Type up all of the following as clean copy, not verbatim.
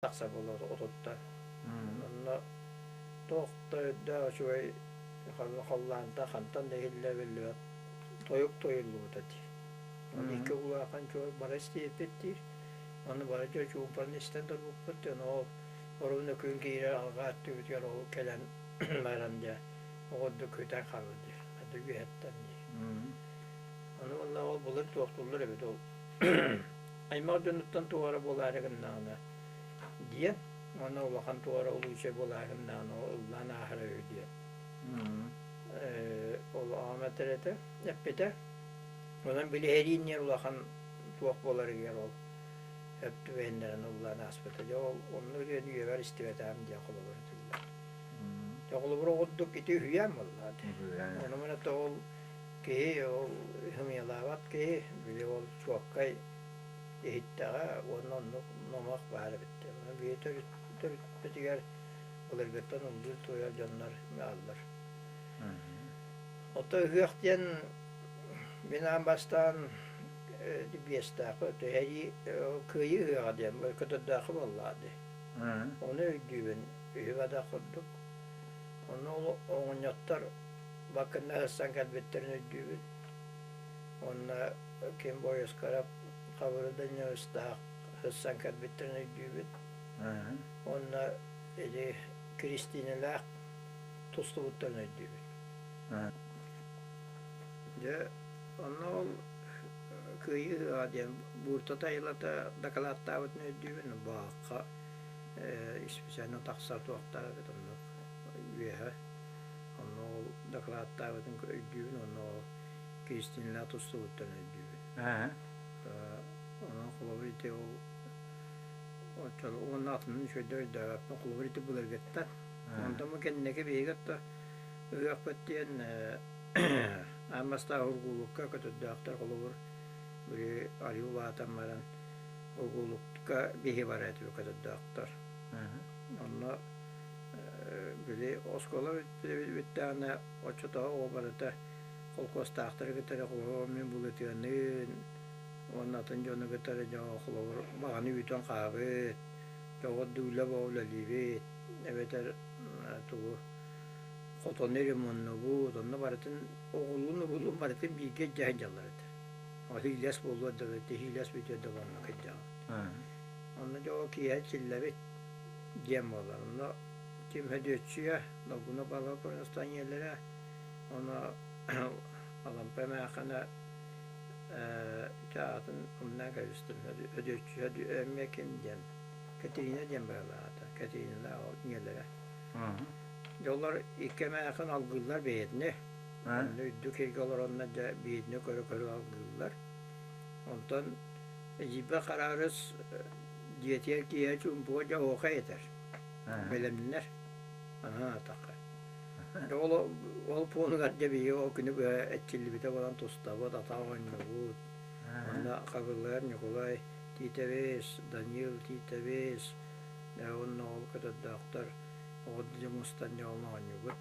тахсар буолла отуттан. Онно туох да өйдөөх үчүгэй халлаанта хантан да иһиллэ биллибэт тойук тойуллубута дии. Оны икки улахан чуор бары истиэппит диир. Ону бары дьэ чуумпарын истэн турбуппут. Ону ол оруобуна күн киирэр алҕаа өттүбүтүгэр ол кэлэн баран дьэ оҕордук күтэн хаалла диир. Хата үөһэттэн диир. Ону уонна ол былыр туохтууллар эбит ол аймах дьонуттан туох эрэ буолаары гыннаҕына диэн уонна улахан туох эрэ улуучай буолаары гыннаҕына ыллаан ааһара үһү диэн ол аҕам этэр этэ эппитэ. Онон били эриин диэн улахан туох буоларыгар ол сөп түбэһиннэрэн ыллаан ааспыта. Дьэ ол онно диэн үйэбэр истибэтэҕим диэн холобур этиллэр. Дьэ холобур оҕурдук ити үһүйээн буоллаҕа дии. Ону маны ол киһи ол сымыйалаабат киһи били ол чуоккай иһиттэҕэ уонна оннук номох баар эбит диэн. Ону биһи төрүппүтүгэр былыргыттан ыллыыр-туойар дьоннор бааллар. Оттон ыһыах диэн мин аан бастаан биэстээххэ түһэрии кыайыы ыһыаҕа диэн көтөрдөөххө буоллаҕа дии. Ону өйдүүбүн үһү-бадах курдук. Ону ол оҕонньоттор баккынна сырсан кэлбиттэрин өйдүүбүн. Уонна ким Бойускарап Хабыры Даниловичтаах сырсан кэлбиттэрин өйдүүбүн. Уонна ити Кристиналаах тустубуттарын өйдүүбүн. Дьэ, онно ол Кыайыы ыһыаҕа диэн Буурта Тайылата дакылааттаабытын өйдүүбүн, баахха специально тахсар туохтаах эбит оннук үөһэ. Онно ол дакылааттаабытын өйдүүбүн, онно ол Кристинэлээх тустубуттарын өйдүүбүн. Онон холобур ити ол уонна атынын үчүгэйдик өйдөөбөппүн, холобур ити былыргыттан. Онтон бу кэнники биһиги отто ыһыахпыт диэн аан бастаан ургуулукка көтөрдөөхтөр холобур били арыы улаатан баран ургуулукка биһи барар этибит көтөрдөөхтөр. Онно били оскуола бүттэҕинэ оччотооҕу оҕо барыта холкуостаахтары кытары холобур мин Булытыаныын уонна атын дьону кытары дьоҥо холобур баҕаны үүтэн хаабыт, дьоҕурдуу үлэ бөҕө үлэлиибит эбэтэр тугу хотону ремоннуубут, онно барытын оҕолуун-уруулуун барытын бииргэ илдьэ сылдьаллар этэ. Ол иилэс буолуор дылы, тиһиилэс бүтүөр дылы онно кырдьаҕын. Онно дьэ ол киэһэ чиллэбит диэн буолар. Онно Ким Сөдүөччүйэ, Долгуна Павлова ийэлэрэ, ону Алампа эмээххинэ аатын умнан кэбистим. Сөдүөччүйэ эмиэ ким диэн Катерина диэн быһалаата. Катерина ийэлэрэ. Дьоллор икки эмээхин алгыыллар бэйэтини. Онно үрдүк сиргэ олороннор дьэ биһигини көрө-көрө алгыыллар. Онтон эдьиийбэр Хараарыс дьиэтигэр киэһэ чуумпуга дьэ оһуохай этэр. Бэлэмнэнэр. Аһаа атахха. Дьэ ол ол пуонугар дьэ биһиги ол күнү быһа эрчиллибитэ буолан тустабыт, атах оонньуубут. Онно Хабыллар Ньукулай Тиитэбис, Данил Тиитэбис, уонна ол көтөрдөөхтөр оҕо дьэ мустан дьэ ол оонньуубут.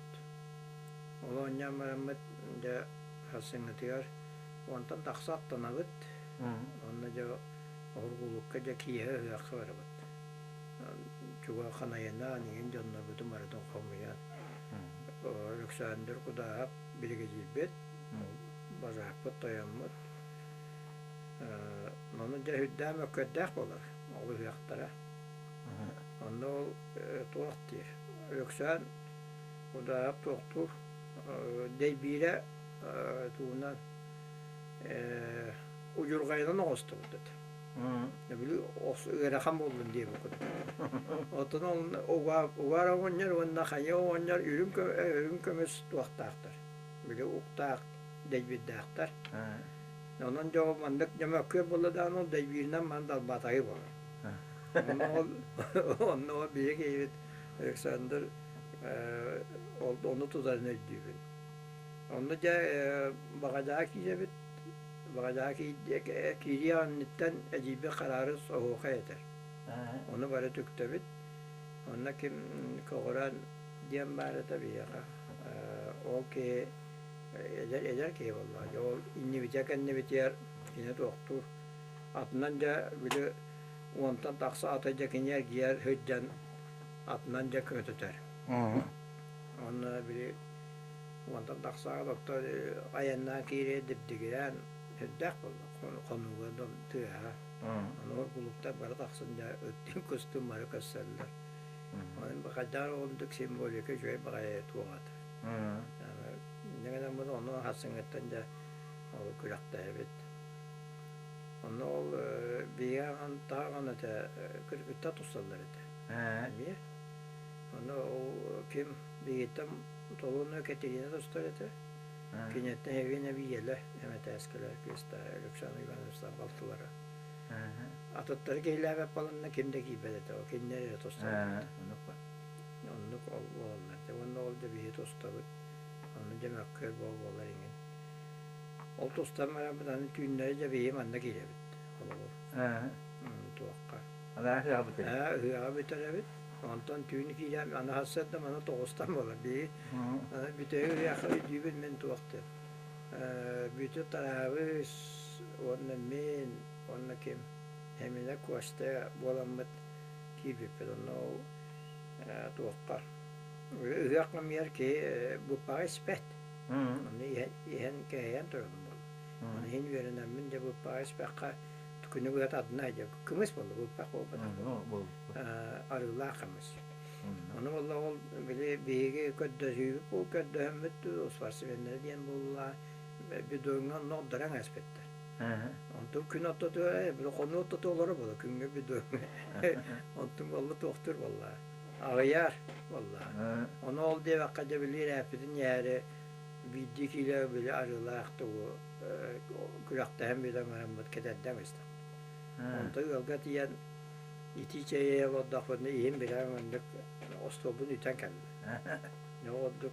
Ол оонньоон бараммыт дьэ сарсыҥҥытыгар уонтан тахса аттанабыт. Онно дьэ Оргулукка дьэ киэһэ ыһыахха барабыт. Чуга ханайынаан иҥин дьоннорбутун барытын хомуйан Александр Кудааһап биригэдьиирбит, базааппыт тойоммут. Ону дьэ сүрдээх мөккүөрдээх буолар ол ыһыахтара. Онно ол туох диир Өлөксөөн Кудааһап туохтуур дэйбиирэ тугунан удьурҕайынан оҥостубут этэ. Били ыарахан буоллун диэбит курдук. Оттон ол угаар оҕонньор уонна хайа оҕонньор үрүҥ көмүс туохтаахтар. Били уктаах дэйбиирдээхтэр. Онон дьэ ол маннык дьэ мөккүөр буолла даҕаны ол дэйбииринэн маны далбаатаһыы буолар. Онно ол онно ол биһиги киһибит Александр ол ону тутарын өйдүүбүн. Онно дьэ баҕадьаа киирэбит. Баҕадьаа киириэх инниттэн эдьиийбит Хараарыс оһуохай этэр. Ону бары түктэбит. Онно ким көҕүрэн диэн баар этэ биһиэхэ. Ол киһи эдэр эдэр киһи буоллаҕа. Дьэ ол иннибитигэр-кэннибитигэр кини туохтуур. Атынан дьэ били Уонтан тахса ата дьэ кини эргийэр сылдьан атынан дьэ көтүтэр. Онно били уонтан тахсаҕа доктор айаннаан киирэ дибдигирээн сүрдээх буолла. Хонууга тыаһа. Ону кулуктар бары тахсан дьэ ыттыын кустуун бары көрсөллөр. Онон хайдах оннук символика үчүгэй баҕайы туох ата. Инньэ гынан ону хасыҥҥыттан дьэ ол күрэхтэһэбит. Онно ол биһиги таҕан этэ кыргыттар тусталлар этэ. Эмиэ. Ону ол ким биһигиттэн Толуну Катерина тустар этэ. Киниттэн Евгения Биелэ эмэтээскэлэр кыыстара Александр Ивановичтар балтылара. Атыттары киһилээбэт баланна ким да киирбэт этэ. Ол кинилэр эрэ тусталлар. Оннук ол буолаллар. Уонна ол дьэ биһи тустабыт. Онно дьэ мөккүөр буолар иҥин. Ол тустан бараммыт аны түүннэри дьэ биһи манна киирэбит. Холобур. Туохха. Анаа ыһыаҕа бүтэрэбит. Ыһыаҕа бүтэрэбит. Онтон түүн киирэн аны сарсыарда маны тоҕустан буолар. Биһи аны бүтэһик ыһыахха өйдүүбүн мин туох диэн. Бүтү Тараабыс уонна мин уонна ким Эминэ Костя буоламмыт киирбиппит. Онно ол туохха ыһыах кэмигэр киһи быппаҕа испэт. Ону иһэн кэһэйэн турабын буолла. Ону иһин үөрэнэммин дьэ быппаҕа испэххэ күнү быһа тардына сылдьар. Кымыс буолла, быппах буолбатах. Арыылаах кымыс. Ону буолла ол били биһиги көрдөһүүбүт бу көрдөһөммүт спортсменнары диэн буолла бидоҥҥа онно ордорон ааспыттар. Онтон күн ортотугар били хонуу ортото олоро буолла күҥҥэ бидоҥҥа. Онтун буолла туохтуур буолла. Аҕыйаар буолла. Ону ол диэбэххэ дьэ били ирээппитин иһээри биирдии киилэ били арыылаах тугу күрэхтэһэн бүтэн бараммыт кэтэрдэн истэх. Онтон ыалга тиийэн итии чэйи олордохпутуна иһим билэ маннык остуолбун үтэн кэллэ. Дьэ ордук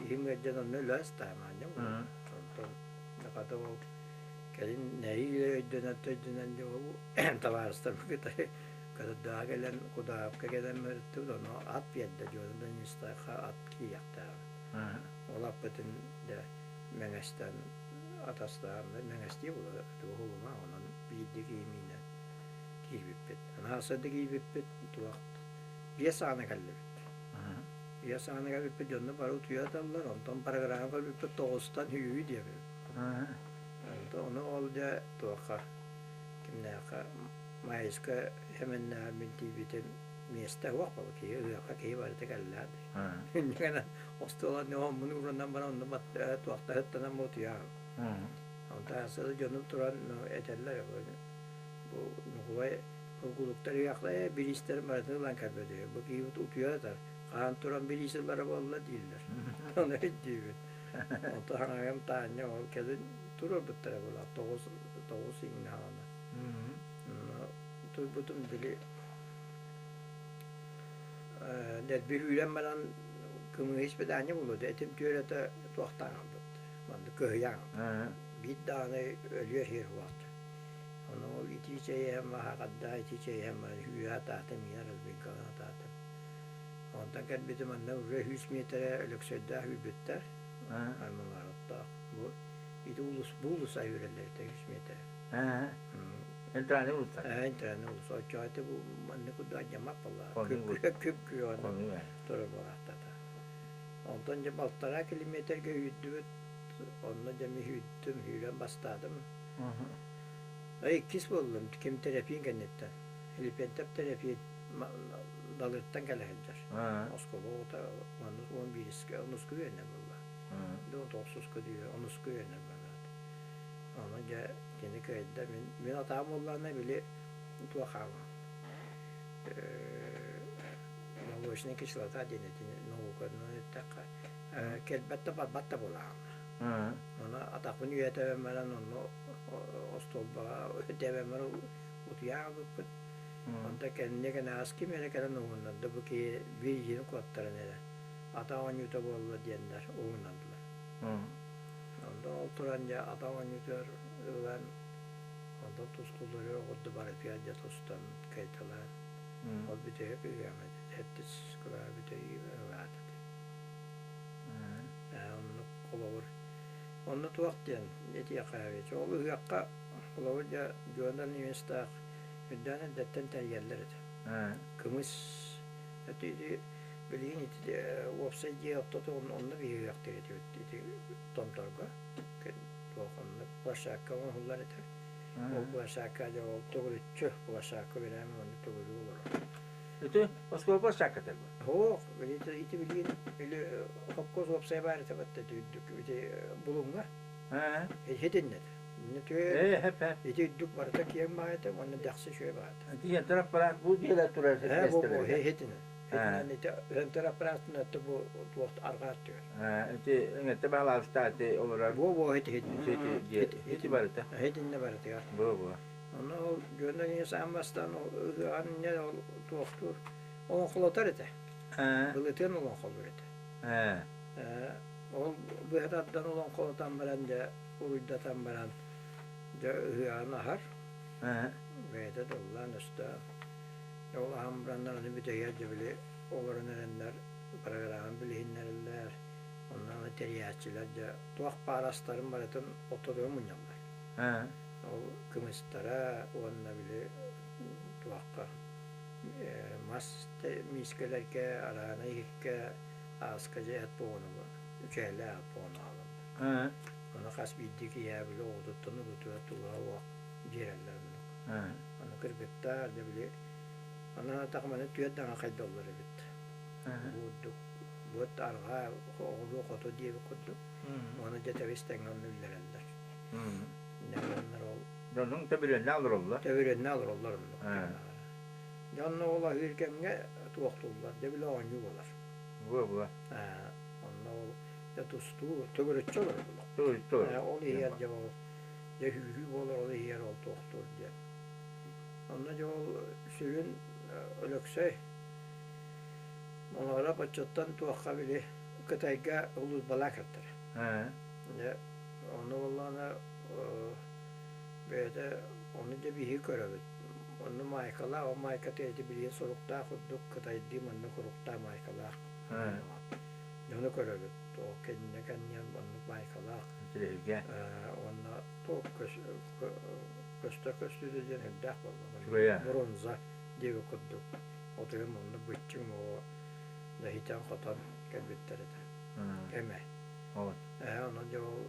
иһим ыалдьан онно өлө ыстаамаанньа Онтон хата ол кэлин нэһиилэ өйдөнөн өйдөнөн дьэ ол табаарыстарбын кытары Кырдаа кэлэн Кудаапка кэлэн барыттыбыт, ону ат биэрдэ, Дьуона Даниловичтаахха ат киириэхтээҕэ. Ол аппытын дьэ Мэҥэстэн атастаан, Мэҥэстии буолар, тугу уһулума, онон биирдэ киһи миинэн киирбиппит. Анаасырда киирбиппит, туох биэс саҕана кэллибит. Биэс саҕана кэлбиппит, дьонно бары утуйа сыталлар, онтон программа көрбүппүт тоҕустан үһү диэбиппит. Онтон ону ол дьэ туохха кимнээххэ Маайыска Сэмэннээҕэр мин тиийбитим миэстэ суох буолла киһи ыһыахха киһи барыта кэллээх дии. Инньэ гынан остуол анныгар хоммун уурунан баран онно туохта ыттанан утуйаҕын. Онтон сыл дьонум туран этэллэр бу Ньукулай кулуктар ыһыахла бириистэрин барытын ылан кэлбит үһү. Бу киһибит утуйа сытар. Хаһан туран бириис ылара буолла дииллэр. Ону өйдүүбүн. Онтон хаҥаһым Таанньа ол кэлин туруорбуттара буолла тоҕус тоҕус иҥнэҕинэ. Турбутум били дэлби үүрэн баран кымыһы испитание буолуо этим түөрэтэ туохтаан хаалбыт маннык кыһыйан биир даҕаны өлүөр иһэр буолааччы ону ол итии чэй иһэн маһаҕардаах итии чэй иһэн баран сүүрэ сатаатым иһэр разбинкалана сатаатым онтон кэлбитим манна уже 100 миэтэрэ Өлөксөйдөөх үүрбүттэр аймалароттоох бу ити улус бу улуса үүрэллэр этэ 100 миэтэрэ Энтраны улуса. Энтраны улуса. Оччоҕо ити бу маннык курдук алдьаммат буоллаҕа. Күп-күөҕүн турар буолаахтата. Онтон дьэ балтараа километрга үүрдүбүт. Онно дьэ мин үүрдүм, үүрэн бастаатым. Иккис буоллум, ким Тэрэпиин кэнниттэн. Липентов Тэрэпиин Далыртан кэлэ сылдьар. Оскуола оҕото онус уон биирискэ, онуска үөрэнэр буолла. Тохсуска онуска үөрэнэр буолла. Ону дьэ кини кыайда. Мин, мин атаҕым буоллаҕына били туох хаалла молочная кислота диэн этини науканан эттэххэ кэлбэт да барбат да буолааҕына. Ону атахпын үйэ тэбэн баран онно остуолбаҕа тэбэн баран утуйа хаалбыппыт. Онтон кэннэ кэнэҕэс ким эрэ кэлэн уһуннарда бу киһи биир илиини куоттаран эрэ атах оонньуута буолла диэннэр уһуннардылар. Онтон ол туран дьэ атах оонньуутугар ылан, онтон тустуулары оҕурду барытыгар дьэ тустан кыайталаан, ол бүтэһик ыам этэ, сэттис кылаа бүтэһик ылаат этэ. Оннук холобур. Онно туох диэн этиэххэ эбит. Ол ыһыахха холобур дьэ Дьуона Немецтаах Үрдээн эрдэттэн тэрийэллэр этэ. Кымыс ити билигин ити уопсай дьиэ ортото онно биһиэхтэр этибит ити томторго туох онно площадка оҥоһуллар этэ. Ол площадка дьэ ол төгүрүччү площадка бирээмэ онно төгүрүү олорор. Ити оскуола площадката бу? Суох, ити билигин холкуос уопсай баар этэ батта үрдүк ити Булуҥҥа. Итиннэ Ити үрдүк барыта киэҥ баҕайыта уонна дэхси үчүгэй баҕайыта. Ити аппарат бу дьиэлэр турар миэстэлэригэр. Итинэн. Итинэн ити һөнтөр аппараатын өттө бу туох арҕаа өттүгэр. Ити эҥэтте баалаабыстаа ити олорор. Бу бу ити ити ити барыта. Итиннэ барытыгар. Бу бу. Онно ол дьонно не саан бастаан ыһыаҕын инньэ ол туохтуур олоҥхолотор этэ. Былытыан олоҥхолуур этэ. Ол быһа тардан олоҥхолотон баран дьэ уруйдатан баран дьэ ыһыаҕын аһар. Бэйэтэ тыллаан өстөөн. Ол аһан бараннар аны бүтэһигэр дьэ били олорон эрэннэр программа билиһиннэрэллэр. Онно аны тэрийээччилэр дьэ туох баар астарын барытын ортотугар мунньаллар. Ол кымыстара уонна били туохха мас миискэлэргэ, араана иһиккэ ааска дьэ эт буоҕуну үчээлээх эт буоҕуну аҕалаллар. Ону хас биирдии киһи били оҕотуттан урутугар туга уох биэрэллэр оннук. Аны кыргыттар дьэ били аны атах маны түөрт даҕа хайдаллар эбит. Бу курдук быт арҕаа оҕолуу хоту диэбит курдук. Уонна дьэ тэбис тэҥҥэ онно үллэрэллэр. Дьоннор ол Дьонуҥ төбүрүөннээх олороллор. Төбүрүөннээх олороллор оннук. Дьонно ол аһыыр кэмҥэ туохтууллар, дьэ били оонньуу буолар. Буо-буо. Онно ол дьэ тустуу төгүрүччү олороллор. Төгүрүччү олорор. Ол иһигэр дьэ ол дьэ хүүрүү буолар, ол иһигэр ол туохтуур диэн. Онно дьэ ол сүрүн Өлөксөй Моноро боччоттон туохха били Кытайга улуусбалаа кэлтэрэ. Дьэ ону буоллаҕына бэйэтэ ону дьэ биһиги көрөбүт. Онно маайкалаах, ол маайката ити билигин суруктаах курдук кытайдыы маннык суруктаах маайкалаах. Дьону көрөбүт. Ол кэннэ кэнниэн оннук маайкалаах. Интириэһиргэ. Уонна туох көстөр көстүүтэ диэн үрдээх буолла. Бронза диэбит курдук. Отуйум онно быччыҥ оҕо иһитэн-хотон кэлбиттэр этэ. Кэмэ. Онон дьэ ол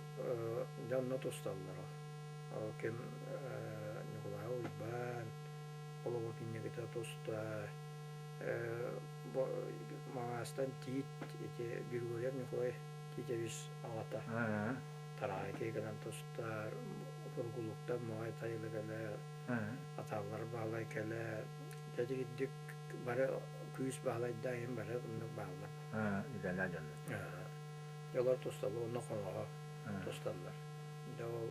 дьэ онно тусталлар ол. Ол ким Ньукулай Уйбаан холобур кинигэтэ туста Маҥаастан Тиит ити Григорьев Ньукулай Титович аҕата Тараайкай гынан тустар, Сургулуктан Моой Тайылы кэлэр, Аталлар Баһылай кэлэр. Дьэ итигирдик бары күүс баһылайдаах иһин бары оннук бааллар. Идэлээх дьоннор. Дьолор тусталлар уонна хоноһо тусталлар. Дьэ ол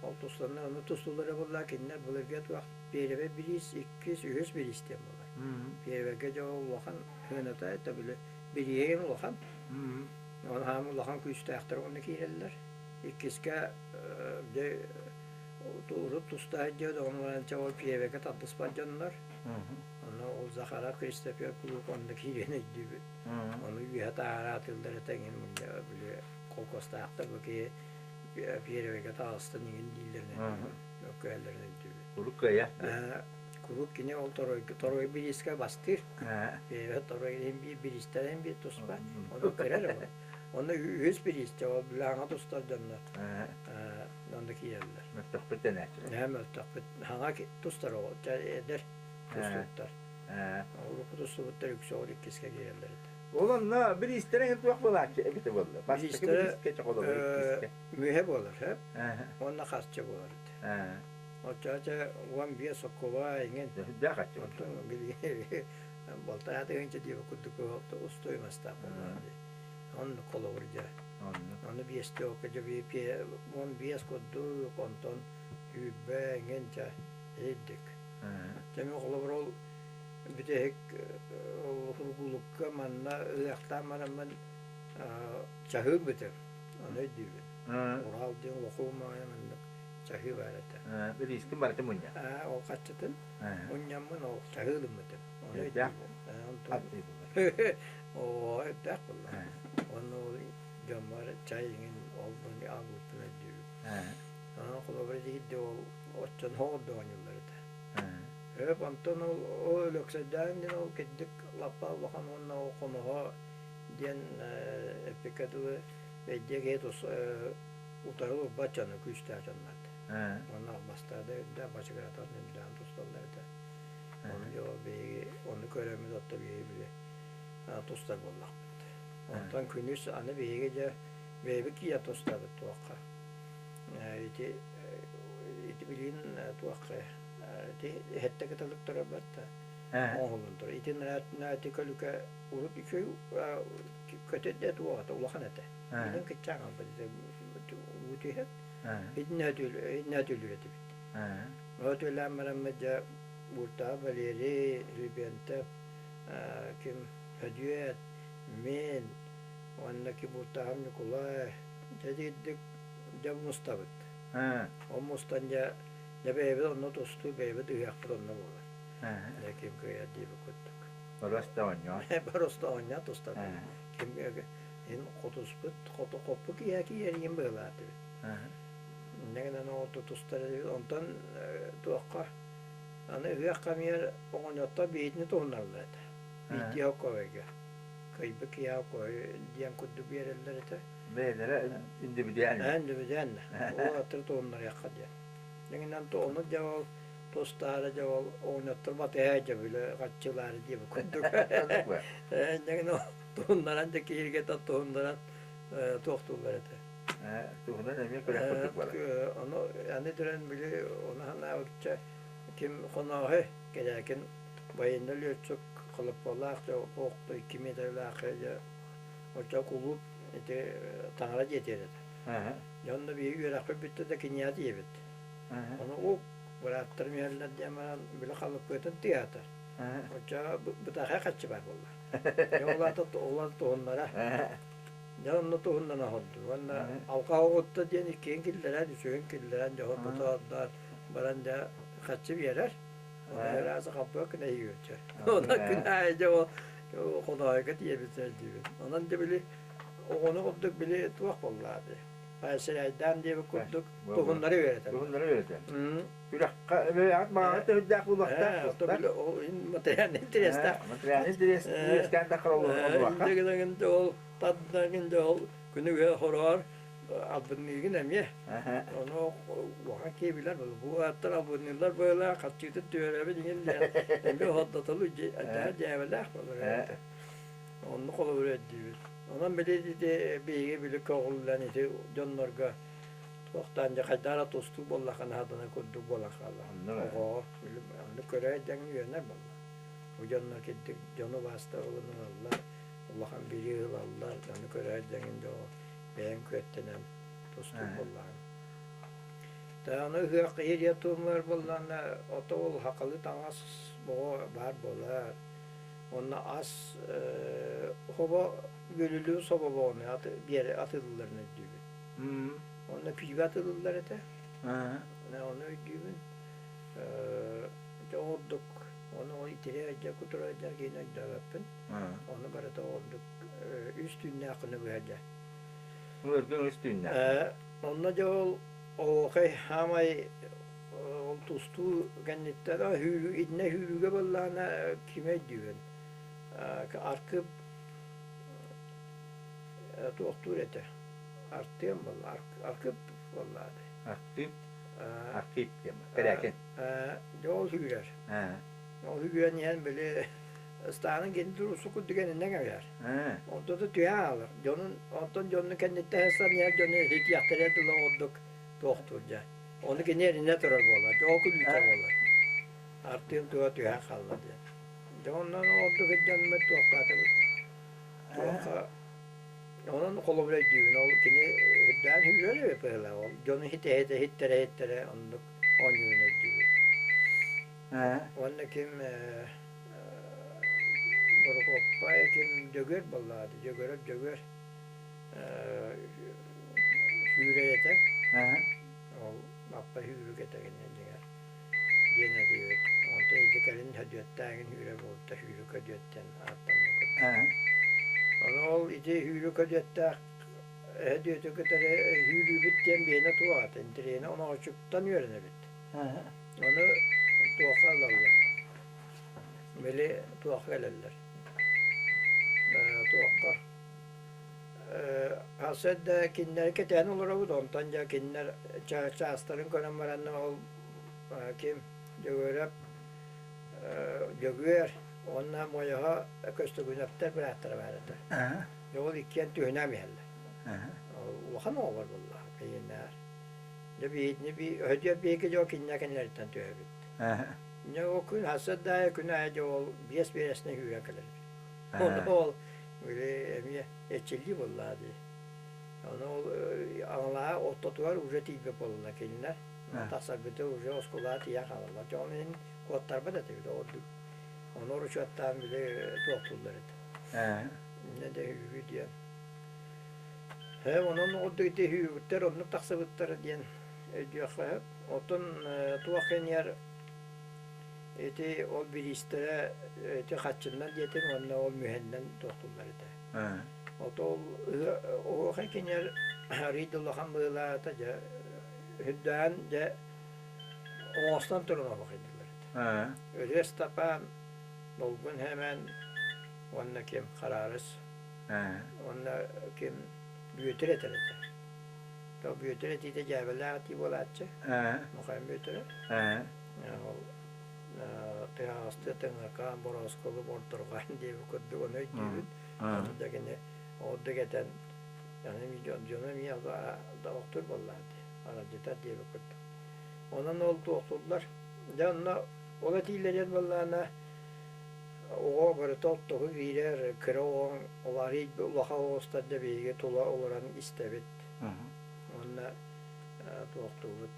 ол тустаннар ону тустуулара буолла кинилэр былыргы туох первый бириис, иккис, үһүс бириис диэн буолар. Первыйга дьэ ол улахан сыаната это били бирииһин улахан. Ол хаам улахан күүстээхтэр уонна киирэллэр. Иккискэ дьэ урут тустаах дьэ ону ол первыйга тардыспат дьоннор. Ону ол Захаров Кристофер кулууп онно киирэн өйдүүбүт. Ону үөһэ таһаара атыыллар этэ эҥин били холкуостаахтар бу киһи первыйга таҕыстын иҥин дииллэрин өйдүүбүт. Өккөһөллөрүн өйдүүбүт. Куруук кыайа. Куруук кини ол торуой бириискэ бастыыр. Первый торуой иһин биир бириистэрин биир туспа. Ону кырар ол. Онно үһүс бириистэ ол билээҥҥэ тустар дьонно онно киирэллэр. Мөлтөхпүт дэнээччилэр. Ээ мөлтөхпүт. Хаҥа тустар оҕо эдэр тустууттар. Урукку тустубуттар үксэ ол иккискэ киирэллэр этэ. Ол онно бириистэрэ туох буолааччы эбитэ буолла? Бастакы бириискэ чохолобу иккискэ. Мүһэ буолар, сөп. Уонна харчы буолар этэ. Оччоҕо 15 соккуба иҥин. Сүрдээх харчы. Онтон били балтараа тыһыынча диэбит курдук устуоймастаах буоллаҕа дии. Оннук холобур дьэ. Ону биэстэ окко дьэ 15 курдук, онтон 20 иҥин дьэ ирдик. Дьэ мин холобур ол бүтэһик ол Сургуулукка манна ыһыахтаан бараммын чаһыы ылбытым. Ону өйдүүбүн. Урал диэн улахан маайа маннык чаһыы баар этэ. Бириискин барытын мунньа. Ол хаччытын мунньаммын ол чаһыы ылыммытым. Ону өйдүүбүн. Оо, эрдээх буолла. Онно ол дьоммор чай иҥин ол аҕалбыппын өйдүүбүн. Онон холобура диирде ол оччону оҕордо оонньууллар этэ. Өп онтон ол ол Өлөксөйдөөн диэн ол кирдик лаппа улахан уонна ол хоноһо диэн эппиккэ дылы бэйдиэ киһи тус утары турбат дьоно күүстээх дьоннор этэ. Уонна албастара да үрдээх, бачыгыратан үрдээн тусталлар этэ. Ону дьэ ол биһиги ону көрөммүт отто биһиги били тустар буоллахпыт. Онтон күнүс аны биһиги дьэ бэйэбит киирэн тустабыт туохха. Ити ити билигин туохха ити эһэттэ кыталык турар барта оҥоһуллан турар. Ити ити көлүкэ урут үчүгэй көтө да туох улахан этэ. Билигин кыччаан хаалбыт ити уу түһэн итиннэ өтүүлүр этибит. Өтүүлээн бараммыт дьэ Буртаев Валерий, Лебентев, ким Сөдүөт, мин уонна Кибуртаев Ньукулай дьэ итирдик дьэ мустабыт. Ол мустан дьэ дьэ бэйэбит онно тустуу бэйэбит ыһыахпыт онно буолар. Дьэ ким кыайар диэбит курдук. Просто оонньоон. Просто оонньоон тустабыт. Ким ин хотуспут, хоту хоппу киһи киһиэригин быһылаатыбыт. Инньэ гынан оҕото тустар онтон туохха аны ыһыах кэмигэр оҕонньоттор биһитини туһунараллар этэ. Биирдии хоккойга. Кыайбыт киһи хоккой диэн курдук биэрэллэр этэ. Бэйэлэрэ индивидуально. Индивидуально. Уолаттары туһуннарыахха диэн. Дьиҥинэн ону дьэ ол тустаары дьэ ол оҕонньоттор батыһа дьэ били хаччылаары диэбит курдук. Дьиҥинэн туһуннаран дьэ киһиргэтэ туһуннаран туохтууллар этэ. Туһунан эмиэ күрэх курдук буолар. Ону аны туран били ону санаабычча ким хонооһой кэлээкин военный летчик холопполаах охто 2 метрлаах дьэ оччо кулууп ити таҥара дьиэтигэр этэ. Дьэ онно биһиги үөрэхпит бүттэ да киниэхэ тиийэбит. Ону ук бырааттарым иһэллэр диэн баран били халыппыатын тыаһатар. Оччо бытахай хаччы баар буолла. Дьэ ол аата ол аата туһуннара. Дьэ онно туһуннан оһордум. Уонна алҕаһ оҕутта диэн иккиһин киллэрэн, үсүһүн киллэрэн дьэ оһорбута баран дьэ хаччы биэрэр. Оны ыраас халбыа күн эйиүччэ. Онон күн аайы дьэ ол хонооһойго тиийэбит диибин. Онон дьэ били оҕону курдук били туох буоллаа дии. Сирэйдээн диэбит курдук туһуннары үөрэтэр. Туһуннары үөрэтэр. Күрэххэ бэйэҕит баҕаҕа төһүрдээх буолуохтаах. Материальный интерестээх. Материальный интерес үөскээн таххар олуһуохха. Инде ол таддагын де ол күнүгэ хороор албынныыгын эмиэ. Ону улахан киһи билэр бу ааттар албынныылар быһыылаах харчытын түһэрэбин иҥин диэн эмиэ оһордотолу дьээбэлээх буолар. Онну холобур өйдүүбүт. Онон били ити биһиги били көҕүллэн ити дьоннорго туохтаан дьэ хайдах эрэ тустуу буоллаххына сатана курдук буолан хаалла. Оҕоҕо онну көрө дьаҥ үөрэнэр буолла. Бу дьоннор кирдик дьону убаастабылын ылаллар, улахан билии ылаллар, ону көрө дьаҥын дьэ бэйэҥ күөттэнэн тустуу буоллаҕыҥ. Даҕаны ыһыах иһириэ туомугар буоллаҕына ото ол сахалыы таҥас боҕо баар буолар. Уонна ас хобо үөлүлүү собо боҕону биэрэ атыылыылларын өйдүүбүн. Уонна пиибэ атыылыыллар этэ. Ону өйдүүбүн. Дьэ ордук ону итирэ дьэ кутура дьэ киһини өйдөөбөппүн. Ону барыта ордук үс түүннээх күнү быһа дьэ. Ыргын үс түүннээх. Онно дьэ ол оһуохай хаамай ол тустуу кэнниттэн хүүрүү итиннэ хүүрүүгэ буоллаҕына кими өйдүүбүн Аркып туохтуур этэ Артыам буолла Аркып буоллаҕа дии Архип Архип диэн Кэрээкин дьэ ол үүрэр ол үүрэн иһэн били ыстаанын кини туруусу курдук эниннэҥ эбээр онто да түһэ хаалар дьонун онтон дьонун кэнниттэн саныйар дьону иһитиэхтэрэ дылы ордук туохтуур дьэ ону кини эринэ турар буолар дьэ ол күлүүтэ буолар Артыым туга түһэн хаалла диэн дьэ онон ордук дьонмут туохтаатыбыт туохха онон холобур өйдүүбүн ол кини үрдээн сүүрэр эбит быһыылаах ол дьону хитэ-хитэ хиттэрэ-хиттэрэ оннук оонньуурун өйдүүбүн уонна ким Борокуоппай ким Дьөгүөр буоллаҕа дии Дьөгүөрэп Дьөгүөр сүүрэр этэ ол лаппа сүүрүк этэ кини дьиҥэр диэн этибит онтон ити кэлин Сөдүөттээҥин сүүрэ буолта Сүүрүк Өдүөт диэн ааттаммыт ону ол ити Сүүрүк Өдүөттээх Өдүөтү кытары сүүрүүбүт диэн биһиэнэ туох ата интэриэһинэ оноочуктан үөрэнэбит ону туохха ылаллар. Били туохха кэлэллэр? Туохха? Хасыт да кинилэри кэтээн олоробут, онтон дьэ кинилэр чаастарын көрөн баран ол ким Дьөгүөрэп Дьөгүөр уонна Мойоһо Көстөгүнэптэр бырааттара баар этэ. Дьэ ол иккиэн түһүнэм иһэллэр. Улахан оҕолор буоллаҕа кэйиэннээр. Дьэ биһитини өһүдүө биһиги дьо кинилэр кинилэриттэн түһэбит. Дьэ ол күн хасыт да күн аайы дьэ ол биэс биэрэсинэ сүүрэн кэлэрбит. Ол ол били эмиэ эрчиллии буоллаҕа дии. Ону ол аҥалаһа ортотугар уже тиийбит буоллулар кинилэр. Тахсарбыта уже оскуолаҕа тиийэн хаалаллар. Дьэ ол иһин куоттарбат этибит ордук. Ону оручуоттаан били туохтууллар этэ. Инньэ да үһү диэн. Ээ онон ордук ити үһүгүттэр оннук тахсыбыттара диэн өйдүөххэ сөп. Оттон туох кэннигэр ити ол бириистэрэ ити хаччыннан диэтим уонна ол мүһэннэн туохтууллар этэ. Ото ол оһуохай киниэр арыый да улахан быһыылаата дьэ үрдээн дьэ оҥостон туран оһуохайдыыллар этэ. Өлүө Ыстапаан, Долгун Сэмэн уонна ким Хараарыс уонна ким Бүөтүр этэр этэ. То Бүөтүр этиитэ дьээбэлээх этии буолааччы. Мухайын Бүөтүрэ. Ол тыһаҕастыы тыҥыркаан бороосколу бордурҕаан диэбит курдук ону өйдүүбүн. Оту кини ордук этэн дьону эмиэ охтур буоллаҕа дии, аралдьытар диэбит курдук. Онон ол туохтууллар. Дьэ онно ол этиилэрин буоллаҕына оҕо барыта оттоку киирэр, кыра оҕоҥ ол арыый улахан оҕустар да биһиги тула олорон истэбит. Уонна туохтуубут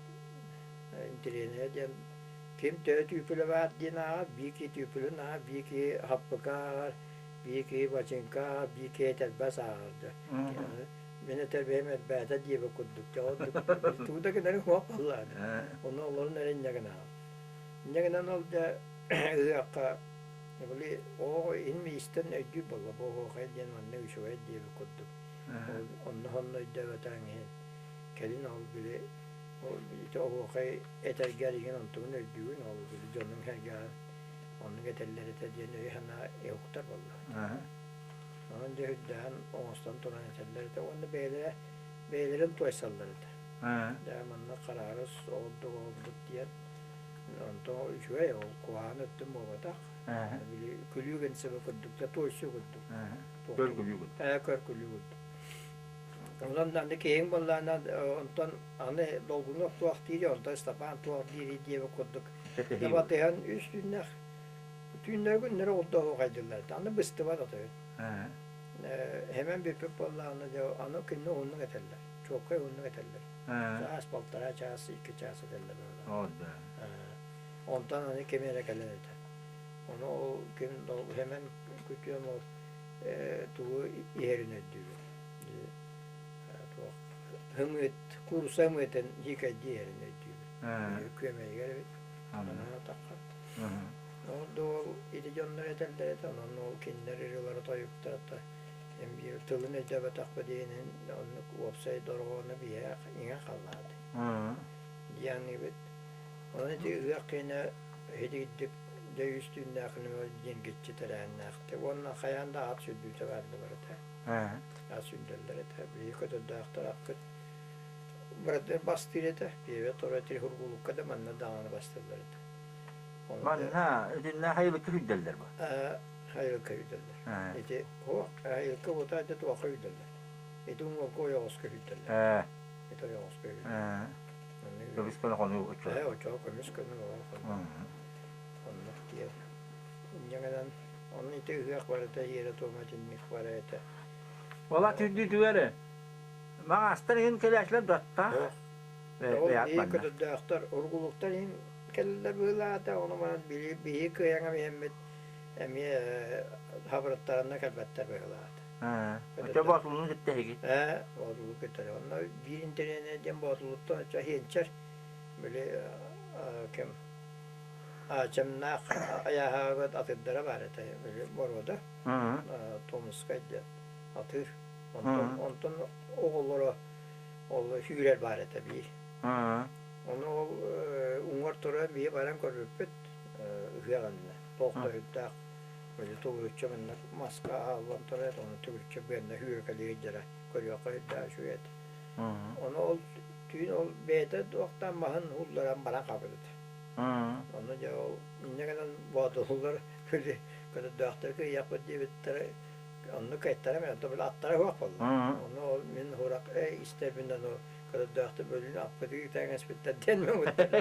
интэриэһинэйэ диэн ким төһө түүпүлэ баар диэн ааҕар, биир киһи түүпүлүн ааҕар, биир киһи хаппыка ааҕар, биир киһи бачыыҥка ааҕар, биир киһи этэрбэс ааҕар дьэ. Мин этэрбэһим элбээтэ диэбит курдук дьэ ол тугу да гынарым суох буоллаҕа. Ону олорон эрэ инньэ гынаҕын. Инньэ гынан ол дьэ ыһыахха били оҕо иһин истэн өйдүүр буолла бу оһуохай диэн манна үчүгэй диэбит курдук. Ол онно сонно өйдөөбөтөҥ иһин кэлин ол били ол ити оһуохай этэргэр игин онтугун өйдүүгүн ол били дьонуҥ сэргэҕин оннук этэллэр этэ диэн өй-санаа уһуктар буоллаҕа. Онон дьэ үрдээн оҥостон туран этэллэр этэ уонна бэйэлэрэ бэйэлэрин туойсаллар этэ. Дьэ манна хараарыс ордук олорбут диэн онтон үчүгэй ол куһаҕан өттүн буолбатах. Били күлүү гынсыба курдук да туойсуу курдук. Көр күлүү курдук. Ээ көр күлүү курдук. Онон аны киһиҥ буоллаҕына онтон аны долгунуох туох диири, онтон Ыстапаан туох диири диэбит курдук батыһан үс түүннэх түүннэри күннэри олдо оһуохайдыыллар этэ. Аны быстыбат отойун. Хэмэн бүппүт буоллаҕына дьэ аны кинини уһуннук этэллэр. Чуолкай уһуннук этэллэр. Чаас, полтора чаас, икки чаас этэллэр. Онтон аны ким эрэ кэлэн этэр. Ону ол ким Хэмэн күтүөм ол тугу иһэрин өйдүүбүн. Туох һымыыт, куурусса һымыытын дьиикэйдии иһэрин өйдүүбүн. Күөмэйигэр эбит. Санаатахха. Ол да ол ити дьоннор этэллэр этэ, онон ол кинилэр ырыалара тойуктара биир тылын өйдөөбөтөхпө диэнин оннук уопсай дорҕооно биһиэхэ иҥэн халлаата диэн Онон ити ыһыах киэнэ иһитигирдик дьэ үс түүннээх диэнгиччи тэрээһиннээхтик уонна хайаан да ат сүүрдүүтэ баар буолар этэ. Ат сүүрдэллэр этэ. Биһиги көтөрдөөхтөр аппыт быраты бастыыр этэ. Пиэбэ тура Трихургулукка да манна даҕаны бастыыллар этэ. Манна итиннэ хайылыкка сүүрдэллэр бу? Хайылыкка сүүрдэллэр. Ити хайылыкка буота ити туохха сүүрдэллэр. Ити уҥуорку ойоҕоско сүүрдэллэр. Ити ойоҕоско сүүрдэллэр. Көмүс көнө хонуу оччо. Ээ, оччоҕо көмүс көнө олорон хонуу. Оннук диэн. Инньэ гынан, онно ити ыһыах барыта иэрэ-туома итинник бара этэ. Ола түүндүүтүгэр маҥаастар иһин кэлээчилэр даттаах. Ол биһи көтөрдөөхтөр, ургулуктар иһин кэлэллэр быһыылаата, ону баран биһи кыайаҥа иһэммит эмиэ хабырыттаранна кэлбэттэр быһыылаата. Оччо Боотулууну кытта эһиги? Ээ, Боотулуу кытта. Онно биир интэриэһинэй диэн Боотулууттан оччо иһиэнчэр били ким Аачамнаах айааһаабыт атыырдара баар этэ, били боруода Томскай диэн атыыр. Онтон онтон оҕолоро ол сүүрэр баар этэ биир. Ону ол уҥуор туран биһи баран көрбүппүт ыһыах иннинэ. Туох да өйдөөх били төгүрүччү маннык маска ааллан турар этэ, ону төгүрүччү быанна сүүрэкэлиир көрүөххэ сүрдээх үчүгэй этэ. Ону ол түүн ол бэйэтэ туохтаан маһын уулларан баран хаалбыт этэ. Ону дьэ ол инньэ гынан боотуллар били көтөрдөөхтөрү кыйыахпыт диэбиттэрэ оннук кыайтарам онто били аттара суох буолла. Ону ол мин сурах истэрбин ону көтөрдөөхтөр бөлүүн аппытыы тэҥэспиттэр диэн мөҥүттэрэ.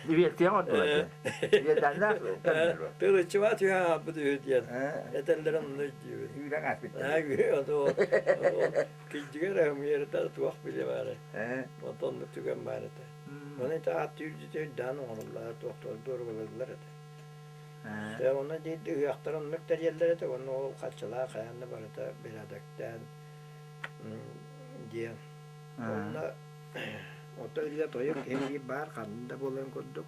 Диверсия оҥордулар. Диверсаннаах көннөрү. Тылыччыма түһэн хаалбыт үһү диэн этэллэрин онно өйдүүбүн. Үүрэн ааспыттар. Килдьигэр аһымыйарыта туох билэ баара. Онтон оннук түгэн баар этэ. Ону ити аат түүрдүтэ үрдээн оҥоруллар, туохтуор дуоругалыыллар этэ. Дьэ, онно диир ыһыахтар оннук тэрийэллэр этэ, уонна ол харчылаах хайаан да барыта бэрээдэктээн диэн. Онно ото ырыа тойук киһи баар ханна да буоларын курдук.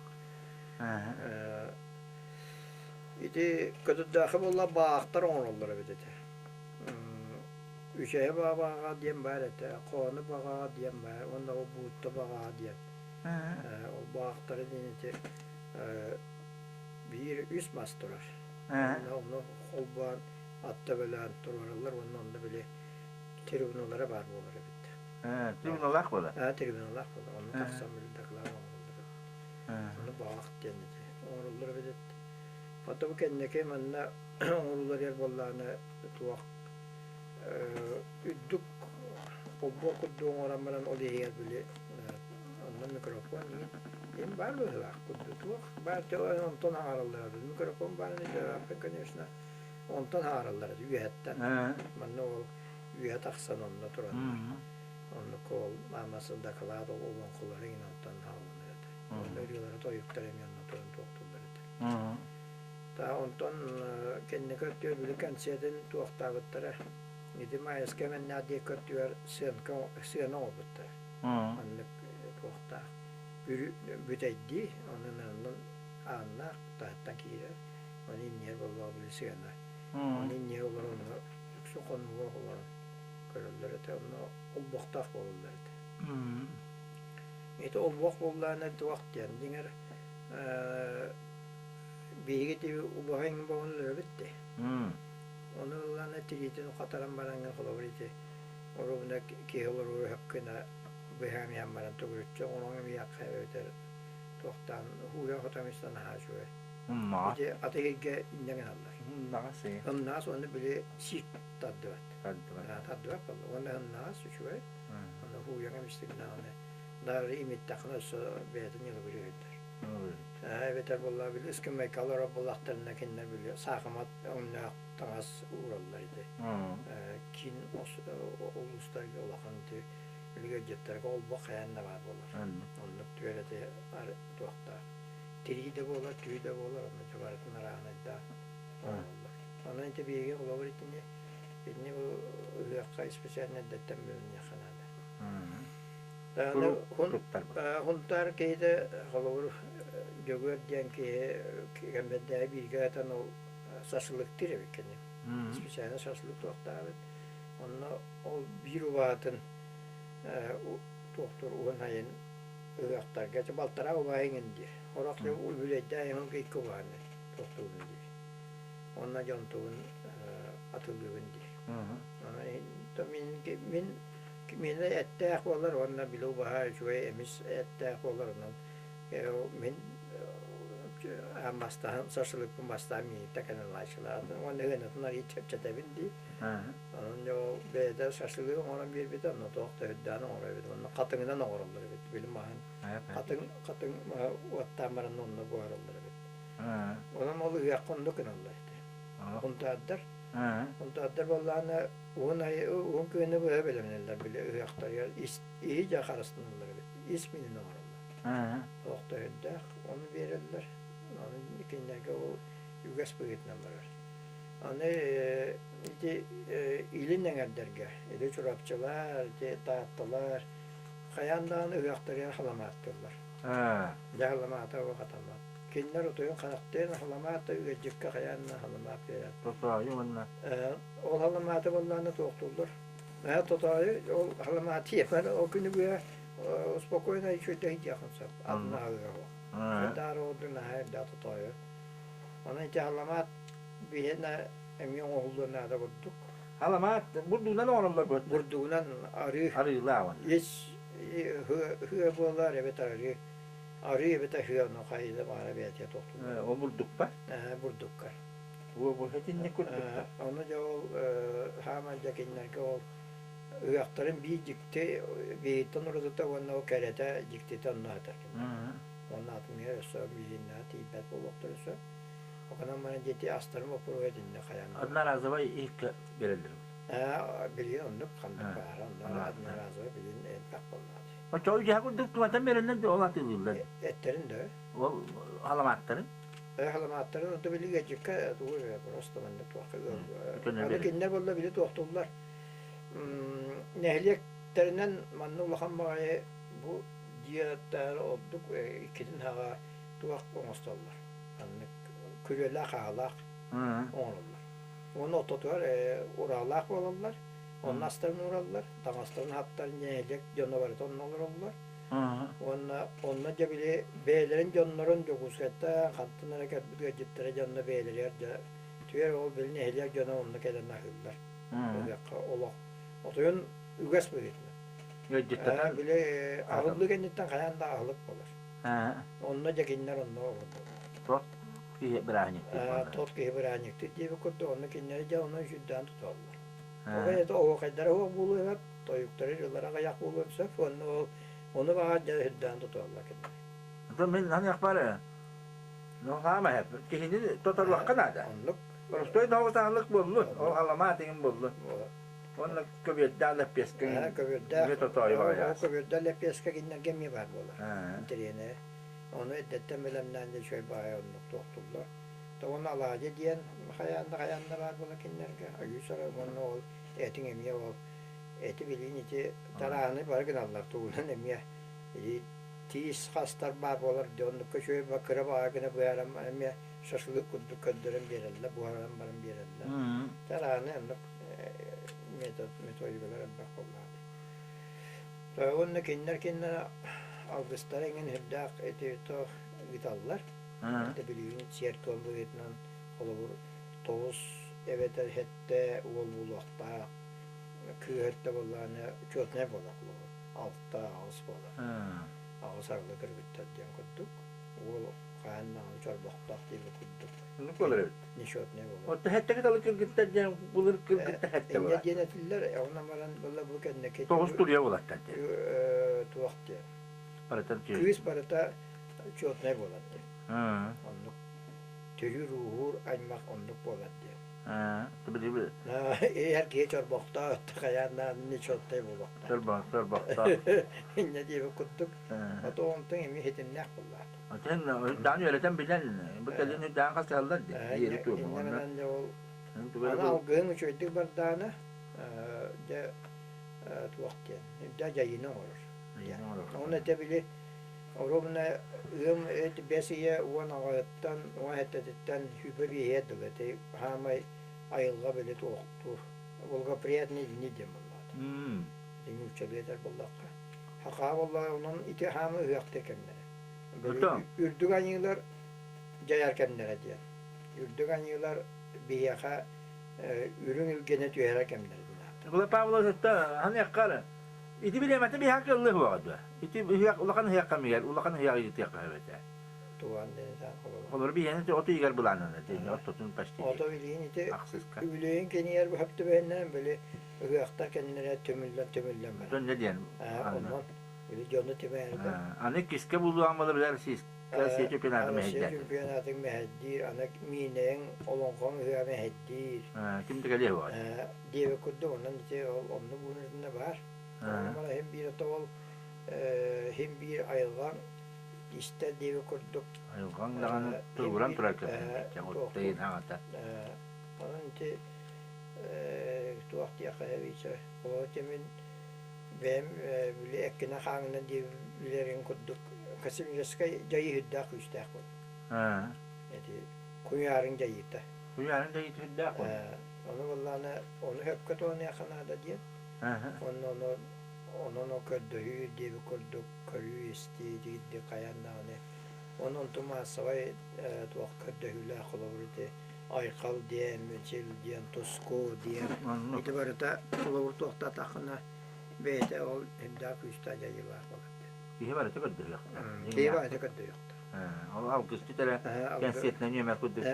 Ити көтөрдөөхө буолла баахтар оҥороллор эбит этэ. Үчэйэ баҕаҕа диэн баар этэ, Хоону баҕаҕа диэн баар уонна ол Буутта баҕаҕа диэн. Ол баҕахтара диэн ити биир үс мас турар. Онно ону холбоон ат төбөлөөн туруораллар уонна онно били трибуналара баар буолар эбит. Трибуналаах буолар? Трибуналаах буолар. Онно тахсан били доклад оҥороллор эбит. Ону баҕах диэн ити оҥороллор эбит. Ото бу кэнники манна оҥоруллар эр буоллаҕына туох үрдүк холбуох курдук оҥорон баран ол иһигэр били онно микрофон иһин баар быһыылаах курдук туох баар онтон аҥаараллара микрофон баарын өйдөөбөппүн конечно онтон аҥаараллара үөһэттэн манна ол үөһэ тахсан онно тураннар оннук ол маамасын дакылаат ол олоҥхолоро иҥин онтон хаалланар этэ онно ырыалара тойуктара эмиэ онно туран туохтууллар этэ Онтон кэнники өттүгэр били кэнсиэрин туохтаабыттара. Ити Маайыска эмэннээх диэки өттүгэр сыанка сыана оҥорбуттара. Маннык туохтаах бүтэйдии, онон онон ааннаах таһыттан киирэр. Ону иннигэр буоллаҕа били сыана. Ону иннигэр олорон онно үксүн хонууга олорон көрөллөр этэ. Онно олбохтоох буолаллар этэ. Ити олбох буоллаҕына туох диэн дьиҥэр Биһиги ити убаһа иҥин өлөрөбүт дии. Ону ыллаана тириитин хатаран бараҥҥын холобур ити оруобуна киһи олоруору өһөх гына быһаан иһэн баран төгүрүччү оҥорон эмиэххэ эбэтэр туохтаан һууйа-хото эмистэ наһаа үчүгэй. Ымнаҕас. Ити аты иһиргэ инньэ гыналлар. Ымнаҕас ээ. Ымнаҕас уонна били сиик тардыбат. Тардыбат. Тардыбат буолла. Уонна ымнаҕас үчүгэй. Уонна һууйаҥ эмистик даҕаны дары имиттэххинэ өссө бэйэтин ньылыбырыы өйдөр. Эбэтэр буолла били ыскамыайка олорор буоллахтарына кинилэр били саахымат өҥнөөх таҥас уураллар ити. Киин улуустарга улахан ити били ыалдьыттарга олбох хайаан да баар буолар. Оннук түөрэ ити туохтаах. Тирии да буолар, түү да буолар, онно дьэ барытын арааһынайдаах оҥороллор. Онон ити биһиги холобур итини итини бу ыһыахха специально эрдэттэн билиниэххэ наада. Хунтаар киһитэ холобур Дьөгүөр диэн киһи кэмбэрдээйи бииргэ ыытан ол шашлыктыыр эбит кини. Специально шашлык туохтаабыт. Онно ол биир убаһатын туохтуур уһун айын ыһыахтарга балтараа убаһа иҥин диир. Сорох үбүлүөйдээх иһин икки убаһаны туохтуубун диир. Онно дьонтубун атылыыбын диир. Мин Миэнэ эттээх буолар уонна били убаһа үчүгэй эмис эттээх буолар онон мин бастаан шашлыкпын бастаан мииттэ кэнэлааччылаатын уонна ыанатын арыый чэпчэтэбин дии. Онон дьэ ол бэйэтэ шашлыгы оҥорон биэрбитэ онно туох да үрдээн оҥорор эбит уонна хатыҥынан оҥороллор эбит били маһын хатыҥ хатыҥ маһа уоттаан баран онно буһараллар эбит. Онон ол ыһыахха оннук гыналлар этэ. Хунтаардар. Хунтаардар буоллаҕына Уһун уһун күөнү быһа бэлэмнэнэллэр били ыһыахтарыгар ис иһи дьэ харыстаналлар эбит. Ис минин оҥороллор. Туох да өйдөөх ону биэрэллэр. Ону кинилэргэ ол үгэс быһыытынан барар. Аны ити илин эҥэрдэргэ, ити Чурапчылар, ити Таатталар хайаан даҕаны ыһыахтарыгар халамааттыыллар. Дьэ халамаата хатаммат. Кинилэр утуйун харахтыын халамаат да ыалдьыкка хайаан да халамаат биэрэр. Тотоойу уонна Ол халамааты буоллаҕына туохтууллар. Тотоойу ол халамааты ийэбэр ол күнү быһа спокойно үчүгэйдик иһиэххин сөп. Атын аһылыга суох. Даары ордук наһаа элбэх тотоойу. Онон ити аламаат биһиэнэ эмиэ оҥоһуллуон наада курдук. Аламаат бурдугунан оҥороллор буолла. Бурдугунан арыы. Арыылаах уонна. Ис хыа буолар эбэтэр арыы. Арыы эбэтэр хыа ону хайыта баара бэйэтэ тохтууллар. Ол бурдукпар? Бурдуккар. Бу итинник курдуктар. Ону дьэ ол хааман дьэ кинилэргэ ол ыһыахтарын биир дьикти биһиттэн уратыта уонна ол кэрэтэ дьиктитэ онно сытар кинилэр. Уонна атыныгар өссө миигиннэҕэ тиийбэт буолуохтара сөп. Оконон баран дьиэти астарын боппуруоһа итиннэ хайаан Одноразовай иһиккэ биэрэллэр. Билигин оннук ханнык баара, онно одноразовай билигин элбэх буоллаҕа дии. Оччоҕо үдьэһэ курдук туматан биэрэллэр да ол атыылыыллар. Эттэрин да. Ол халамааттарын. Халамааттарын онто били ыалдьыкка тугу просто маннык туохха ыал. Аны кинилэр буолла били туохтууллар. Нэһилиэктэринэн манна улахан баҕайы бу дьиэ ордук иккитин хаҕа туох оҥостоллор. Маннык күрүөлээх-хаалаах оҥороллор. Уонна ортотугар ураалаах буолаллар, онно астарын уураллар, таҥастарын хаптарын нэһилиэк дьоно барыта онно олороллор. Уонна онно дьэ били бэйэлэрин дьоннорун Дьокуускайтан хантан эрэ кэлбит ыалдьыттара дьонно бэйэлэригэр дьэ түөр ол били нэһилиэк дьоно онно кэлэн аһыыллар. Ыһыахха олох отойун үгэс быһыытынан. Ыалдьыттатан Били аһыллыы кэнниттэн хайаан да аһылык буолар. Онно дьэ кинилэр онно олордоллор. Тот киһи бырааһынньыктыыр буолла. Тот киһи бырааһынньыктыыр диэбит курдук онно кинилэри дьэ онно үчүрдээн туталлар. Ол это оһуохайдара суох буолуо сөп, тойуктара ырыалара аҕыйах буолуон сөп уонна ол ону баҕар дьэ үрдээн туталлар кинилэр. Оттон мин ханыахпар ну хаама киһини тоторуохха наада. Оннук. Простой тоҕус буоллун, ол аламаат иҥин буоллун. Уонна көбүөрдээх лэппиэскэ көбүөрдээх эмиэ тотоойу ол көбүөрдээх лэппиэскэ кинилэргэ эмиэ баар буолар. Интэриэһинэ. Ону эрдэттэн бэлэмнээн дьэ үчүгэй баҕайы оннук туохтуллар. То уонна алаадьы диэн хайаан да хайаан да баар буолар кинилэргэ. Айыы сара уонна ол этиҥ эмиэ ол эти билигин ити тарааны бары гыналлар тугунан эмиэ или тиис хастар баар буолар дьэ оннукка үчүгэй кыра баҕайы гына быһааран эмиэ шашлык курдук көрдөрөн биэрэллэр буһаран баран биэрэллэр. Тарааны оннук метод методикалар элбэх буоллаҕа дии. Уонна кинилэр кинилэр алгыстара иҥин сүрдээх ити туох ыыталлар. Это билигин сиэр-туом быһыытынан холобур тоҕус эбэтэр сэттэ уол буолуохтаах, кыыһа өттө буоллаҕына учетнай буолар холобур алта аҕыс буолар. Аҕыс арылы кыргыттар диэн курдук. Уол хаһан даҕаны чорбохтоох диэбит курдук. Оннук буолар эбит. Нечетный буолар. Оттон сэттэ кыталы кыргыттар диэн былыр кыргыттар сэттэ Инньэ диэн этиллэр, онон баран была бу кэнники Тоҕус туруйа буолаттар диэн. Туох диэн. Барыта Кыыс барыта четнай буолар диэн. Оннук төрүүр-ууһуур аймах оннук буолар диэн. Эр киһи чорбохтоох хайаан нечетный буолуохтаах. Чорбохтоох. Инньэ диэбит курдук. Ото онтон эмиэ хитимнээх буоллаах. Отен даан үөрэтэн билэн, бу кэлин даан хасыһаллар дии. Иэри туому. Инньэ гынан дьэ ол аны алгыһыҥ үчүгэйдик бардаана дьэ туох диэн, дьэ дьайыыны оҥорор. Ону этэ били оруобуна ыам бэс ыйа 18-ттан 17-титтэн 25-иһигэр дылы ити хаамай айылҕа били туохтуур благоприятный дни диэн буоллаҕа. Ити нууччалыы этэр буоллахха. Хахаа буоллаҕа онон ити хаамы ыһыахтыыр кэмнэрэ. Үрдүк аньыылар дьайар кэмнэрэ диэн. Үрдүк аньыылар биһиэхэ үрүҥ илгэни түһэрэр кэмнэрэ диэн ааттанар. Николай Павлович, ханыахха ити бириэмэтэ биһиэхэ кыаллыа суоҕа дуо? Ити ыһыах улахан ыһыах кэмигэр улахан ыһыах ыытыахха сөп этэ. Туган диэн этэн холобур. Холобур биһиэнэ от ыйыгар былааннанар диэн ортотун почти. Ото билигин ити Ахсыска. үбүлүөйүн кэнигэр быһап түбэһиннэрэн били ыһыахтар кэннилэрэ түмүллэн түмүллэн барар. Дьон диэн. Онон били дьону түмээрдэ. Аны киске булуан була билэр Россия чемпионатын Россия чемпионатын мэһэйдиир, аны миинэйиҥ олоҥхоҥ ыһыа мэһэйдиир. Ким да кэлиэ буолар. Диэбит курдук онон ити ол онно буунутунна баар. Онон иһин биир ото ол иһин биир айылҕаҥ истэр диэбит курдук. Айылҕаҥ даҕаны туругуран турар кэмэ оттайын аҕата. Онон ити туох диэххэ сөбүй Ол мин бэйэм били эккинэн-хааҥҥынан дии билэрин курдук космическай дьайыы сүрдээх күүстээх буолар. Ити куйаарыҥ дьайыыта. Куйаарыҥ дьайыыта сүрдээх буолар. Ону буоллаҕына ону сөпкө туһаныахха наада диэн. Уонна ону онон ол көрдөһүү диэбит курдук көрүү-истии диирдик хайаан даҕаны Онон онтум маассабай туох көрдөһүүлээх холобур ити Айхал диэн, Мичил диэн, Туску диэн ити барыта холобур туохтаатаххына бэйэтэ ол үрдээх күүстээх дьайыылаах буолар диэн. Киһи барыта көрдөһүөхтээх. Киһи барыта көрдөһүөхтээх. Ол алгысчыт эрэ кэнсиэтинэн үөмэр курдук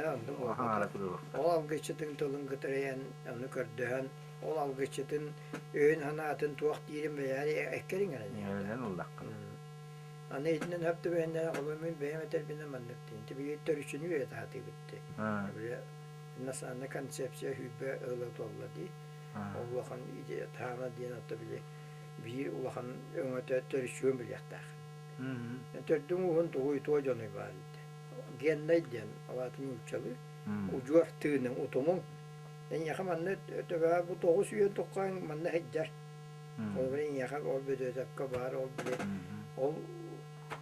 хаҥара туруохтаах. Ол алгысчытын тылын кытарыйан, ону көрдөһөн, ол алгысчытын өйүн-санаатын туох диирин бэйэҕэр эккэр иҥэрэн Иҥэринэн ыллаххына. Аны итинэн хөп түбэһиннэрэн холобур мин бэйэм этэрбинэн маннык диин. Били төрүччүнү үөрэтэ сатыыбыт дии. Били национальная концепция сүүрбэ ыла туолла дии. Ол улахан идея таһаана диэн ата били биир улахан өҥөтө төрүччүгүн билиэхтээх. Төрдүҥ ууһун тугуй туо дьонуй баар дии. Геннай диэн ол аата нууччалыы удьуор тыыныҥ утумуҥ. Эйиэхэ манна төбөҕө бу 9 үйэ туххаҥ манна сылдьар. Холобур эйиэхэ ол Бөдүөтэпкэ баар ол били ол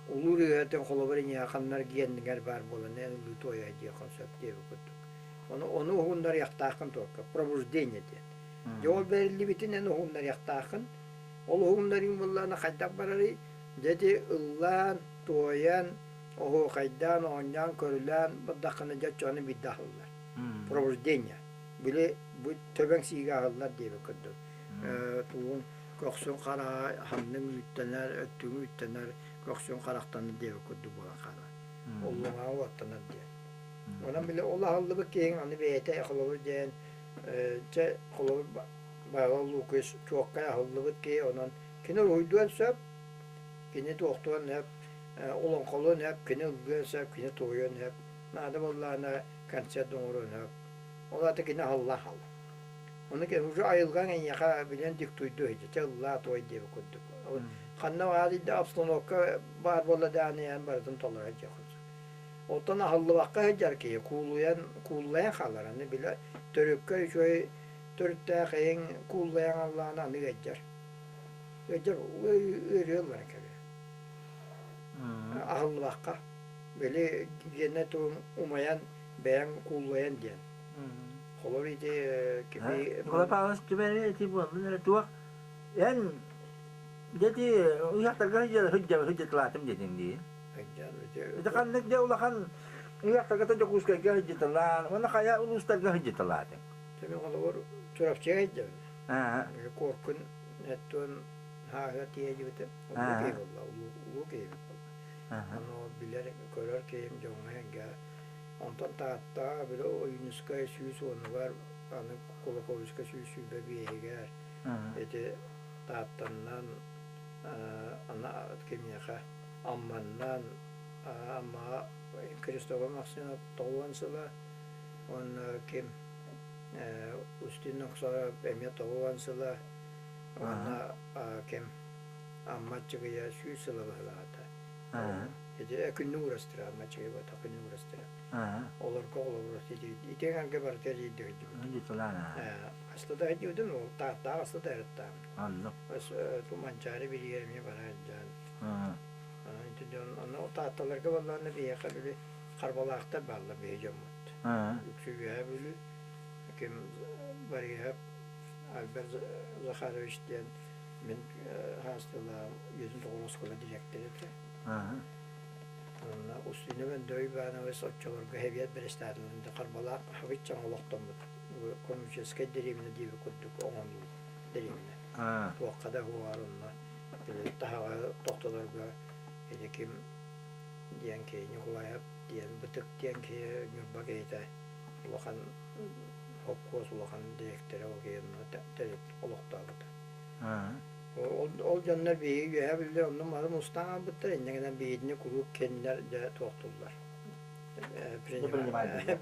улуу ырыаһытын холобур эйиэхэ ханнар гиэннигэр баар буолан эн ылыы туойа диэххин сөп диэбит курдук. Ону ону уһуннарыахтааххын туокка пробуждение диэн. Дьэ ол бэриллибитин эн уһуннарыахтааххын. Ол уһуннарыыҥ буоллаҕына хайдах барарый? Дьэ ити ыллаан, туойан, оһуохайдаан, оонньоон, көрүлээн бардаххына дьэ оччоҕуна биирдэ аһыллар. Пробуждение. Били бу төбөҥ сиигэ аһыллар диэбит курдук. Тугуҥ көхсүн хараҕа ханныҥ үүттэнэр, өттүҥ үүттэнэр, көхсүн харахтанар диэбит курдук буолан хаалар. Уллуҥаҕа уоттанар диэн. Онон били ол аһыллыбыт киһиҥ аны бэйэтэ холобур диэн чэ холобур Баһылай Лукич чуоккай аһыллыбыт киһи онон кини уруһуйдуон сөп, кини туохтуон сөп, олоҥхолуон сөп, кини ыллыан сөп, кини туойуон сөп, наада буоллаҕына концерт оҥоруон сөп. Ол аата кини аһыллан хаалар. Ону уже айылҕаҥ эйиэхэ билэн диктуйдуо иһдьэ, чэ ыллаа туой диэбит курдук. Ханна баар обстановка баар буолла даҕаны эн барытын толоро сылдьыаххын сөп. Оттон аһыллыбакка сылдьар киһи куулуйан кууллайан хаалар. Аны бile төрүккэ үчүгэй төрүттээх эйиҥ кууллайан аллаҕына аны ыалдьар. Ыалдьар ыарыы ылларан кэбиһэр. Аһыллыбакка били гиэнэ тугун умайан бэйэҥ кууллайан диэн. Холор ити кими Николай Павлович түбэри ити буоллун эрэ туох эн дьэ ыһыахтарга сылдьыталаатым диэтиҥ дии. Ити ханнык дьэ улахан ыһыахтарга Дьокуускайга сылдьыталаан уонна хайа улуустарга сылдьыталаатыҥ? Төбө холобур Чурапчыга сылдьабын. Куоркун эттуон хааһыа тиийэ Улуу киһи буолла, улуу киһи буолла. Ону билэр, көрөр киһим дьоҥҥо эҥгэ. Онтон Тааттаҕа били Ойуунускай 110-угар, аны Кулаковичка 125-игэр ити Тааттаннан аны кимиэхэ Амманнан Аммаҕа Христофор Максимов 90 сыла уонна ким Устин Нохсоров эмиэ 90 сыла уонна ким Амма Аччыгыйа 100 сыла быһылаата. Ити күннүк уурастыра, Амма Аччыгыйа буолта күннүк уурастыра. Олорго олобур ити эҥэргэ барыта тиийдэ сылдьыбыт. Хаста да сылдьыбытым, ол Тааттаҕа хаста да ырыттаам. Ту Манчаары бириигэр эмиэ бара сылдьан. Ити дьон онно Таатталарга буоллаҕына биһиэхэ били Харбалаахтар бааллар биһи дьоммут. Үксү Үөһээ Бүлүү ким Бориһов Альберт Захарович диэн мин хаастылаах үйэтин тоҕуруос оскуола дириэктэрэ этэ. Онно Устинов Андрей Иванович оччолорго Сэбиэт бэрэстээтэлин Харбалаах хабыччаҥ олохтоммут коммуническай дэриэбинэ диэбит курдук оҥоһуллубут дэриэбинэ. Туохха да уһугар онно таһаҕаһы тохтоторго ити ким диэн киһи Ньукулаев диэн Бытык диэн киһи Ньурба киһитэ улахан холкуос улахан дириэктэрэ ол киһи онно төрүт олохтообута. Ол дьоннор биһиги үөһэ биллэр онно мары мустан хаалбыттар, инньэ гынан биһигини куруук кинилэр дьэ туохтууллар.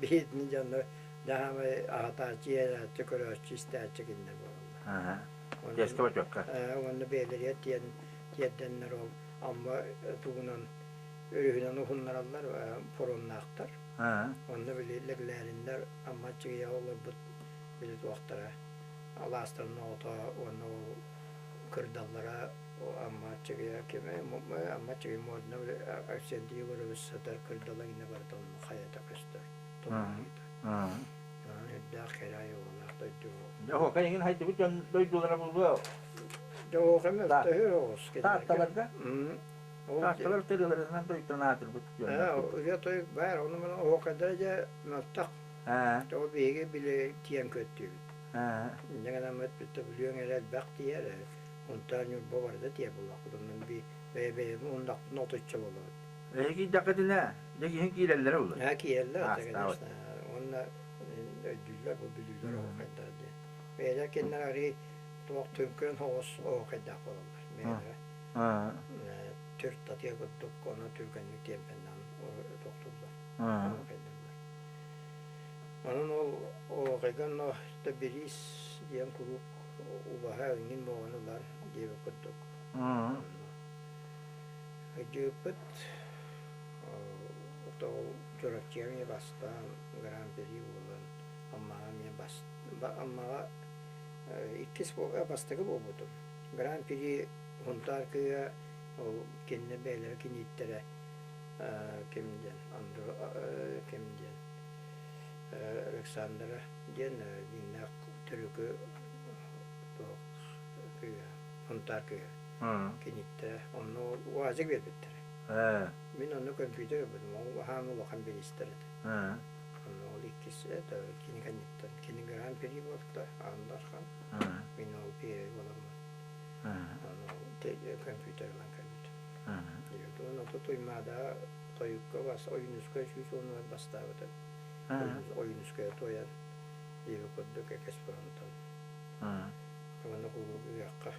Биһигини дьоннор дьаһамай аһатааччы, иһэрээччи, көрөөччү, истээччи кинилэр буолаллар. Уонна бэйэлэригэр тиэн тиэрдэннэр ол Амма тугунан өрүһүнэн уһуннараллар паромнаахтар. Онно били Лэглээриннэр Амма Аччыгыйаҕа олорбут били туохтара алаастарын оҕото уонна ол кырдаллара Амма Аччыгыйа кимэ Амма Аччыгый муодуна Арсентий Егорович сытар кырдала гинэ барыта онно хайата көстөр туманныыта. Онон үрдээх кэрэ айылҕалаах дойду. Дьэ, эҥин хайдыбыт дьон дойдулара буолуо. Дьэ, оһуохай мөлтөһүөр оҕус. Таатталарга? Саасталар тырыыларынан тойуктан аатырбыт дьоннор курдук. Ырыа тойук баар, ону маны оһуокайдара дьэ мөлтөх. Ол биһиги били тиийэн көрдүүбүт. Инньэ гынаммыт бүттэ Бүлүүҥ эрэ элбэх тиийэр, Унтаар Ньурба барыта тиийэр буоллахпыт. Онон бэйэ-бэйэбин уһуннахпытына отучча буолабыт. Эһиги киирдэххитинэ, дьэ киһин киирэллэрэ буолуо. Аа киирэллэр, конечно. Уонна өйдүүллэр, бу бүлүүлэр оһуокайдара диэн. Бэйэлэр кинилэр арыый туох түҥкүн соҕус оһуокайдаах буолаллар. Бэйэлэрэ Түр татыа курдук ону түргэнник тиэмпэннээн тохтууллар, оһуокайдыыллар. Онон ол оһуокайга онно бириис диэн куруук убаһа иҥин буолан ылар диэбит курдук. Өйдүүппүт ол Чурапчыга эмиэ бастаан Гран-при буолан Аммаҕа эмиэ бас Аммаҕа иккис бастакы буолбутум. Гран-при Һунтаар кыыһа ол кинилэр бэйэлэрэ кинииттэрэ ким диэн Андро ким диэн Александра диэн дьиҥнээх төрүкү туох кыыһа Һунтаар кыыһа кинииттэрэ онно УАЗик биэрбиттэрэ. Мин онно көмпүүтэр ылбытым ол аһаан улахан бириистэр этэ. Онно ол иккис это кини кэнниттэн кини гран-при буолта Аан Дархан мин ол первый буоламмын Компьютер ылан кэлбитим. Уонна Туймаада тойукка бас Ойуунускай 110-угар бастаабытым. Ойуунускайы туойан диэби курдук экспромтан. Уонна куруук ыһыахха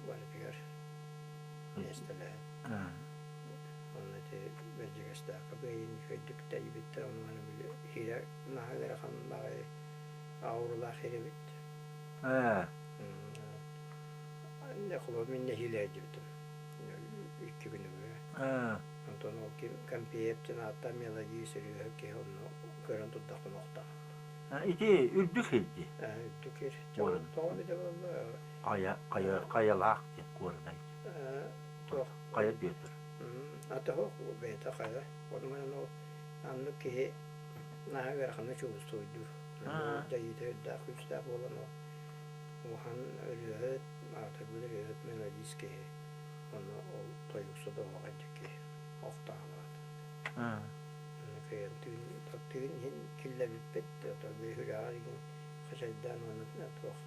барытыгар миэстэлэһэн. Онно ити Бэрдьигэстээххэ быайын үчүгэйдик тэрийбиттэр. Ону маны били хирэ наһаа ыарахан баҕайы ауралаах хир эбит. Холобур, мин нэһиилэ сылдьыбытым икки күнүгэр. Онтон ол Компеев диэн ааттаах мелодия сөрүөһүк киһи онно көрөн турдахпына охтоох. Ити үрдүк сирди. Үрдүк сир. Тоҕо эбитэ буолла? Хайа, хайа, хайалаах диэн куорунай. Туох? Хайа Бүөтүр. Ата суох, бэйэтэ хайа. Онон ол аннык киһи наһаа ыараханнык чугустуйдуур. Дьайыыта үрдээх күүстээх буолан ол улахан ырыаһыт, аатырбыт ырыаһыт мелодист киһи. Онно ол тойуксут оһоҕой киһи охтоолоот. Онно кыайан түүн түүн иһин киллэрбиппит, сүрэҕэр иһин хачайдаан уонна туох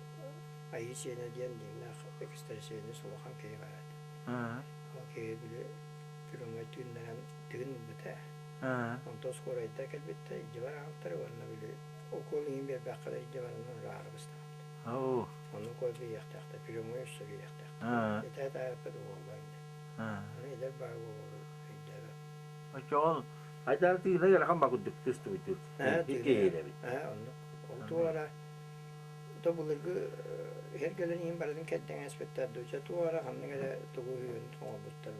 Айыы Сиэнэ диэн дьиҥнээх экстрасенс улахан киһи баар этэ. Ол киһи били күрүҥҥэ түүннэрэн тыын ылбыта. Онтон скорайдар кэлбиттэр, илдьэ бараабыттар уонна били укол иҥин биэрбэххэ да илдьэ баран ыраары быстаабыт. Ону кой биэриэхтээхтэр, прямой өссө биэриэхтээхтэр. Итээ-таайаппыт уолла инде. Аны эдэр баар буолуолу өйдөөбөт. Оччоҕо айдаар тыына ыарахан ба курдук түстүбүт. Киһилэбит. Оннук. Ол туора то былыргы иһэргэлэр иһин барытын кэрдэҥэспиттэр дуу, чэ туох эрэ ханнык эрэ тугу үһүөн оҥорбуттар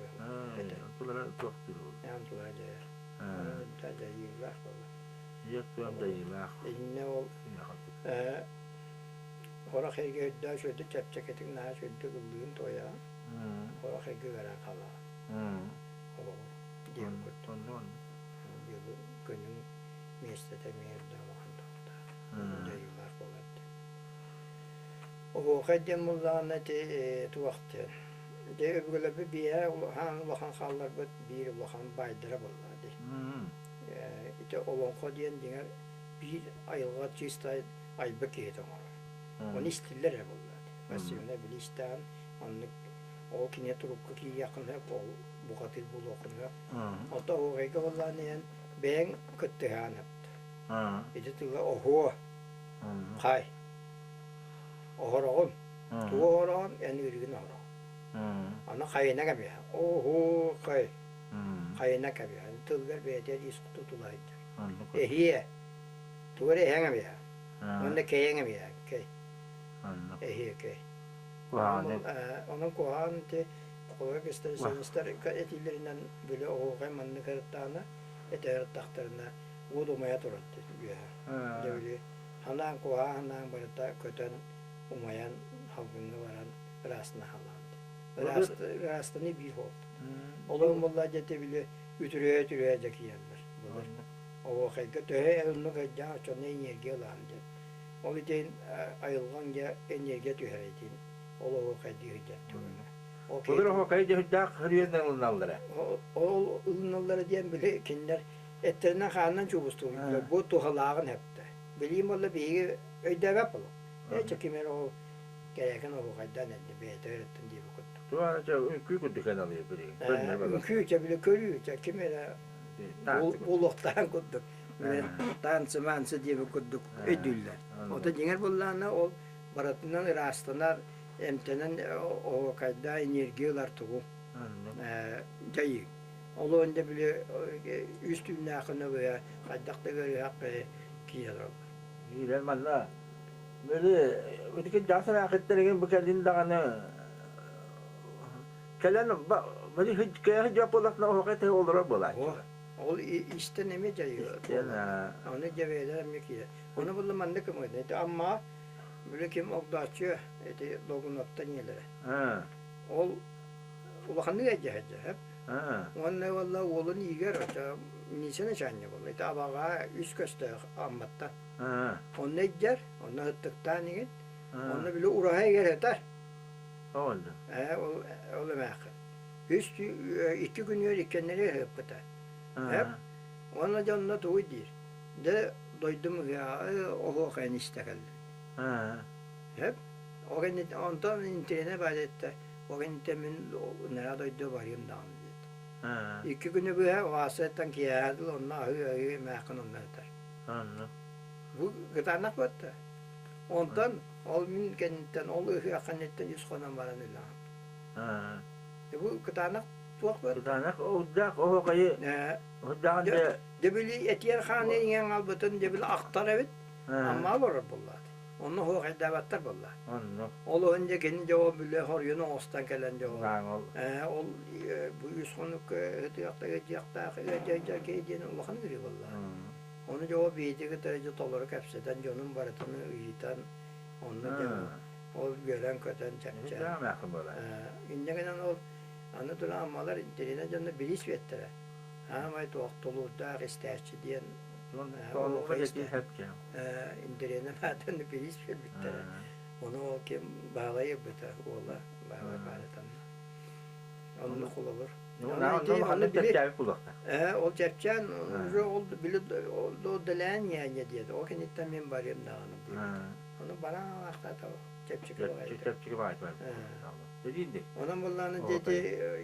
этэ. Онтулара туох диир Онтулара дьайар. Дьайыылаах буолла. Дьиэк дьайыылаах. Иннэ ол хорох эргэ үрдээх үчүгэйдик чэпчэкитик наһаа үчүгэйдик ыллыын туойаҕын. Хорох эргэ ыараан хаалаҕын. Олоҕу диэн курдук. Күнүҥ миэстэтэ эмиэ үрдээх улахан туохтаах. Дьайыылаах буолар диэн. Оһуохай диэн буоллаҕына ити туох диэн. Дьэ өбүгэлэрбит биэһэ улахан улахан хаалларбыт биир улахан баайдара буоллаҕа дии. Ити олоҥхо диэн дьиҥэр биир айылҕа чистай айбыт киһитэ оҥорор. Ону истиллэр эрэ буоллаҕа дии. Васильевна били истэҕин оннук ол кини турукка киириэххин сөп, ол бухатыыр буолуоххун сөп. Ото оһуохайга буоллаҕына иһэн бэйэҥ кыттыһаан эпт. Ити тыла оһуо, хай, оһороҕун, тугу оһороҕун, эн ыарыыгын оһороҕун. Аны хайына кэбиһэ, оһуо хай, хайына кэбиһэ. Тылгар бэйэтэ ис тутула сылдьар. Эһиэ, тугу эрэ эһэҥ эбиһэ. Уонна кэйэҥ эбиһэ, кэй. Эһиэ кэй. Онон куһаҕан ити холобур экстрасенстар этиилэринэн били оһуохай маннык ырыттаҕына этэ ырыттахтарына уот умайа турар үөһэ. Дьэ били ханаан куһаҕан ханаан барыта көтөн умайан салгыҥҥа баран ыраастана халаан. Ыраастаныы биир буолта. Олорун буоллаа дьэ били үтүрүө-үтүрүө дьэ киирэллэр былыр. Оһуохайга төһө оннук өйдөөх оччону энергия ылаан диэн. Ол итин айылҕаҥ дьэ энергия түһэр итин ол оһуохайдыы сылдьар түгэҥэ. Былыр оһуокайы дьөһүрдээх хөрүйэн ылыналлара. Ол ылыналлара диэн били кинилэр эттэринэн хаанынан чуубустууллар. Бу туһалааҕын эптэ. Билиим буолла биһиги өйдөөбөт болук. Ээ ким эрэ ол кэрээкин оһуохайдаан эрдэ бэйэтэ өрөттөн диэбит курдук. Туох үҥкүү курдук эн алыйар билигин. Үҥкүү чэ били көрүү чэ ким эрэ буолуохтаан курдук. Танцы-манцы диэбит курдук өйдүүллэр. Ото дьиҥэр буоллаҕына ол барытынан ыраастанар, эмтэнэн оһуокайдаа энергия ылар тугу дьайыы. Ол онно били үс түүннээххинэ быһа хайдах да ыарыһах киирэ олороллор. Киирэн манна били итики дьаасан аахыттарыгын бу кэлин даҕаны кэлэн били кээхи дьоп буоллахтына оһуокай тыһы олорор буолааччылар. Ол истэн эмиэ дьайыы. Аны дьэбээлэр эмиэ киирэр. Ону булла маннык ымыгын. Ити Амма били ким огдооччу ити Логуновтан ийэлэрэ. Ол улаханнык эдьэһэ Уонна уолла уолун иигэр милиция начальник буолла. Ити абаҕа үс көстөөх Амматтан. Онно иддьэр, онно ыттыктаан игин. Онно били ураһа игэр этэр. Ээ, ол ол эмээххин. Үс икки күнүгэр иккеннэри ыһыппыта. Уонна дьэ онно тугуй диир. Дьэ дойдум ыһыаҕа оһуохайын истэ кэллим. Сөп. Ол кэнниттэн онтон интириэнэ баар этэ. Ол кэнниттэн мин ынараа дойду барыам даҕаны диэт. Икки күнү быһа Оаасыттан киэһээ дылы онно аһыы-аһыы эмээххин онно сытар. Бу кытаанах батта. Онтон ол мин кэнниттэн ол ыһыах кэнниттэн үс хонон баран өлөҕүм. Бу кытаанах туох бар? Кытаанах уурдаах оһуохайы уурдааҕын дьэ Дьэ били этиэр хааны иҥэн хаалбытын дьэ били ахтар эбит. Амма олорор буоллаат. Онно оһуохайдаабаттар буолла. Онно. Ол иһин дьэ кини дьэ ол били хоруйун оҥостон кэлэн дьэ ол ол бу үс хонук ытыахтаах ыдьыахтаах ыадьайдьар киһи диэн улахан ыарыы буолла. Ону дьэ ол биһиги кытары дьэ толору кэпсэтэн дьонун барытын ыйытан онно дьэ ол үөрэн-көтөн чэпчээн. Инньэ гынан ол аны туран аммалар интеллигент дьонно бириис биэттэрэ. Аамай туох тулуурдаах истээччи диэн интэриэнэ маатан бириис биэрбиттэрэ. Ону ол ким Баһылай ылбыта уола Баһылай Баалатанна. Онно холобур. Ээ, ол чэпчээн уже ол били дэлээн ньээньэ диэт. Ол кэнниттэн мин барыам даҕаны диэбит. Ону баран алаахтаата чэпчэки баҕайы. Чэпчэки баҕайы. Онон буоллаҕына дьэ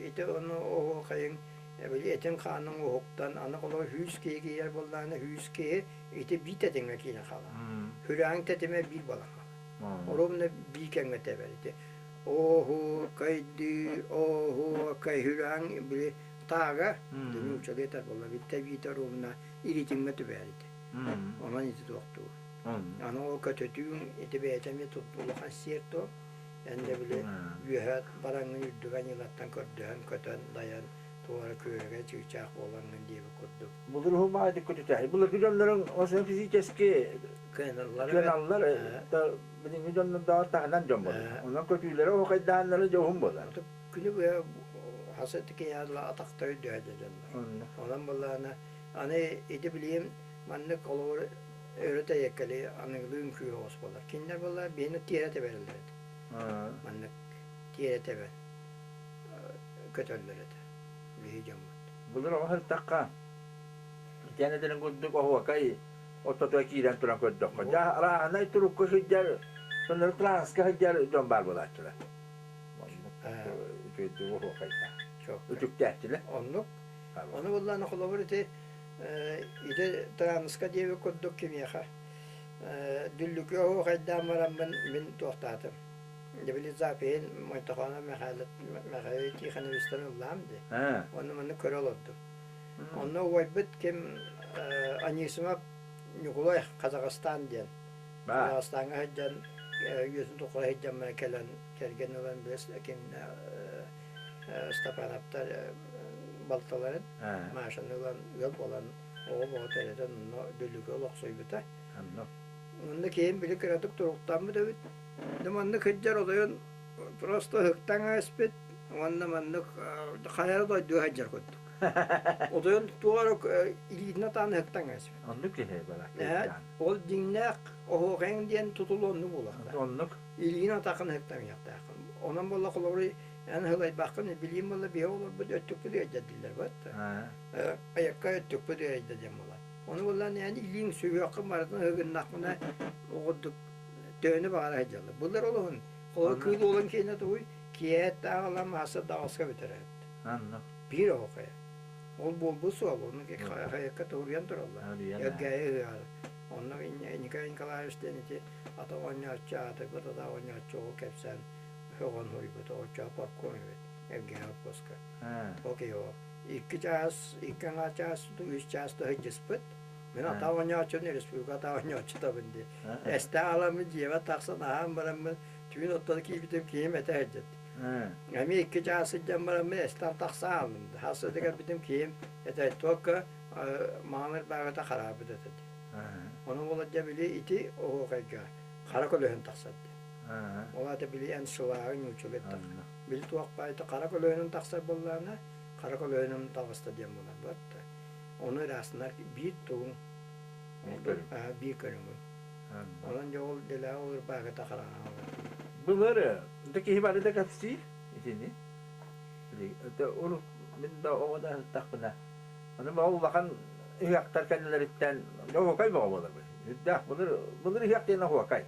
ити ону оһуохайыҥ били этиҥ-хааныҥ уһуктан, аны холобур сүүс киһи киирэр буоллаҕына, сүүс киһи ити биир тэтимҥэ киирэн хаалар. Сүрэҕиҥ тэтимэ биир буолан хаалар. Оруобуна биир кэмҥэ тэбэр ити. Оһуокайдыы, оһуокай сүрэҕиҥ били таага, нууччалыы этэр буолла, били тэбиитэ оруобуна илиитиҥҥэ түбэһэр ити. Онон ити туохтуур. Аны ол көтөтүүҥ ити бэйэтэ эмиэ улахан сиэр-туом. Эн да били үөһэ бараҥҥын үрдүк аньыылартан көрдөһөн, көтөн, дайан, туора күөрэгэй чыычаах буолаҥҥын диэбит курдук. Былыр уһумаайдык көтүтээһи. Былыргы дьонноруҥ осен физически кыаналлар кыаналлар билиҥҥи дьоннордооҕор таһынан дьон буолар. Онон көтүүлэрэ оһуохайдааннары дьэ уһун буолар. Күнү быһа хас киһи атахта өйдөһө дьоннор. Онон буоллаҕына аны ити билигин маннык холобур өрө тэйэккэли аныгылыы үҥкүү оҕус буолар. Кинилэр буоллар биһини тиэрэ тэбэрэллэр этэ. Маннык тиэрэ тэбэн көтөллөр этэ биһи дьоммут. Былыр оҕо сырыттахха, итиэн этэрин курдук оһуокай ортотугар киирэн туран көрдөххө, дьэ арааһынай турукка сылдьар, соннору транска сылдьар дьон баар буолааччылар. Оннук үчүгэйдик оһуокайдаах. Үтүктээччилэр. Оннук. Ону буоллаҕына холобур ити ити тырааныска диэбит курдук кимиэхэ Дүллүкү оһуохайдаан бараммын мин туохтаатым. Дьэ били запиһын Мойтохоонов Михаил Михаил Тихоновичтан ыллаам дии. Уонна маннык көрө олордум. Онно убайбыт ким Анисимов Ньукулай Казахстан диэн. Казахстаҥҥа сылдьан үйэтин тухары сылдьан баран кэлэн кэргэн ылан билэ кимнэ Степановтар балталарын Машаны ылан ыал буолан оҕо оҕо төрөтөн онно Дүлүкү олохсуйбута. Онно киһим били кыратык туруктаммыт эбит. Дьэ маннык сылдьар одойон просто ыһыктан ааспыт уонна маннык хайа дойдуга сылдьар курдук. Одойон туох эрэ илиитин атаан ыһыктан ааспыт. Оннук киһи бара. Ол дьиҥнээх оһуохайыҥ диэн тутул оннук буолуохтаах. Оннук. Илиин атахын ыһыктамыахтааххын. Онон буолла холобур Эн ыһылайбаккын билиим буолла биһи олорбут өттүкпүт ыайда дииллэр бат. Айакка өттүкпүт ыайда диэн буолар. Ону буоллаан эн илииҥ сүһүөххүн барытын ыһыгыннаххына оҕурдук төһөнү баҕара сылдьаллар. Былыр олоһун холобур кыыл уолун киэнэ тугуй киэһэ даҕалам мааса даҕаска бүтэрэ. Биир оһох Ол буолбут суол, ону хайакка туруйан тураллар. Эргээйи ыһыаҕар. Онно Николай Николаевич диэн ити ата оонньооччу, аатырбыт ата оонньооччу оҕо кэпсээн сөҕөн суруйбут оччоҕо парком эбит Эргээйи холкуоска. Ол киһи ол. Икки чаас, икки аҥаар чаас, үс чаас да сылдьыспыт. Мин ата оонньооччубун, республика ата оонньооччутабын дии. Эстээх аламмын дьиэбэр тахсан аһаан бараммын, түүн оттон киирбитим киһим этэ сылдьыт. Эмиэ икки чаас сылдьан бараммын эстэн тахса хааллым. Хас да кэлбитим киһим этэ только маҥан ырбааҕыта хараабыт этэ дии. Ону буолар дьэ били ити оһуокайга хара көлөһүн тахсар дии. Ол аата били эн сылааһы ньууччалыы эттэххэ. Били туох баайта хара көлөһүнүн тахсар буоллаҕына, хара көлөһүнүм таҕыста диэн буолар буотта. Ону ыраастанар биир тугуҥ, биир көрүҥүҥ. Онон дьэ ол дэлэҕэ ол ырбаахыта хараҥаҕа олордум. Былыр да киһи бары да кэпсиир итини. Урут мин да оҕо да сыттахпына, ону ол улахан ыһыахтар кэннилэриттэн оһуокай бөҕө буоларбыт. Үрдээх былыр былыр ыһыах диэн оһуокай.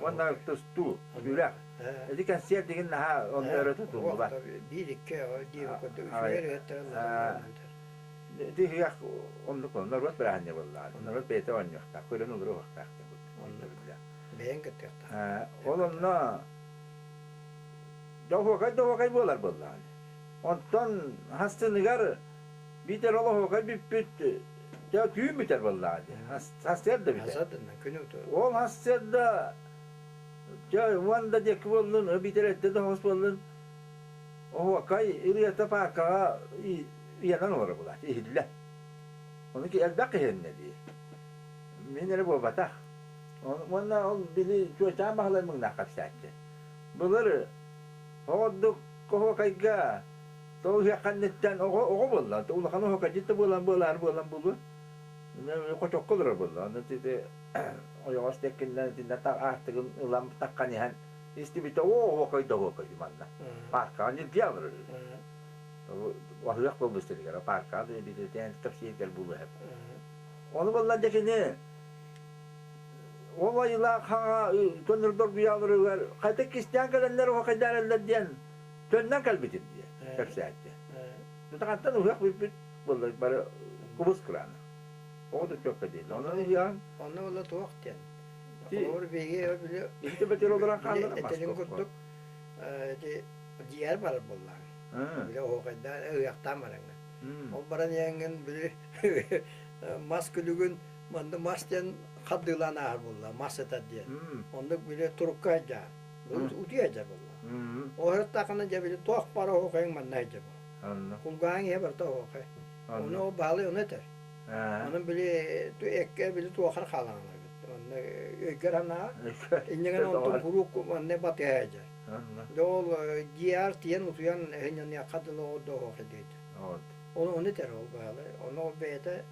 Уонна тустуу, күрэх. Ити кэнсиэр дигин наһаа онно өрө тутуллубат. Биир икки диэбит курдук үчүгэй ыһыахтар Ити ыһыах оннук норуот бырааһынньыга буоллаҕа. Норуот бэйэтэ оонньуохтаах, көрөн олоруохтаах диэн курдук. Бэйэҥ кыттыахтаах. Ол онно оһуокай да оһуокай буолар буоллаҕа. Онтон хастыныгар биитэр ол оһуокай бүппүт түүн бүтэр буоллаҕа дии. Сарсыарда бүтэр. Ол сарсыарда дьэ уон да диэки буоллун, биитэр эрдэ да соҕус буоллун, оһуокай ырыата пааркаҕа ыйанан олоро булааччы, иһиллэ. Ону элбэх киһи дии. Мин эрэ буолбатах. Уонна ол били Чуочаан Баһылай муҥнаах кэпсээччи. Былыр оҕордук оһуокайга тоҕо ыһыах кэнниттэн оҕо оҕо буолла. Улахан оһуокайдьыт да буолан буолаары буолан буолуо. Хочокко олорор буолла. Ону ити ойоҕос диэккиннэн итиннэ аартыгын ылан таххан иһэн истибитэ оо оһуокай да оһуокай манна. Пааркаҕа ньиргийэ олорор. Аһыах буолбут сиригэр пааркаҕа да билэтэн кэпсииргэр буолуо Ону буолла дьэ кини ол айылаах хаҥа көннөр доргуйааларыгар хайта кистээн кэлэннэр оһохайдаараллар диэн төннөн кэлбитим диye кэпсээччи. Тутахантан ыһыах бүппүт буолла бары кубус кыраана. Оҕо да чөккө диэн. Онон ыһыаҕын Онно буолла туох диэн. Холобур биһиги били Ити бэтэр олорон хааллара этэрин курдук ити дьиэр барар буоллаҕыҥ. Били оһуохайдаан ыһыахтаан бараҥҥын. Ол баран иһэҥҥин били мас күлүгүн манна мас диэн хардыылаан ааһар буолла, мас этэр диэн. Оннук били турукка сылдьаҕын. Утуйа сылдьар буолла. Оһырыттаххына дьэ били туох баар оһуохайыҥ манна сылдьар буолла. Кулгааҕыҥ иһэ барыта оһуохай. Ону ол баһылай ону этэр. Онон били эккэ били туохар хаалаҕын эбит. Онно өйгөр санаа. Иннигэн онтон куруук манна батыһа сылдьар. Дьэ ол дьиэҕэр тиийэн утуйан өһүннэниэххэ дылы ол да оһуохай диэбит. Ол ону этэр ол баһылай. Ону ол бэйэтэ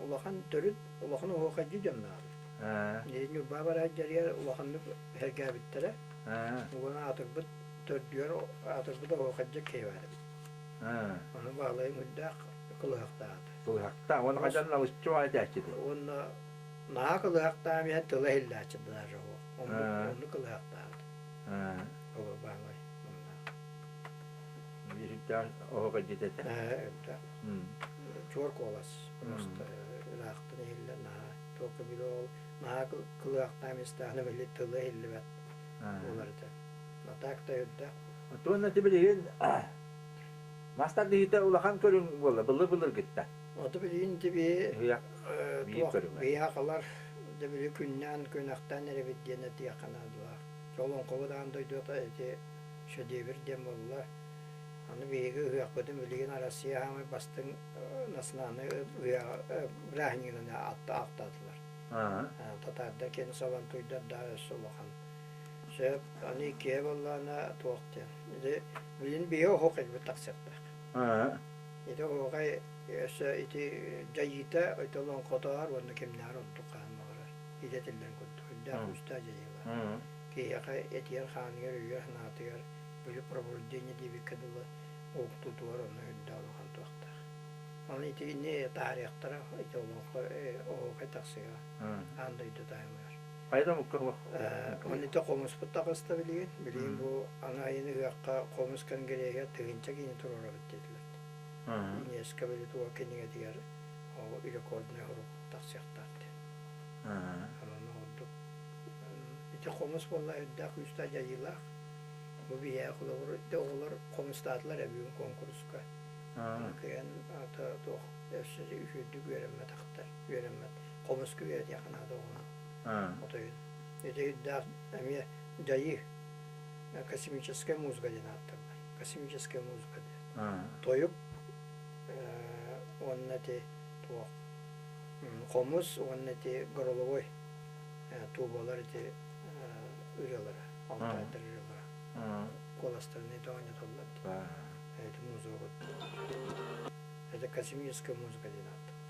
улахан төрүт улахан оһуохайдьы дьонноох. Ньурба бараат дьарыйар улаханнык сэргээбиттэрэ. Угун аатырбыт төрдүгэр аатырбыт оһуохайдьы киһи баар эбит. Ону Баһылайым үрдээх кылыһахтаата. Кылыһахтаах уонна хайдан налыччы баҕайы этээччи Уонна наһаа кылыһахтаам иһэн тыла иһиллээччи даже оннук кылыһахтаата. Ол Баһылай Үрдээх оһуохайдьыт этэ. Үрдээх. Чуор куолас просто ыраахтан иһиллэр наһаа только били ол наһаа кылыахтаам истэҕинэ били тыла иһиллибэт буолар этэ. А так да үрдээх. Туонна ти билигин мас тардыһыыта улахан көрүҥ буолла былыр-былыргыттан. Ото билигин ти туох биһиэхалар да били күннээн күнэхтээн эрэбит диэн этиэххэ наадалаах. Олоҥхобут аан дойдута ити шедевр диэн буолла. Аны биһиги ыһыахпытын билигин Россия саамай бастыҥ национальнай бырааһынньыгынан ааттаатылар. Татаардар киэн сабантуйдар да өссө улахан. Сөп, аны иккиһэ буоллаҕына туох диэн. Ити билигин биһиги оһуохайбыт тахсыахтаах. Ити оһуохай өссө ити дьайыыта ити олоҥхотоор уонна кимнээҕэр ордук хаан баҕарар. Идэтиллэн курдук. Үрдээх күүстээх дьайыылаах. Киһиэхэ этиэр хааныгар, өйүгэр-санаатыгар. Били пробуждение диэбиккэ дылы уһуктуутугар онно үрдээх улахан туохтаах. Аны итини таарыйахтара ити олоҥхо оһуокай тахсыга аан дойду таһымыгар. Хайа да омукка суох. Аны ити хомуспут таҕыста билигин. Билигин бу аны айын ыһыахха хомус конгреһыгар тыһыынча киһини туруорабыт диэтилэр. ЮНЕСКО били туга кинигэтигэр ол рекорднай хорук тахсыахтаах диэн. Анан ордук ити хомус буолла үрдээх күүстээх дьайыылаах. Бу биһиэхэ холобур ити оҕолор хомустаатылар эбүүн куонкуруска. Кыайан ата туох өссө үчүгэйдик үөрэммэтэхтэр, үөрэммэт. Хомуска үөрэтиэххэ наада оҕону. Отойун. Ити үрдээх эмиэ дьайыы космическая музыка диэн ааттанар. Космическая музыка диэн. Тойук уонна ити туох хомус уонна ити горловой тубалар ити ырыалара, алтайдар ырыалара. Куоластарын ити оонньотоллор дии. Ити музыка Это космическая музыка диэн ааттанар.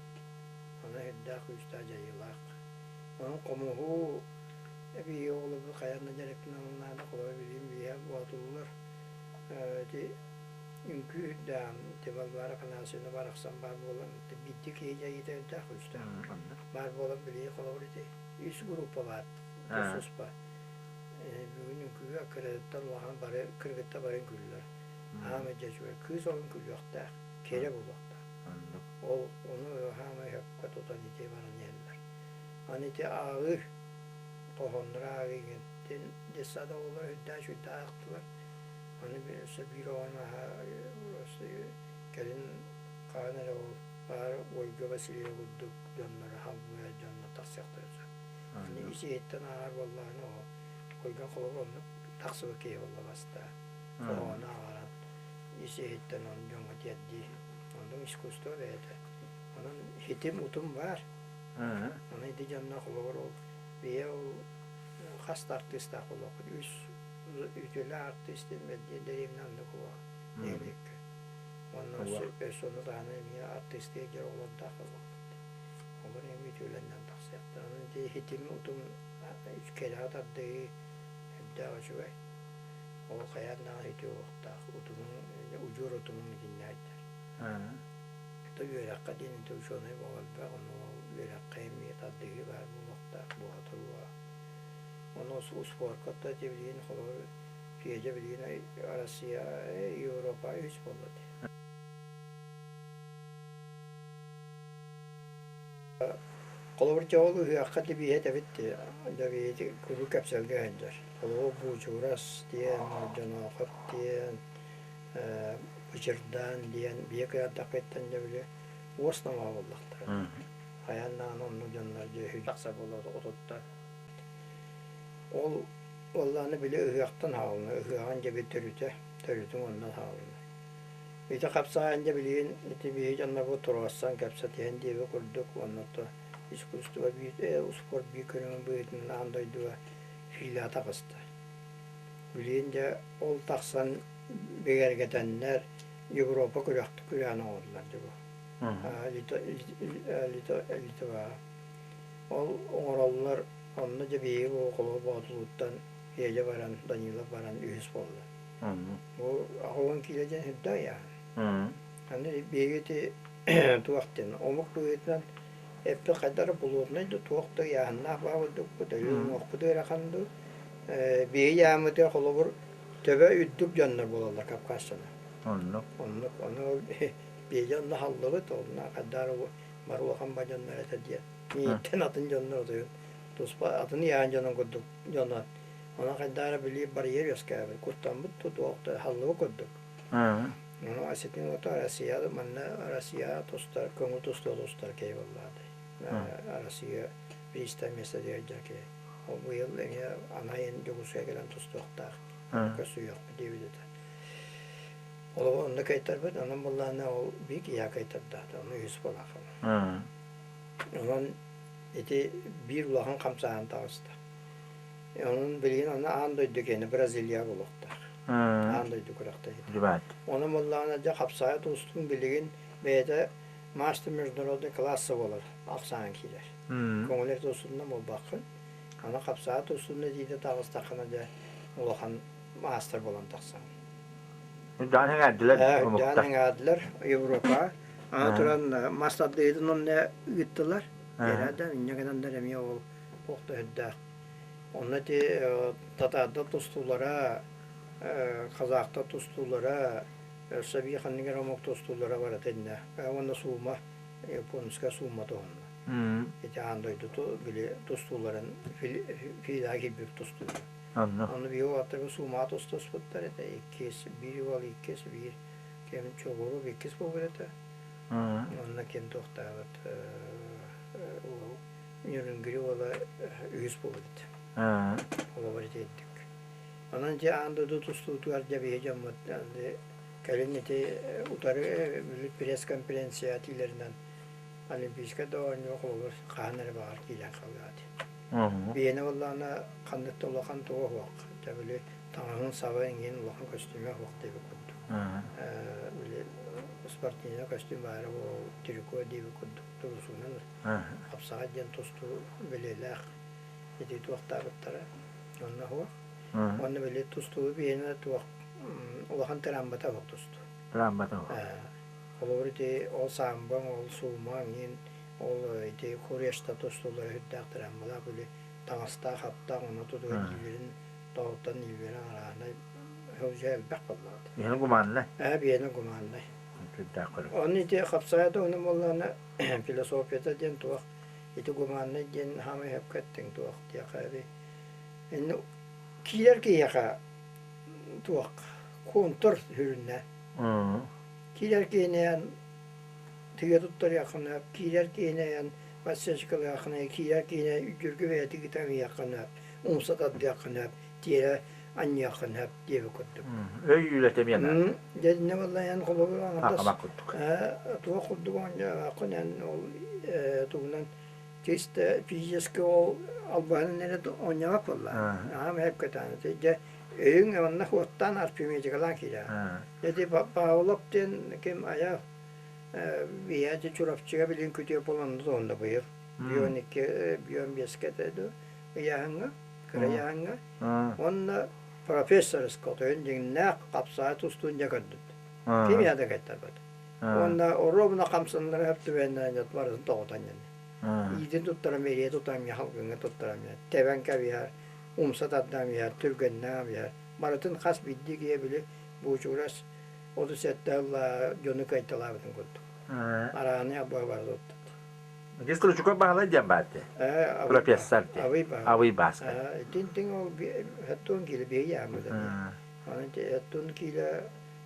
Аны үрдээх күүстээх дьайыылаах. Онон хомуһу эбии оҕолорбут хайаан да дьарыктаныан наада. Холобур, билигин биһиэхэ боотуллар ити үҥкүү үрдээн, ити Балбаара Афанасьевна барахсан баар буолан, биирдии киһи дьайыыта үрдээх күүстээх. Баар буолан билигин холобур ити үс группа баар тус-туспа. Бүгүн үҥкүүгэ кыргыттар улахан бары кыргыттар бары үҥкүүллэр. Аамай дьэ үчүгэй. Кыыс ол үҥкүүлүөхтээх, кэрэ буолуохтаах. Ол ону хаамай сөпкө тутан ити баран иһэллэр. Аны ити ааҕыы, хоһооннору ааҕыы игин. Детсад оҕолоро үрдээх үчүгэйдик аахтылар. Аны өссө биир оҕону кэлин хаһан эрэ ол баар Ольга Васильева курдук дьоннору халбыа дьонно тахсыахтара сөп. Аны ис-иһиттэн ааҕар буоллаҕына ол Ольга холобур оннук тахсыбыт киһи буолла бастаан. Хоһоону ааҕаран ис-иһиттэн ону дьоҥҥо тиэрдии. Оннук искусство бэйэтэ. Онон хитим утум баар. Аны ити дьонно холобур ол бэйэ ол хас да артыыстаах буолуохпут. Үс үтүөлээх артыыс диэн бэрдиэ дэриэбинэ оннук буолуо нэһилиэккэ. Уонна өссө ону таһынан эмиэ артыыстыы дьон оҕолордоох буолуохпут. Олор эмиэ үтүөлэннэн тахсыахтара. Онон ити хитим утум кэрэҕэ тардыһыы үрдээх үчүгэй. Ол хайаан даҕаны үтүө уохтаах утумуҥ удьуор утумуҥ итиннэ сылдьар. То үөрэххэ диэн ити учуонай буола элбэх, ону ол үөрэххэ эмиэ тардыһыы баар буолуохтаах, буола туруо. Ону успуорка да ити билигин холобур Федя билигин Россия, Европа үһүс буолла дии. Холобур, дьэ ол ыһыахха дэбииһэ этэбит дии, дэбииһи куруук кэпсэлгэ сылдьар. Холобур, Буучугурас диэн, Дьоноохоп диэн, Бычырдаан диэн биэ кыайардахпыттан дьэ били уос номоҕо буоллахтара. Хайаан даҕаны оннук дьоннор дьэ үһү тахсар буолла отуттан. Ол уоллааны били ыһыахтан хаалына, ыһыаҕын дьэ били төрүтэ, төрүтүн оннун хаалына. Ити хапсаҕайын дьэ билигин ити биһи дьоннорбут туруорсан кэпсэтиһэн диэбит курдук уонна то искусство биир успуорт биир көрүҥүн быһыытынан аан дойдуга филя таҕыста. Билигин дьэ ол тахсан бигэргэтэннэр Европа күрэхтик күрэҕин оҥордулар дьэ бу. Литваҕа. Ол оҥороллор онно дьэ биһиги бу холобур Боотулууттан Федя баран, Данилов баран үһүс буолла. Бу 80 киилэ диэн сүрдээх ыйааһын. Аны биһиги ити туох диэн омук быһыытынан эппит хайдах эрэ болуотунай да туох да ыйааһыннаах баа курдукпут, өлүү уҥуохпут ыарахан дуу. Биһиги ыйааммытыгар холобур төбө үрдүк дьоннор буолаллар Кавказ дьоно. Оннук. Оннук. Ону биһиги онно халлыбыт, онно хайдах эрэ бары улахан ба дьоннор этэ диэн. Мииттэн атын дьоннор отойун туспа атын ыйаан дьонун курдук дьоно Онон хайдах эрэ били барьер үөскээбит, куттаммыт туох да халлыбыт курдук. Ону осетин ото Россия манна Россия тустар, көҥүл тустуу тустар киһи буоллаҕа Россия бириистэ место диэйдэр киһи. Ол быйыл эмиэ анайын Дьокуускайга кэлэн тустуохтаах. Көрсүһүөхпүт диэбит этэ. Ол онно кыайтарбыт, онон буоллаҕына ол биир киһиэхэ кыайтардаата, ону үһүс буолаахым. Онон ити биир улахан хамсааһын таҕыста. Онон билигин аны аан дойду киэнэ Бразилия буолуохтаах. Аан дойду күрэхтэһиитэ. Онон буоллаҕына дьэ хапсаайа тустуун билигин бэйэтэ мастер международный класса буолар ахсаан киирэр. Көҥүлэ тустуунна буолбаккын. Аны хапсаайа тустуунна диитэ таҕыстаххына дьэ улахан маастар буолан тахсаҕын. Даан эҥээрдилэр Даан омуктар. эҥээрдилэр Европаҕа. Аны туран мас тардыытын онно ыыттылар. Эрэ инньэ гынаннар эмиэ ол туох да өйдөөх. Онно ити татаардар тустуулара, казахтар тустуулара, өссө биир ханнык эрэ омук тустуулара барыта иннэ. Уонна суума, японская суума туһунна. Ити аан дойду били тустууларын фида киирбит тустуулар. Онно. Ону биһиги уолаттарбыт суумаҕа тустуспуттар этэ. Иккис, биир уол иккис, биир ким Чогуров иккис буолбут этэ. Онно ким туохтаабыт уол Ньүрүнгүрү уола үһүс буолбут этэ. Олобор итиэрдик. Онон дьэ аан дойду тустуутугар дьэ биһи дьоммут кэлин ити утары пресс-конференция этиилэринэн Олимпийскай да оонньуу холобур хаһан эрэ баҕар киирэн хаалыа этэ. Биһиэнэ буоллаҕына ханнык да улахан туга суох. Дьэ били таҥаһын саба иҥин улахан көстүүмэ суох диэбит курдук. Били спортивнай көстүүм баара буол трико диэбит курдук турусуунан хапсаҕай диэн тустуу бэлиэлээх ити туохтаабыттара онно суох. Уонна били тустуу биһиэнэ туох улахан тыраамбата суох тустуу. Тыраамбата суох. Холобур ити ол саамбаҥ, ол суумаҥ иин ол ити курешта тустуулара сүрдээх тыраамбалаах били таҥастаах, аптаах онно тутуһан илиилэрин тоһуттан илиилэрин арааһынай сылдьа элбэх буоллаҕа. Биһиэнэ гуманнай. Ээ биһиэнэ гуманнай. Сүрдээх көрүҥ. Ону ити хапсаайа туһунан буоллаҕына философията диэн туох ити гуманнай диэн хаамай сөпкө эттиҥ туох диэхэ эбий. Инни киирэр киһиэхэ туох контур сүрүннэ. Киирэр киһинээн тыа туттарыаххына, киирэр киһинээн подсечкалыаххына, киирэр киһинэ үрдүргү бэйэтин кытамыйыаххына, умса тардыаххына, тиэрэ анньыаххына диэбит курдук. Өй үлэтэ эмиэ наада. Дьэ итиннэ буолла эн холобур аҥардас Хаамак курдук. туох курдук оонньообоккун эн ол тугунан чисто физически ол албаһынан эрэ оонньообот буолла. Аһам эпкэтааны дьэ өйүҥ онно хуоттаан арфиметикалаан киирэ. Ити Павлов диэн ким айа биһиэхэ Чурапчыга билин күтүө буолан онно быйыл. Бион икки, бион биэскэ этэ дуу ыйааһыҥҥа, кыра ыйааһыҥҥа. Уонна профессорскай отойун дьиҥнээх хапсаҕай тустуун дьэ көрдүт. Ким яда кэттэрбэт. Уонна оруобуна хамсаннара хөп түбэһиннэрэн барытын тоҕутан дьэнэ. Иитин туттаран биэриэ тутан халгыҥҥа туттаран тэбэн кэбиһэр, умса тардан иһэр, түргэннээн иһэр. Барытын хас биирдии киһи били буучугурас 37 сылла дьону кыайталаабытын курдук. Арааны абыа бары туттут. Дискручуков Баһылай диэн баар дии. Профессор дии. Абый Баһылай. Абый Бааска. Итинтиҥ ол хэттуон киилэ биһи яамыда. Онон хэттуон киилэ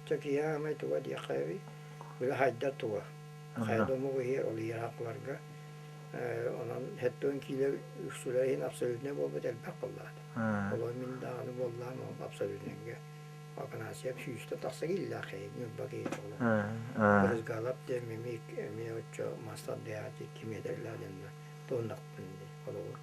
чакияамай туга диэххэ били хайдар туга. Хайда омук иһэр ол иһэр хакыларга Онон хэттуон киилэ үксүлэр иһин абсолютнай буолбут элбэх буоллаҕа. Олор мин даҕаны буоллаам ол абсолютнайга Афанасьев сүүстэн тахса кииллээх киһи, Ньурба киһитэ ол. Брызгалап диэн мимик эмиэ оччо мас тардыйааччы кимиэтэллээх дьонно туоннахпын дии холобур.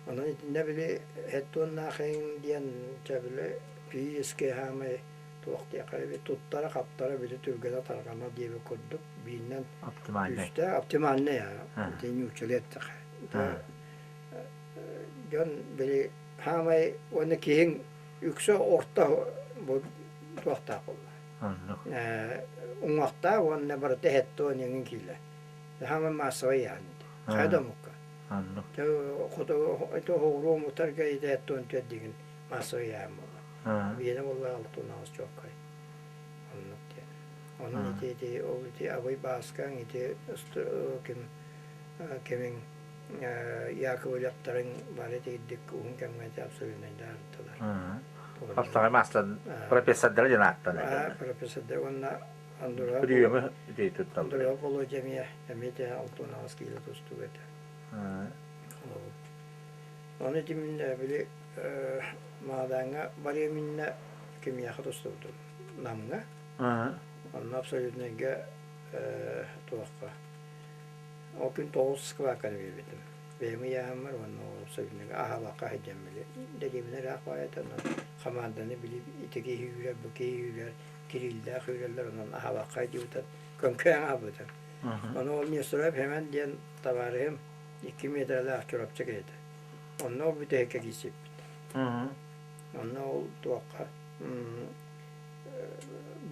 Онон итиннэ били хэттуоннаахыҥ диэн чэ били физически хаамай туох диэххэ эбит туттара-хаптара били түргэнэ-тарҕана диэбит курдук бииринэн Оптимальнай. күүстээх оптимальнай ити нууччалыы эттэххэ дьон били хаамай уонна киһиҥ үксэ орто бу туохтаах буолла Оннук. уҥуохтаах уонна барыта эһэттуон иҥин киилэ хаамай массовай яан хайа да омукка Оннук. хоту хоҕуруо омуктарга ити эттуон түөрдигин массовай яан буолла Биэнэ буолла алтын аҕыс чуоккай. Оннук диэн. Онон ити ити ол ити Абый Бааскаҥ ити ким кимиҥ Яковлевтарыҥ бары итирдик уһун кэмҥэ ити абсолютнайдаабыттылар. Хапсаҕай маастар профессордара диэн ааттанар. Профессордар уонна Андуров Приемы ити тутталлар. Андуров Володя эмиэ эмиэ те 68 киилэ тустуук этэ. Ону ити мин били Маадааҥҥа барыам иннинэ кимиэхэ тустубутум? Намҥа. Онно абсолютнайга туохха ол күн тоҕус скваканы биэрбитим. Бэйэм ыйааһыммар уонна ол абсолютнайга аһаабакка сылдьан били дэриэбинэ ыраах баайата онон хамаанданы били ити киһи үүрэр, бу киһи үүрэр, Кириллээх үүрэллэр онон аһаабакка сылдьыбытым, көҥкөйөн аһаабытым. Ону ол Нестеров Хэмэн диэн табаарыһым икки миэтэрэлээх Чурапчы киһитэ. Онно ол бүтэһиккэ киирсиппит. Онно ол туохха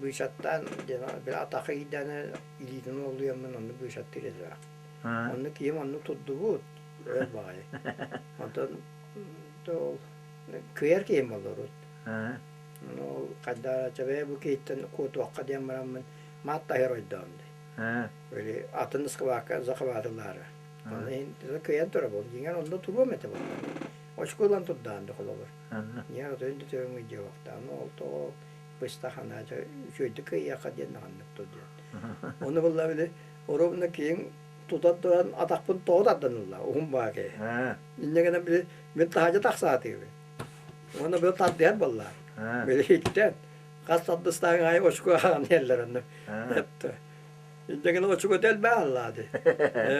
быысаттаан диэн били атахха киирдэҕинэ илиитин уолуйаммын онно быысаттыыр этилэр. Онно киһим оннук турдубут өр баҕайы. Онтон ол кыайар киһим буолла урут. Ону ол хайдах чэбэйэ бу киһиттэн куотуохха диэн бараммын маат таһыр ойдоом дии. Били атын ыскыбаакка захватылаары. Онно иһин кыайан турар буол. Дьиҥэр онно туруом этэ буолла. Очко ылан турдаан да холобур. Дьиҥэр отойун да төбөҥ ыйдьыахтаан ол тоҕо быстах анаа үчүгэйдик кыайыахха диэн наҕаннык ту диэн. Ону булла били оробуна киһиҥ тутан туран атахпын тоҕо тардан ылла уһун баа киһи. Инньэ гынан били мин таһырдьа тахсаатыыбын. Уонна били тардыһар буолла. Били иттэн хас тардыстааҥ аайы очко аҕан иһэллэр онно. Инньэ гынан очкота элбээн аллаады.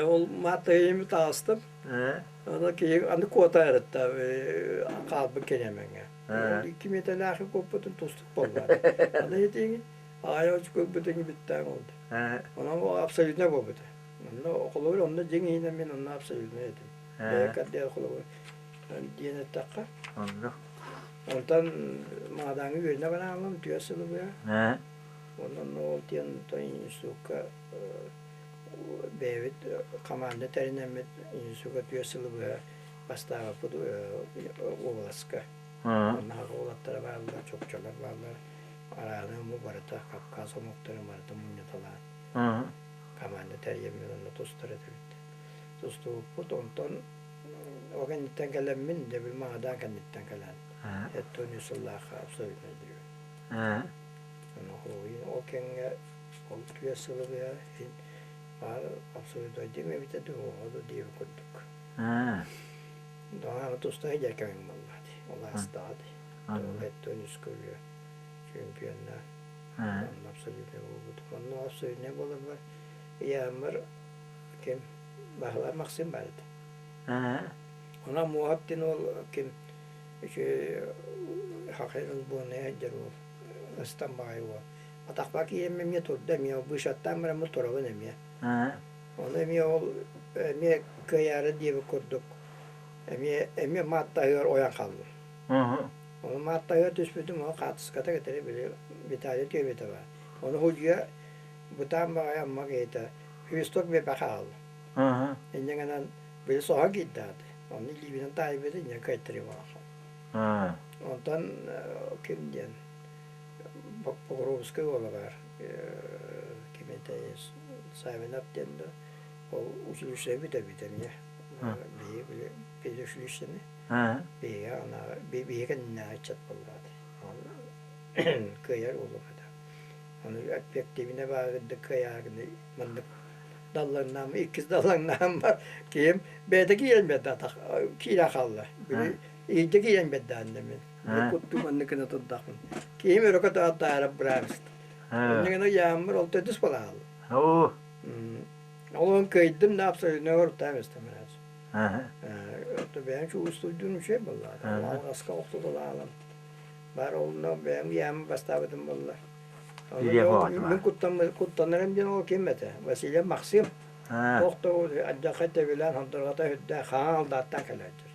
Ол мааттайым таҕыстым. Аны киһи аны куота эрэтта хаалбыт кэнэмэҥҥэ. Ол икки миэтэлээхи куоппутун тустук буолла. Аны итиҥи аайы очко ылбытыҥ бүттээн олду. Онон абсолютно буолбута. Онно холобур онно дьиҥ иһинэн мин онно абсолютно этим. Бэйэ холобур диэн эттэххэ. Онно. Онтон Маадааҥҥа үөрэнэ бараалым түөрт сылы быһа. Онон ол диэн институкка бэйэбит команда тэринэммит институкка түөрт сылы быһа бастаабыппыт уобаласка. Онно саха уолаттара бааллар, чукчалар бааллар. Арааны омук барыта, Кавказ омуктарын барыта мунньуталаан команда тэрийэммит онно тустар этибит. Тустубуппут онтон ол кэнниттэн кэлэммин, дьэ били Магадан кэнниттэн кэлэн, 73 сыллаахха абсолютно диибин. Ол кэмҥэ ол түөрт сылы быһа иһин баар абсолютнайдыым эбитэ дуу, оҕо дуу диэбит курдук. Даҕаны туста сылдьар кэмим буолла дии, ол аастаҕа дии. Ол үскэ үлэ чемпионнаан онно абсолютнай буолбутум. Онно абсолютнай буоларбар ыйааммар ким Баһылай Максим баар этэ. Онон Муоһап диэн уол ким үчүгэй хахайын буонайа сылдьар уол ыстан баҕайы уол. Атахпар киирэммин эмиэ турда эмиэ быышаттаан бараммын турабын эмиэ. Ону эмиэ ол эмиэ кыайаары диэбит курдук эмиэ эмиэ мааттаһыгар ойон хааллым. Ону мааттаһыгар түспүтүм ол хаартыската кэтэри били Виталий түөбүтэ баар. Ону судьуйа бытаан баҕайы Амма киһитэ свисток биэрбэ хаалла. Инньэ гынан били соһон киирдэ ааты. Ону илиибинэн таайбыт инньэ кыайтарыы буолан хаалла. Онтон ким диэн Покровскай уола баар ким этэй Савинов диэн да ол училище бүтэрбит эмиэ биһиги били педучилищены биһиги ана биһиги кэннинээҕи ыччат буоллаҕа кыайар уолум этэ. Ону эппиэктиибинэ бааргырдык кыайааргыны маннык даллаҥнаам иккис даллаҥнаам бар киһим бэйэтэ киирэн биэрдэ атах киирэ хаалла. Били иһирдьэ киирэн биэрдэ анна мин. Куттуу маннык гына турдахпын. Киһим өрө көтөҕө таара быраабыст. Онно гына ыйааммар ол төрдүс буолаал. Ол он кыайдым да абсолютно оруттаам истэмэрээч. Бэйэм чугустуйдуун үчүгэй буолла. Алҕаска охтуталаалам. Баар олно бэйэм ыйааммын бастаабытым буолла. Мин куттанарым диэн ол ким этэ? Василий Максим. Туох да алдьархай тэбилээн хонторҕото үрдээх хаҥан алдааттаан кэлээччи.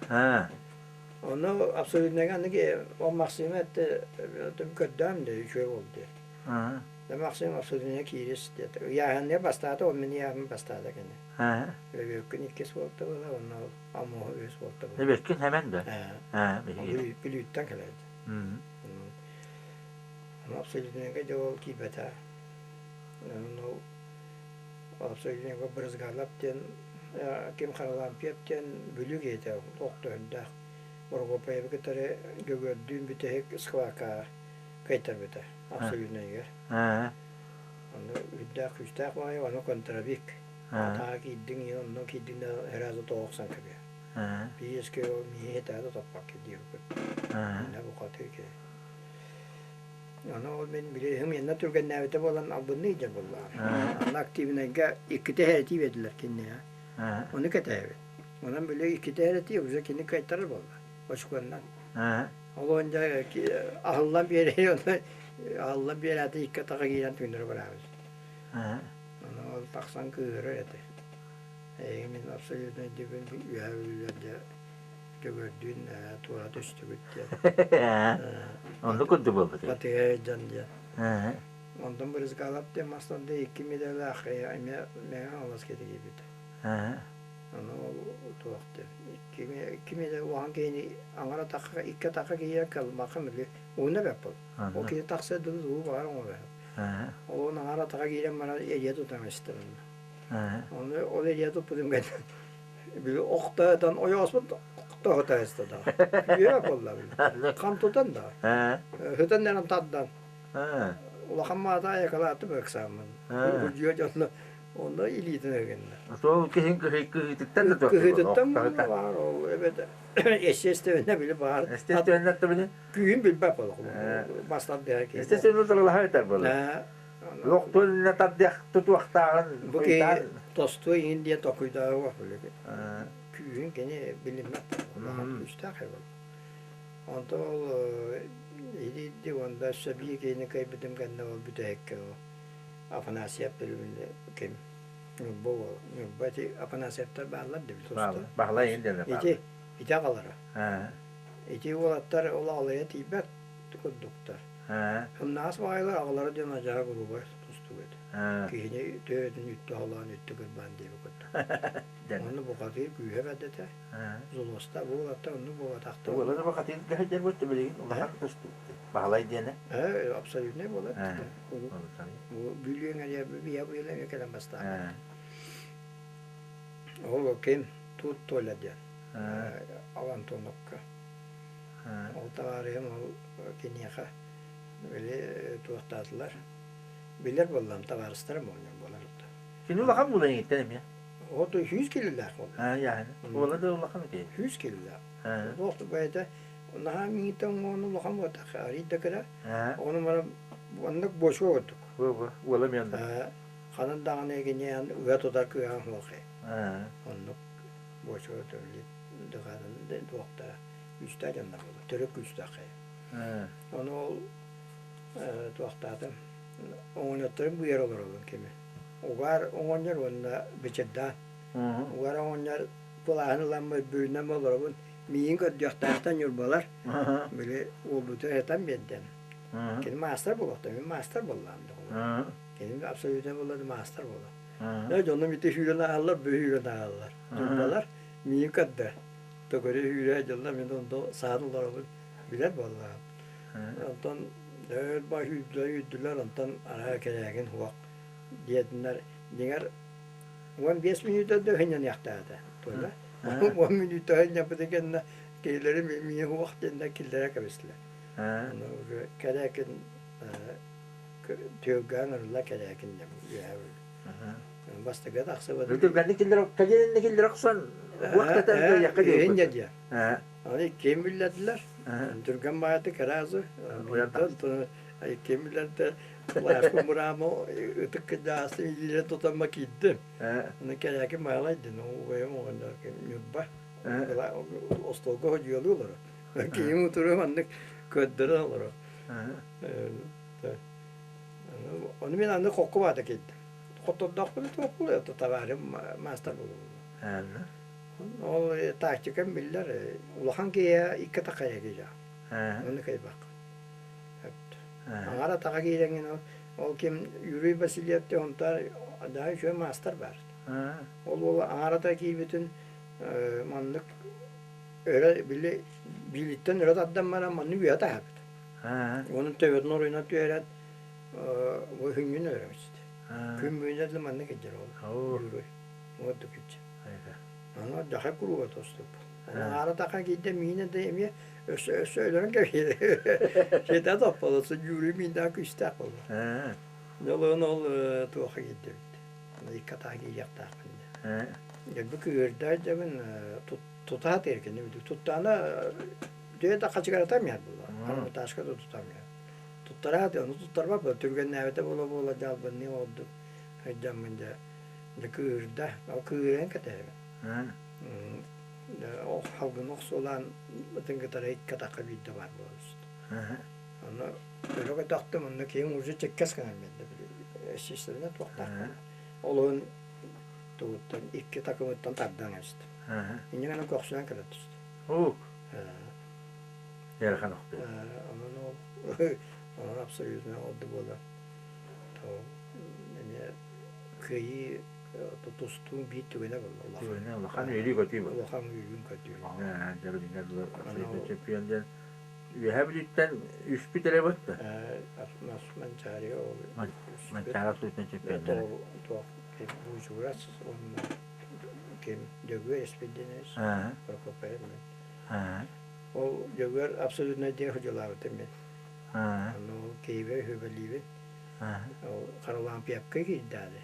Ону абсолютныйга аныгы ол Максима этте көрдөөн да үчүгэй буол диэн. Да Максим абсолютныйга киирис диэт. Ыйааһынныга бастаата, ол мин ыйааһым бастаата кини. Лөбүөккүн иккис буолта буола, онно Амуоһу үһүс буолта буола. Лөбүөккүн хэмэн да? Бүлүүттэн кэлээт. Ону абсолютныйга дьэ ол киирбэтэ. Ону абсолютныйга Брызгалов диэн Ким Харлампьев диэн Бүлүү киһитэ олох төһөндөөх Борогуоппайабы кытары Дьөгүөрдүүн бүтэһик схваткаҕа кыайтарбыта абсолютнайыгар. Ону үрдээх күүстээх баҕайы, ону контровик. Атаҕа киирдиҥ, онно киирдиҥ да сразу тоҕо охсон кэбиһэр. Биэскэ ол миэхэ этээдэ топпакка диэбиппит. Иннэ букатыы киһи. Ону ол мин билиһим иннэ түргэннээбитэ буолан албынныы дьэ буоллаҕым. Онно активнайга иккитэ эрэтии биэрдилэр киниэхэ. Ону кэтээбит. Онон били иккитэ эрэтии уже кини кыайтарар буолла. Очконнан. Ол он дьэ аһыллан биэрэй онно аһыллан биэрээти икки атаҕа киирэн түҥнэри бараабыт. Ону ол тахсан кыыһырар этэ. Эйигин мин абсолютно өйдүүбүн үөһэ бүлүүлэр дьэ Дьөгүөрдүүн туора түстүгүт диэн. Оннук курдук буолбут. Батыһа дьон диэн. Онтон Брызгалап диэн мастан да икки медаллаах эмиэ Мэҥэ Хаҥалас киһитэ киирбитэ. Ону ол туох диэн икки медаль улахан киһини аҥар атахха икки атахха киирэн калмаха мили уһуна бэрт буол. Ол киһи тахса дылы тугу баҕар оҥоро. Ол он аҥар атаха киирэн баран эрийэ тутан истэ Ону ол эрийэ туппутум кэннэ били охтоотон ойооспут тоһута истэ да. Үөрэ буолла били. Хам тутан да. Хытан эрэн тардан. Улахан маата айакалааты быксааммын. Удьуо дьонно онно илиитин өгүннэ. Сол киһин кыһыытыттан да Кыһыытыттан баар ол эбэтэ естественнэ били баар. Естественнэ били Күүһүн билбэт болох. Бастан дэһэ киһи. Естественно тыллаһа этэр буолар. Лохтун тардыах тутуохтааҕын Бу киһи тостуо иҥин диэн токуйдааҕы били. Күүһүн кини билиммэт. Улахан күүстээх эбит. Онтон ол иһирийди уонна өссө биир киһини кыайбытым кэннэ ол бүтэһиккэ ол Афанасьев билимин ким Ньурба уол Ньурба ити Афанасьевтар бааллар да туста. Баһылай иһин диэн Ити ити аҕалара. Ити уолаттар ол аҕаларыгар тиийбэт курдуктар. Ымнаас баҕайылар аҕалара диэн адьаһа грубай тустуук этэ. Киһини төһөтүн үттэ оһолоон үттэ кырбаан диэбит курдук. Онно бухатыыр күүһэ бэрт этэ. Золоста бу уолаттар оннук буолбатахтар. Уолаттар бухатыыр кэһэдэр буолта билигин улахан тустуук. Баһылай диэнэ. Абсолютнай буолар. Бу Бүлүүҥ эрэ бия быйыл эмиэ кэлэн бастаабыт. Ол ким Тут Толя диэн Ал Антоновка. Ол табаарыһым ол киниэхэ били туохтаатылар. Билэр буоллам табаарыстарым оонньуур буолар. Кини улахан буолан иҥиттэн эмиэ. Ото 100 килилээх буолла. Аа, яһын. Уола да улахан ити. 100 килилээх. Туох бэйэтэ наһаа миҥиттэн уҥуоҕун улахан буолтах, арый да кыра. Ону баран оннук буочука курдук. Уола эмиэ оннук. Ханан даҕаны киниэн ыа тутар кыаҕа суох. Оннук буочука төрүт дыхаатын туохта күүстээх дьоннор буолар. Төрүт күүстээх хайа. Ону ол туохтаатым оҕонньотторун быйар олоробун кими. Угаар оҕонньор уонна Бычырдаан. Угаар оҕонньор кулааһын ыламмыт бүрүнэн олоробун. Миигин көрдүөхтээхтэн ньурбалар. Били уолбутун этэн биэрдим. Кини маастар буолуохта, мин маастар буоллаҕым да. Кини абсолютно буолла да маастар буолла. Дьэ дьонум ити сүүрэн ааһаллар, бу сүүрэн ааһаллар. Ньурбалар миигин көрдө. Төгүрү сүүрэ дьылла мин онно саан олоробун билэр буоллаҕым. Онтон өр баа сүүрдүлэр үүрдүлэр, онтон араа кэлээгин суох диэтиннэр дьиҥэр 15 мүнүүтэ да сынньаныахтаах этэ туола 10 мүнүүтэ сынньаппытын кэннэ кинилэри миигин суох диэннэр киллэрэ кэбистилэр ону уже кэрээкин түөлгээн ырылла кэрээкин диэн үөһэ бастакы тахсыбыт Түргэнник киллэр кэлиэннэ киллэр охсон уохтатан кыайыахха диэн диэн Аны иккиэн биллэрдилэр. Түргэн баайытык разы. Иккиэн биллэрдэ Лааспын быраама ытык кырдьаҕастын илиилэрин тутамма киирдим. Аны кэрээкин баалай дин убайым оҕонньор Ньурба остуолга ходьуйалыы олорор. Киһим утуруом маннык көрдөрөн олорор. Ону мин аны хокку баата киирдим. Хоттордоохпун туох буолуо, табаарым маастар буолуо. Ол тактикам биллэр, улахан киһи икки атахха киирэ. Ону кыайбакка. Аҥар атаҕа киирэҥҥин ол ким Юрий Васильев онтон да үчүгэй маастар баар. Ол уол аҥар атаҕа киирбитин маннык өрө били биилиттэн өрө тардан баран маннык үөһэ таһаарбыт. Онон төбөтүн оруйунан түһэрэн бу хүнньүн өрөмүччүт. Күн бүгүнэ да маннык илдьэр ол Юрий. Уордук илдьэр. Аны даха курууга тоступпут. Аара таха киирдэ миинэ да эмиэ өссө өссө өлөрөн кэбиһэр. Сиэтэ топполосу дьүүрүү мииндээх күүстээх буолла. Дьолуон ол туоха киирдибит. Икки атаҕа киириэхтаахпын диэн. Дьэ кыырда дьэбин тутаа тиэркини туттаана дьэ да хачыгаратам яр буолла. Арматашка да тутам яр. Туттараат ону туттарбат буола түргэннээбитэ буола буола дьалбынныы ордук сылдьаммын дьэ Дьэ кыырда, ол кыыран кэтэһэбин. Ол халгын охсуолаан ытын кытары икки атахха биирдэ баар буола түстэ. Ону өрө көтөхтүм, онно киһим уже чиккэс гынан биэрдэ били естественно туохтаах Ол уһун тугуттан икки такымыттан тардан кэбистим. Инньэ гынан көхсүнэн кэлэ түстэ. Уук. Ыарахан охтуу. Онон ол Онон абсолютно ол да буолар. Эмиэ кыайыы тустуун биир түгэнэ буолла улахан. Түгэнэ улахан үөрүү-көтүү буолла. Улахан үөрүү-көтүү. Дьэ билиҥҥэ дылы абсолютно чемпион диэн Үөһээ Бүлүүттэн үспүт эрэ бытта. Манчаары ол Манчаары абсолютно чемпионнара. Туох Буучугурас уонна ким Дьөгүөр Эспэдиэнэбис Прокопьев мин. Ол Дьөгүөр абсолютно диэн ходьулаабытым мин. Ону ол киһибэр үһүбэлиибин. Ол Харлампьевка киирдээди.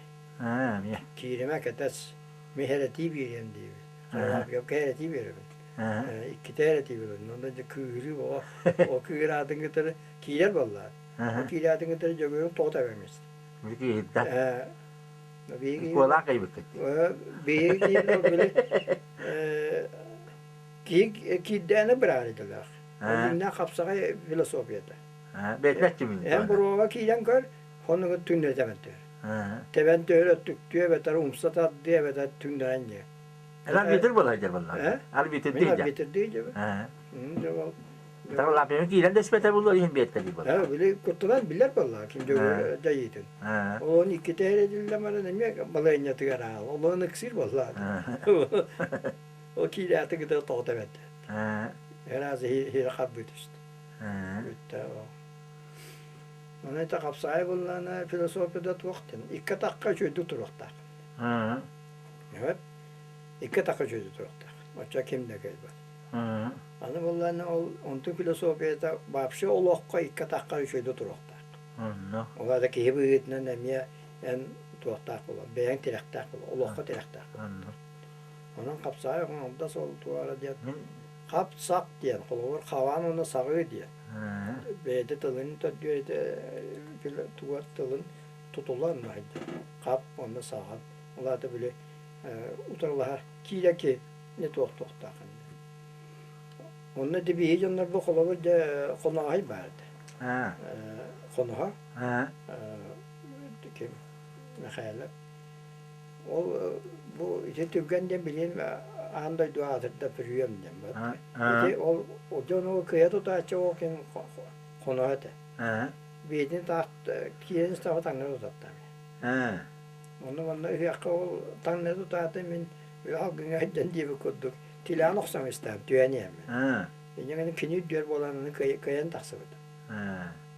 Кииримэ кэтэс. Мин хэрэтии биэриэм диибин. Харлампьевка хэрэтии биэрэбин. Иккитэ эрэ тиийбэппин. Онно дьэ кыыһырыы бөҕө. Ол кыыһыраатын кытары киирэр буоллаҕа. Ол киирээти кытары Дьөгүөрүм тоҕо тэбэн истэ. Киһиттэн. Биһиги Куолаах кыйбыккыт дии. Биһиги киһи били киһи киирдээнэ быраары идэлээх. Ол хапсаҕай философията. Бэйэтин Эн буруоба киирэн көр, хонугу түҥнэри тэбэн түһэр. Тэбэн түһэр өттүктүө эбэтэр умса тардыа эбэтэр түҥнэрэн дьиэ. Эн арбитр буолар дьэр буолла. Арбитр Мин дии дьэ. арбитр дии дьэ. Дьэ ол. Лаппима киирэн да испэтэ булуо иһин биэртэлии буолла. Били куттанан билэр буолла ким дьайыытын. Олон иккитэ эрэдиллэ баран эмиэ балыанньатыгар аал. Олон ыксыыр буолла. Ол киирээти кытары тоҕо тэбэтэ. Раз хире харбыы түстэ. Бүттэ ол. Онон это хапсаай буоллаана философияда туох диэн икки атахха үчүгэйдик туруохтаах. Эбэт икки атахха үчүгэйдик туруохтаах. Оччо ким да кыайбат. Аны буоллаана ол онтун философията вообще олоххо икки атахха үчүгэйдик туруохтаах. Ол аата киһи быһыытынан эмиэ эн туохтаах буолар, бэйэҥ тирэхтээх буолар, олоххо тирэхтээх буолар. Онон хапсаай оҥордо сол туора диэн хап-сап диэн, холобур хаваан уонна саҕыы диэн. Бэйэтэ тылын төрдүөтэ тугар тылын тутулан хап уонна саҕан. Ол аата били утарылаһар киирэ ки не туох туохтаах. Онно дибиһи дьоннорбу холобур дьэ хоноһой баар этэ. Хоноһо ким Михайлов Ол бу ити түргэн диэн билигин аан дойду аатырда бүрүйэм диэн бат. Ити ол дьон ол кыйа тутааччы ол ким хоноһо этэ. Биитин таах киирэн истэҕэ таҥнары тутаттаам. Онно манна үһүөххэ ол таҥнары тутааты мин алгыҥа сылдьан диэбит курдук тилээн охсон истэҕим түһэн иһэммин. Инньэ гынан кини үрдүгэр буолан аны кыайан тахсыбыт.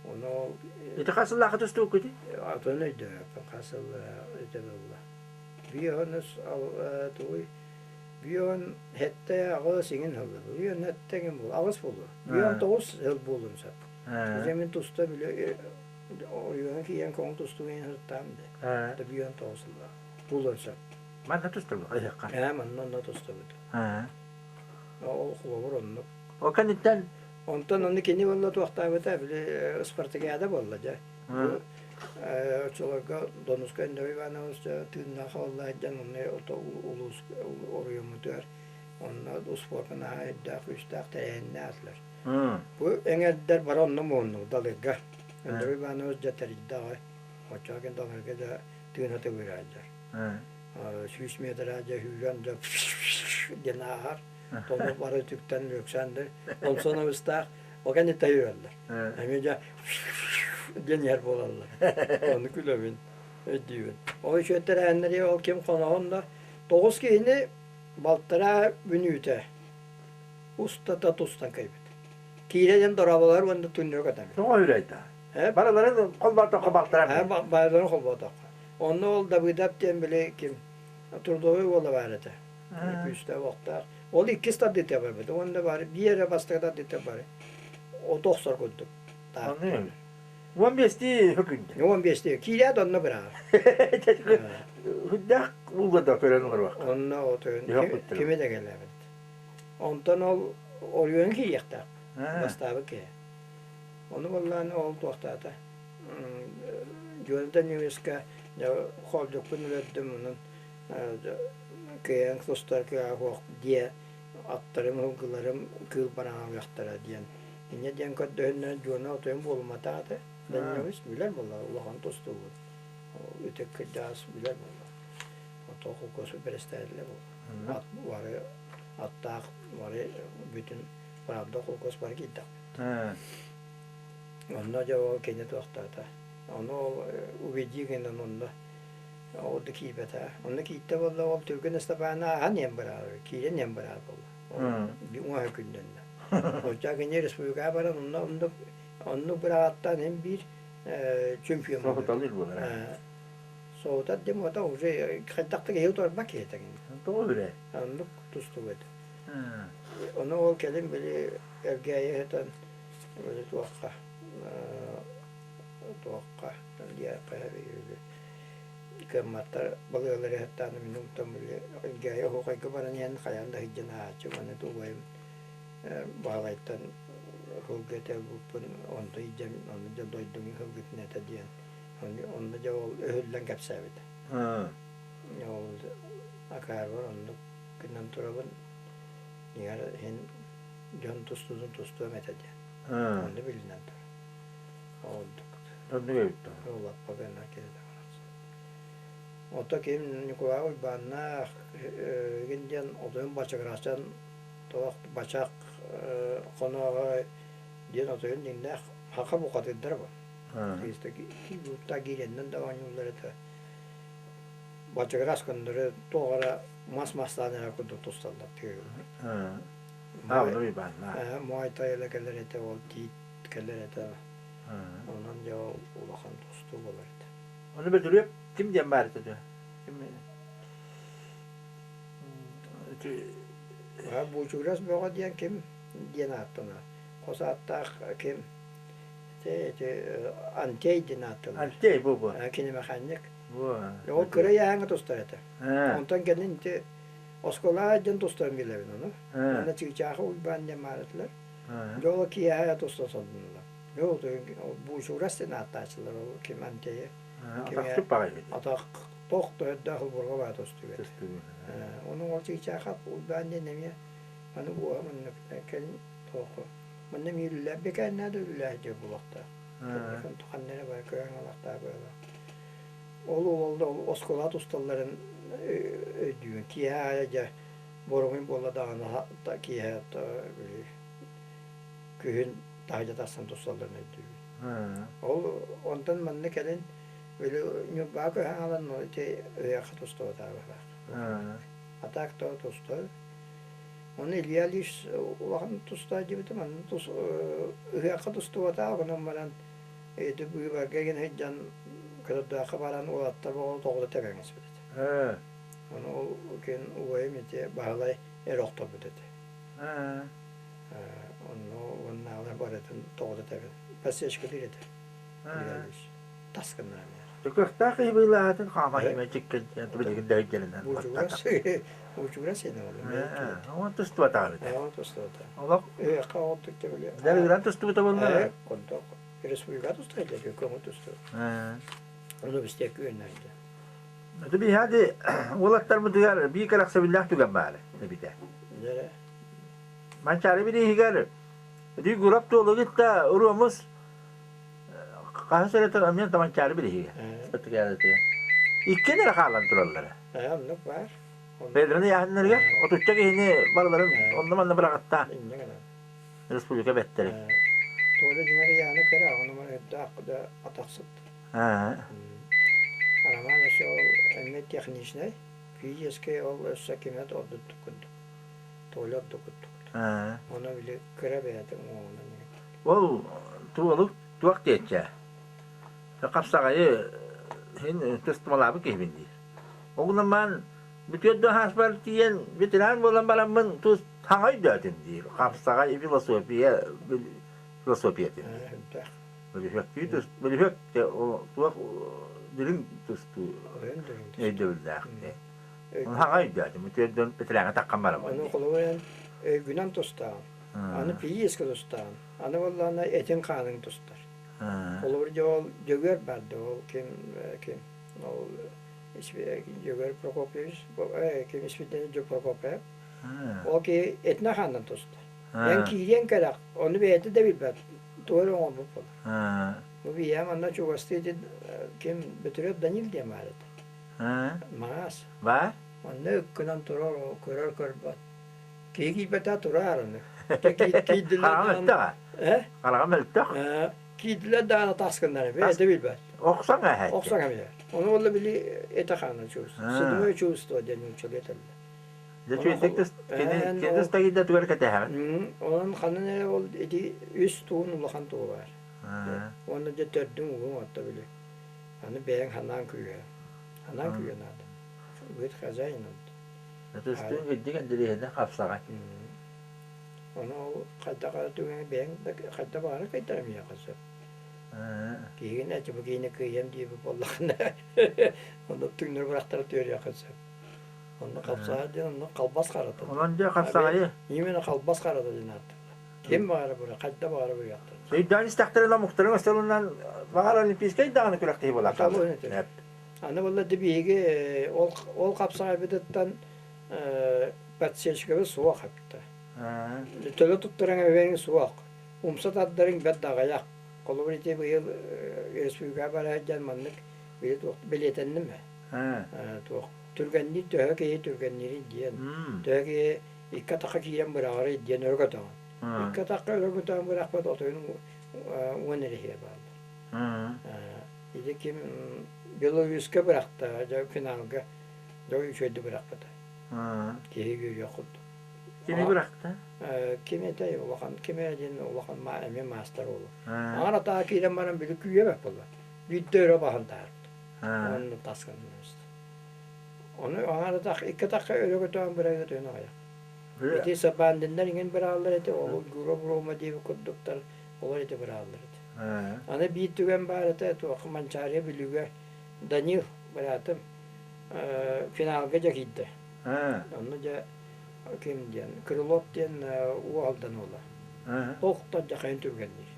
Ону ол Ити хас сыллаахха тустубуккутуй? Атын өйдөөбөппүн хас сыл этэ буолла. Бион тугуй бион сэттэ аҕыс иҥин сылла бион сэттэ иҥин буолуо аҕыс буолуо бион тоҕус сыл буолуон сөп. Дьэ мин туста били оройуоҥҥа киирэн көҥүл тустуу иһин сырыттаҕым дии. Да бион тоҕус сыллаах буолуон сөп. Манна тустубут ыһыахха? Ээ манна онно тустубут. Ол холобур оннук. Ол кэнниттэн Онтон ону кини буолла туохтаабыта били спартакиада буолла дьэ. Оччолорго Донуска Андрей Иванович тыыннаах буолла сылдьан онно улуус оройуоммутугар онно успуорка наһаа өйдөөх күүстээх тэрээһиннээх этилэр. Бу эҥэрдэр бары онно муһуннук Далырга. Андрей Иванович дьэ тэрийдэ аҕай. Оччоҕо кини Далырга дьэ тыына тыбыыра сылдьар. 100 метрэ дьэ сүүрэн дьэ диэн ааһар. Тону бары үтүктэн Александр Онсоновичтаах ол кэнниттэн үөрэллэр. Эмиэ дьэ диэн иһэр буолаллар. Ону күлэбин, өйдүүбүн. Ол үчүгэттэрээһиннэри ол ким хоноһон да тоҕус киһини балтараа мүнүүтэ устата тустан кэйбит. Киирэ диэн дорооболор уонна түннүк көтөбүт. Тоҕо үрэйдэ? Барыларын холботоххо балтараа. Барыларын холботоххо. Онно ол Давыдов диэн били ким трудовой уола баар этэ. Күүстээх уохтаах. Ол иккис тардыыта барбыт. Уонна бары биир эрэ бастакы тардыыта бары. Оту охсор курдук. 15-тии хөкүндэ. 15-тии. Киирээт онно быраҕар. Хүндээх ууга да көрөн олоруох. Онно отуйун кими да кэлээбит. Онтон ол оройуон киириэхтээх. Бастаабыт киһи. Ону буоллаан ол туохтаата. Дьуонда немецка холдьукпун өлөрдүм онон кыайан тустар кыаҕа суох диэ аттарым ылгыларым кыыл бараҥалыахтара диэн инньэ диэн көрдөһүннэ дьуона отойун буолумматах этэ Данилович билэр буолла улахан тустуубут ытык кырдьаҕас билэр буолла ото холкуос бэрэстээтэлэ буолла ат бары аттаах бары бүтүн правда холкуос бары киирдэхпит. Онно дьэ ол кини туохтаата. Ону ол убедии гынан онно ол да киирбэтэ. Онно кииртэ буолла ол Түргэн Ыстапааны ааһан иһэн бараар, киирэн иһэн бараар буолла. Уҥа күннэннэ. Оччо кини республикаҕа баран онно оннук оннук быраҕаттаан иһин биир чемпион Соһуталыыр буолар. Соһутар диэн буота уже хайдах да киһи утарбат киһи этэ кини. Тоҕо үрэ? Оннук тустубут. Ону ол кэлин били Элгээйи ыһытан били туохха туохха диэххэ кыамматтар балыалары ыһыттаан мин онтон били Элгээйи оһуохайга баран иһэн хайаан да сылдьан ааһааччы уонна убайым Баһылайтан сылгы этэ ылбыппын онто илдьэн онно дьэ дойдуҥ сылгытын этэ диэн онно дьэ ол өһүллэн кэпсээбитэ. Ол акаарбар оннук гынан турабын дьиҥэр иһин дьон тустуутун тустуом этэ диэн. Онно билинэн турар. Ордук. Оннук эбит Лаппа гына киһи барахсан. Ото ким Ньукулай Уйбааннаах игин диэн отойун бачыгырачан туох бачах хонооҕо диэн отойун дьиҥнээх хаха бухатыырдара бу. Киирбуттаа киирэннэн да оонньууллар этэ. Бачыгырас көннөрү туох эрэ мас мастаан эрэ курдук тусталлар Моой тайыла кэлэр этэ, ол тиит кэлэр этэ. Онон дьэ ол улахан тустуу буолар этэ. Ону Бөтүрүөп ким диэн баар этэ Ким Буучугурас Бөҕө диэн ким диэн ааттанар. Хос ааттаах ким ити ити Антей диэн ааттанар. Антей бу бу. Кинемеханик. Ол кыра ыйааһыҥҥа тустар этэ. Онтон кэлин ити оскуолаҕа дьон тустарын билэбин ону. Уонна Чыычаахы Уйбаан диэн баар этилэр. Дьэ ол киэһэ туста сордунулар. Дьэ ол Буучугурас диэн ааттааччылар ол ким Антейы. Атахчыт баҕайы. Атах туох да өрдөөх ылбырга баа тустубут. Ону ол Чыычаахап Уйбаан диэн эмиэ аны уоһа маннык кэлин туоху манна эмиэ үллээх бэкээннээ да үллээх дьэ булуохтаах. Ханна эрэ баар көһөн алахтаах быһыылаах. Ол уол ол оскуола тусталларын өйдүүбүн. Киэһэ аайы дьэ боруҥуй буолла даҕаны киэһэ күһүн таһырдьа тахсан тусталларын өйдүүбүн. Ол онтон манна кэлин били Ньурбаҕа көһөн аҕалан ити ыһыахха тустубатаҕа А так то тустар. Ону Илья Ильич улахан тустаа диэбитим, онно тус ыһыахха тустубатаҕа, онон баран ити быыбарга игин сылдьан Кырдыахха баран уолаттар оҕо тоҕута тэбэҥ испит этэ. Ону ол күн убайым ити Баһылай эр охторбут этэ. Онно уоннааҕылар барытын тоҕута тэбэн подсечкалыыр этэ. Тас гыннаран Кыахтаах киһи быылаатын хаама иһимэ чиккин билигин да өйдөрүнэн Учугурас сиэнэ Оон тустубатаҕа эбит. Оон тустубата. Олох Ыһыахха оҕотук тэбили. Дьарыгыран тустубута буолла. Курдук. Республика тустар илэ көҥүл тустар. Ону бистиэк күөннэйдэ. Ити биһиэхэ уолаттарбытыгар биир кэрэхсэбиллээх түгэн баар эбитэ. Дьэрэ. Манчаары бирииһигэр Ригуров туолугутта уруомус хаһыс эрэ эмиэ Манчаары бирииһигэр. Иккиэн эрэ хаалан тураллара. Оннук баар. Бэйэлэрин ыйааһыннарыгар отучча киһини барыларын онно-манна быраҕаттаан республика бэттэри. Толя дьиҥэр ыйааны кыра, ону өрдөөх да атахсыт. Роман өссө ол эмиэ техничнэй, физическэй ол өссө кимэ да ордук курдук. Толя ордук курдук. Ону били кыра бэйэтэ уҥуоҕунан Ол туолук туох диэччэ? Хапсаҕайы иһин тустумалаабыт киһибин диир. Ол гынан баран бүтүөр да хааспар тиийэн ветеран буолан бараммын тус хаҥа өйдөөтүм диир. Хапсаҕай философия философиятын. Бөлүһүөктүү тус бөлүһүөк туох дириҥ тустуу өйдөбүллээх. Хаҥа өйдөөтүм. Бүтүөр ветераҥа таххан бараммын. Ону холобур өйгүнэн тустаан, аны физически тустаан, аны буоллаҕына этиҥ-хааныҥ тустар. Холобур дьэ ол Дьөгүөр бар да ол ким ким ол Дьөгүөр Прокопьевич ким Испирдиэн Прокопьев ол киһи этинэ-хаанынан тустар. Эн киириэн кэрэх, ону бэйэтэ да билбэт, тугу эрэ оҥорбут буолар. Бу биһиэхэ манна чугастыы ити ким Бөтүрүөп Данил диэн баар этэ. Маас. Баар? Онно ыккынан турар, көрөр көрбөт. Киһи киирбэтэ турар аны. Киирдилэр Хараҕа мөлтөх. Э? Хараҕа мөлтөх. Киирдилэр даҕаны тас гыннар бэйэтэ билбэт. Охсон ааһааччы. Охсон эмиэ. Ону буолла били этэ-хаана чувство. Седьмое чувство диэн нууччалыы этэллэр. Дьэ үчүгэйдик кини кини тустагыйда тугар кэтэһэҕин. Онон ханан эрэ ол ити үс туун улахан тугу баар. Уонна дьэ төрдүҥ угуҥ отто били. Аны бэйэҥ ханаан күүһэ. Ханаан күүһэ наада. Быть хозяином. Тустуун кырдьык интэриэһинэй хапсаҕай. Ону ол хайдах эрэ түгэҥҥэ бэйэҥ да хайдах баҕарар кыайтаран миэхэ сөп. Киһигин эчи бу киһини кыайыам диэбит буоллаххына онно түҥнэри бырахтара түөрүөххэ сөп. Онно хапсаҕай диэн онно халбас харата. Онон дьэ хапсаҕайы. Именно халбас харата диэн ааттыыллар. Ким баҕара быра, хайда баҕара бырыахтар. Өйдөөн истэхтэринэ омуктарын остуолунан баҕар олимпийскай даҕаны күрэхтэһии буолар. Аны буолла ди биһиги ол ол хапсаҕайбытыттан подсечкабыт суох эбитэ. Төлө туттаран эбэҥ суох. Умса тардарыҥ бэрт да аҕыйах. Холобур ити быйыл республикаҕа бара сылдьан маннык били туох бэлиэтэнним ээ. Туох түргэнниир төһө киһи түргэнниирий диэн, төһө киһи икки атахха киирэн быраҕарый диэн өрө көтөҕүн. Икки атахха өрө көтөҕөн бырахпат отойун уон эрэ иһэ бааллар. Ити ким Белоруска бырахта, дьэ финалга дьэ үчүгэйдик бырахпыта. Киһи үөрүөх курдук. Кими бырахта? Ким этэй улахан ким эрэ диэн улахан эмиэ маастар уолу. Аҥар атаҕа киирэн баран били күүһэ буолла. Биирдэ өрө баһан таһаарбыт. Уонна тас гынна Ону аҥар атах икки атахха өрө көтөҕөн бырайга түһэн аҕыйах. Ити сабаандиннар иҥин бырааллар этэ, ол Гура Брома диэбит курдуктар олор ити бырааллар этэ. Аны биир түгэн баар этэ, туох Манчаарыйа Бүлүүгэ Данил быраатым финалга дьэ киирдэ. Онно дьэ ким диэн Крылов диэн уу Алдан уола. Охтон дьэ хайын түргэнниир.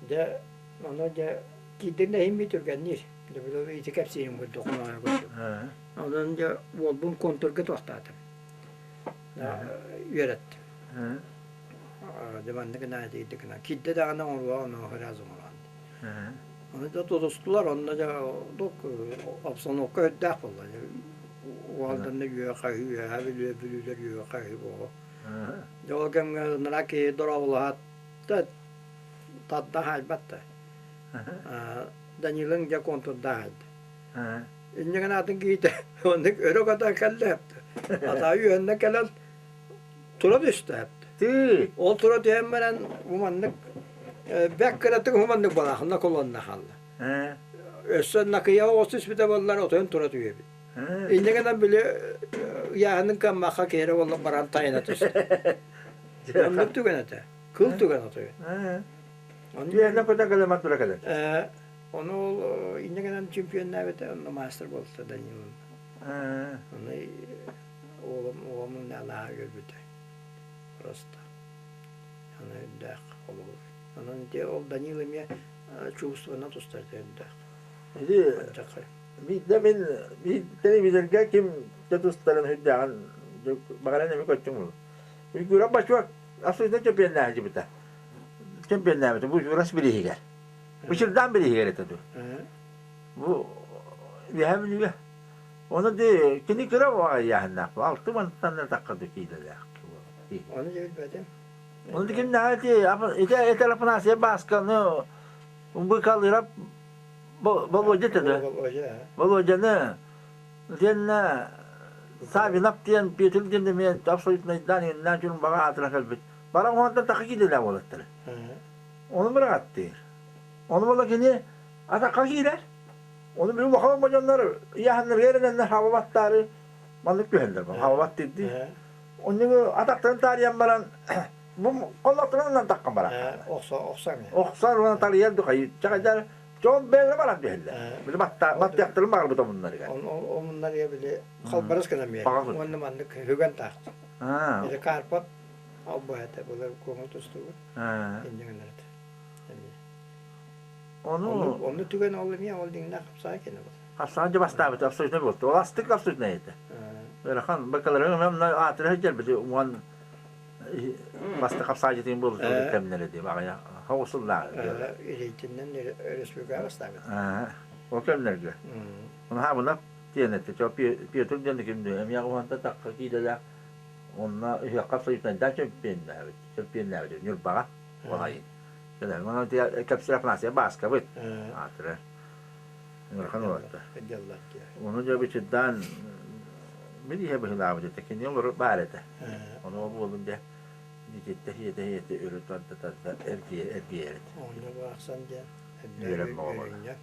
Дьэ ону дьэ киирдин да иһин түргэнниир. Дьэ ити кэпсиирим курдук хомоҕой курдук. Онон дьэ уолбун контурга туохтаатым. Үөрэттим. Дьэ маннык гына дийдик гына. Киирдэ даҕаны оҥоруоҕа онно раз оҥорон. Ону да тутустулар, онно дьэ обстановка үрдээх буолла. Уолданна үөҕэ-хаһыы, үөһээ Бүлүү, бүлүүлэр үөҕэ-хаһыы буолуо. Дьэ ол кэмҥэ ыныраа киһи дорооболоһоот да тарда хаайбат да. Данилыҥ дьэ контурдаах айда. Инньэ гынаатын киһитэ оннук өрө көтөн кэллэ Атаа үөһэннэ кэлэн тура түстэ. Ол тура түһэн баран бу маннык бэк кыратык бу маннык балаахына колонна хаалла. Өссө накыйа оҕус түспүтэ буоллар отойун тура түһэбит. Инньэ гынан били ыйааһынын кыаммакка киһи буолла баран тайына түстэ. Оннук түгэн этэ. Кыл түгэн отойун. Үөһэнэ көтө кэлэмэр тура кэлэр. Ону ол инньэ гынан чемпионнаабыта, онно маастар буолта Даниловна. Ону уолум уолум наһаа үөрбүтэ. Просто. Аны үрдээх холобур. Онон ити ол Данил эмиэ чувствованно тустар үрдээх. Ити биирдэ мин биир телевизорга ким да тустарын үрдээҕин баҕаран эми көттүм ол. Уйгура бачуок абсолютно чемпионнаабыта. Чемпионнаабыта бу Журас бирииһигэр. Бычырдаан бирииһигэр этэ дуу. Бу үөһэ Бүлүүгэ. Ону ди кини кыра ыйааһыннаах алты мантан тахха ду киилэлээх. Ону дьэ билбэтим. Ону ди кимнээҕи ити ити этэр Афанасий Баасканы быкалыырап Болуодьа этэ да. Болуодьаны диэннэ Савинов диэн Петр диэн эмиэ абсолютнайдаан иҥиннээн чурумбаҕа аатыра кэлбит. Баран уонтан тахха киилэлээх уолаттары. Ону быраҕаттыыр. Ону буола кини атахха киирэр. Ону били улахан дьоннор ыйааһыннарыгар эрэнэннэр хабабаттаары маннык түһэллэр. Хабабат дии. Оннугу атахтарын таарыйан баран бу коллотторун таххан баран. Охсо охсар. Охсор уонна тарыйар духайы. Чаҕайдар дьон бэйэлэрэ баран түһэллэр. Били баттыахтарын баҕарбыт омуннарыгар. Омуннарыгар били халбарыс гынан биэрэр. Уонна маннык хүгэн таахтар. Или Карпов албаһ этэ былыр көҥүл тустубут. Инньэ гынар этэ. Ону Онну түгэн ол эмиэ ол дьиҥнээх хапсаҕай кэнэ буолар. Хапсаҕай дьэ бастаабыт абсолютно буолту. Ол астык абсолютно этэ. Ыарахан бакаларын онно аатыра сылдьарбыт уон баста хапсаайдьытын буолбут кэмнэрэ дии аҕыйах хоҕусуллааҕы. Рейтиннэн республикаҕа бастаабыт. Ол кэмнэргэ. Оны хаабынап диэн этэ. Петр диэн ким эмиэ уонта тахха киилэлээх онно үһүөххэ абсолютно чемпионнаабыт. Чемпионнаабыт Ньурбаҕа. Ол айын. Онон кэпсиир Афанасий Бааскабыт аатырар. Ыарахан уолаттар. Дьаллар дии. Ону дьэ бичирдаан мин иһэ быһылаабыт этэ. Кини олору баар этэ. Ону ол буолун дьэ дьиэттэ хиэтэ хиэтэ өрө тарда тарда эргийэ эргийэр этэ. Оҕонньор барахсан диэн Үөрэн боҕолоро. үөрүнньэҥ.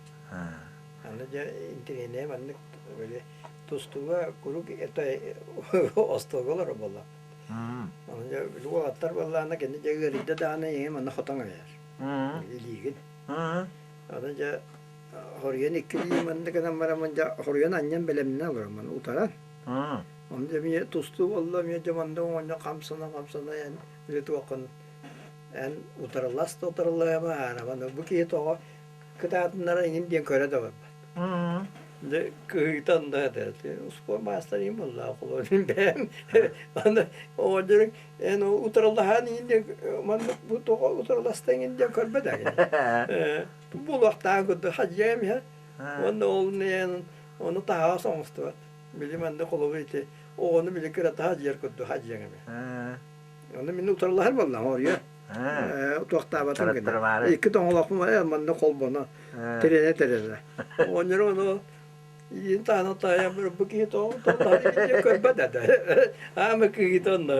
Аны дьэ интэриэһинэй маннык били тустууга куруук это остуолга олорор буолла. Аны дьэ били уолаттар буоллаҕына кини дьэ ыарыйда даҕаны ийэм аны хотон эбээр. Илиигин. Аны дьэ хоруйан икки илии маннык гынан бараммын дьэ хоруйан анньан бэлэмнэнэ олороммун утаран. Ону дьэ эмиэ тустуу буолла эмиэ дьэ маннык оҕонньор хамсана-хамсана эн били туоххун эн утарылас да утарылаһыма аараман бу киһи тоҕо кытаатыннара иҥин диэн көрө да барбат. Дьэ кыһыытан да этэ успуор маастар иҥин буоллаах холуон бэйэм аны оҕонньоруҥ эн утарылаһаан иҥин диэн маннык бу тоҕо утарыласта иҥин диэн көрбөт ээ бу буолуохтааҕын курдук хадьыам иһэ уонна ол ону таһаҕас оҥостубат били маннык холобур ити оҕону били кыратаһа хадьыйар курдук хадьыаҥ эмиэ Онно мин утарылаһар буоллаҕым оруйа. Туохтаабатым гына. Икки тоҥолохпун манна холбоно тирэнэ-тирэнэ. Оҕонньорум ону иин таһынан таайан бу киһи тоҕо көрбөт этэ. Аама кыыһыта онно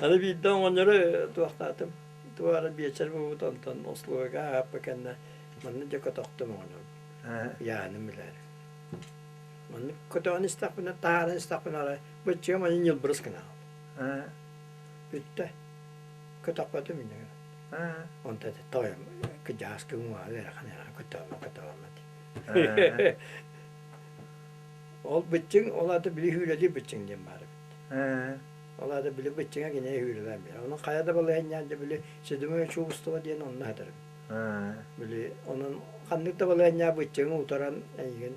Аны биирдэ оҕонньору туохтаатым. Туора биэчэр буолбут онтон услуга ааппа кэннэ манна дьэ көтөхтүм оҕонньорум. Яаным билээри. Маннык көтөҕөн истэхпинэ, таһааран истэхпинэ арай быччыгым аны ньылбырыс гына хаалла. Бүттэ. Көтөхпөтүм инньэ гынан. Онто этэ тоойом кыдьааскы уҥуоҕа ыарахан ыарахан көтөҕөмө көтөҕөмө дии. Ол быччыҥ ол аата били хүүрэлиир быччыҥ диэн баар эбит. Ол аата били быччыҥа кинини хүүрэлээн биэрэр. Онон хайа да балаһыанньаан дьэ били седьмое чувство диэн онно сытар эбит. Били онон ханнык да балаһыанньаа быччыҥы утаран эйигин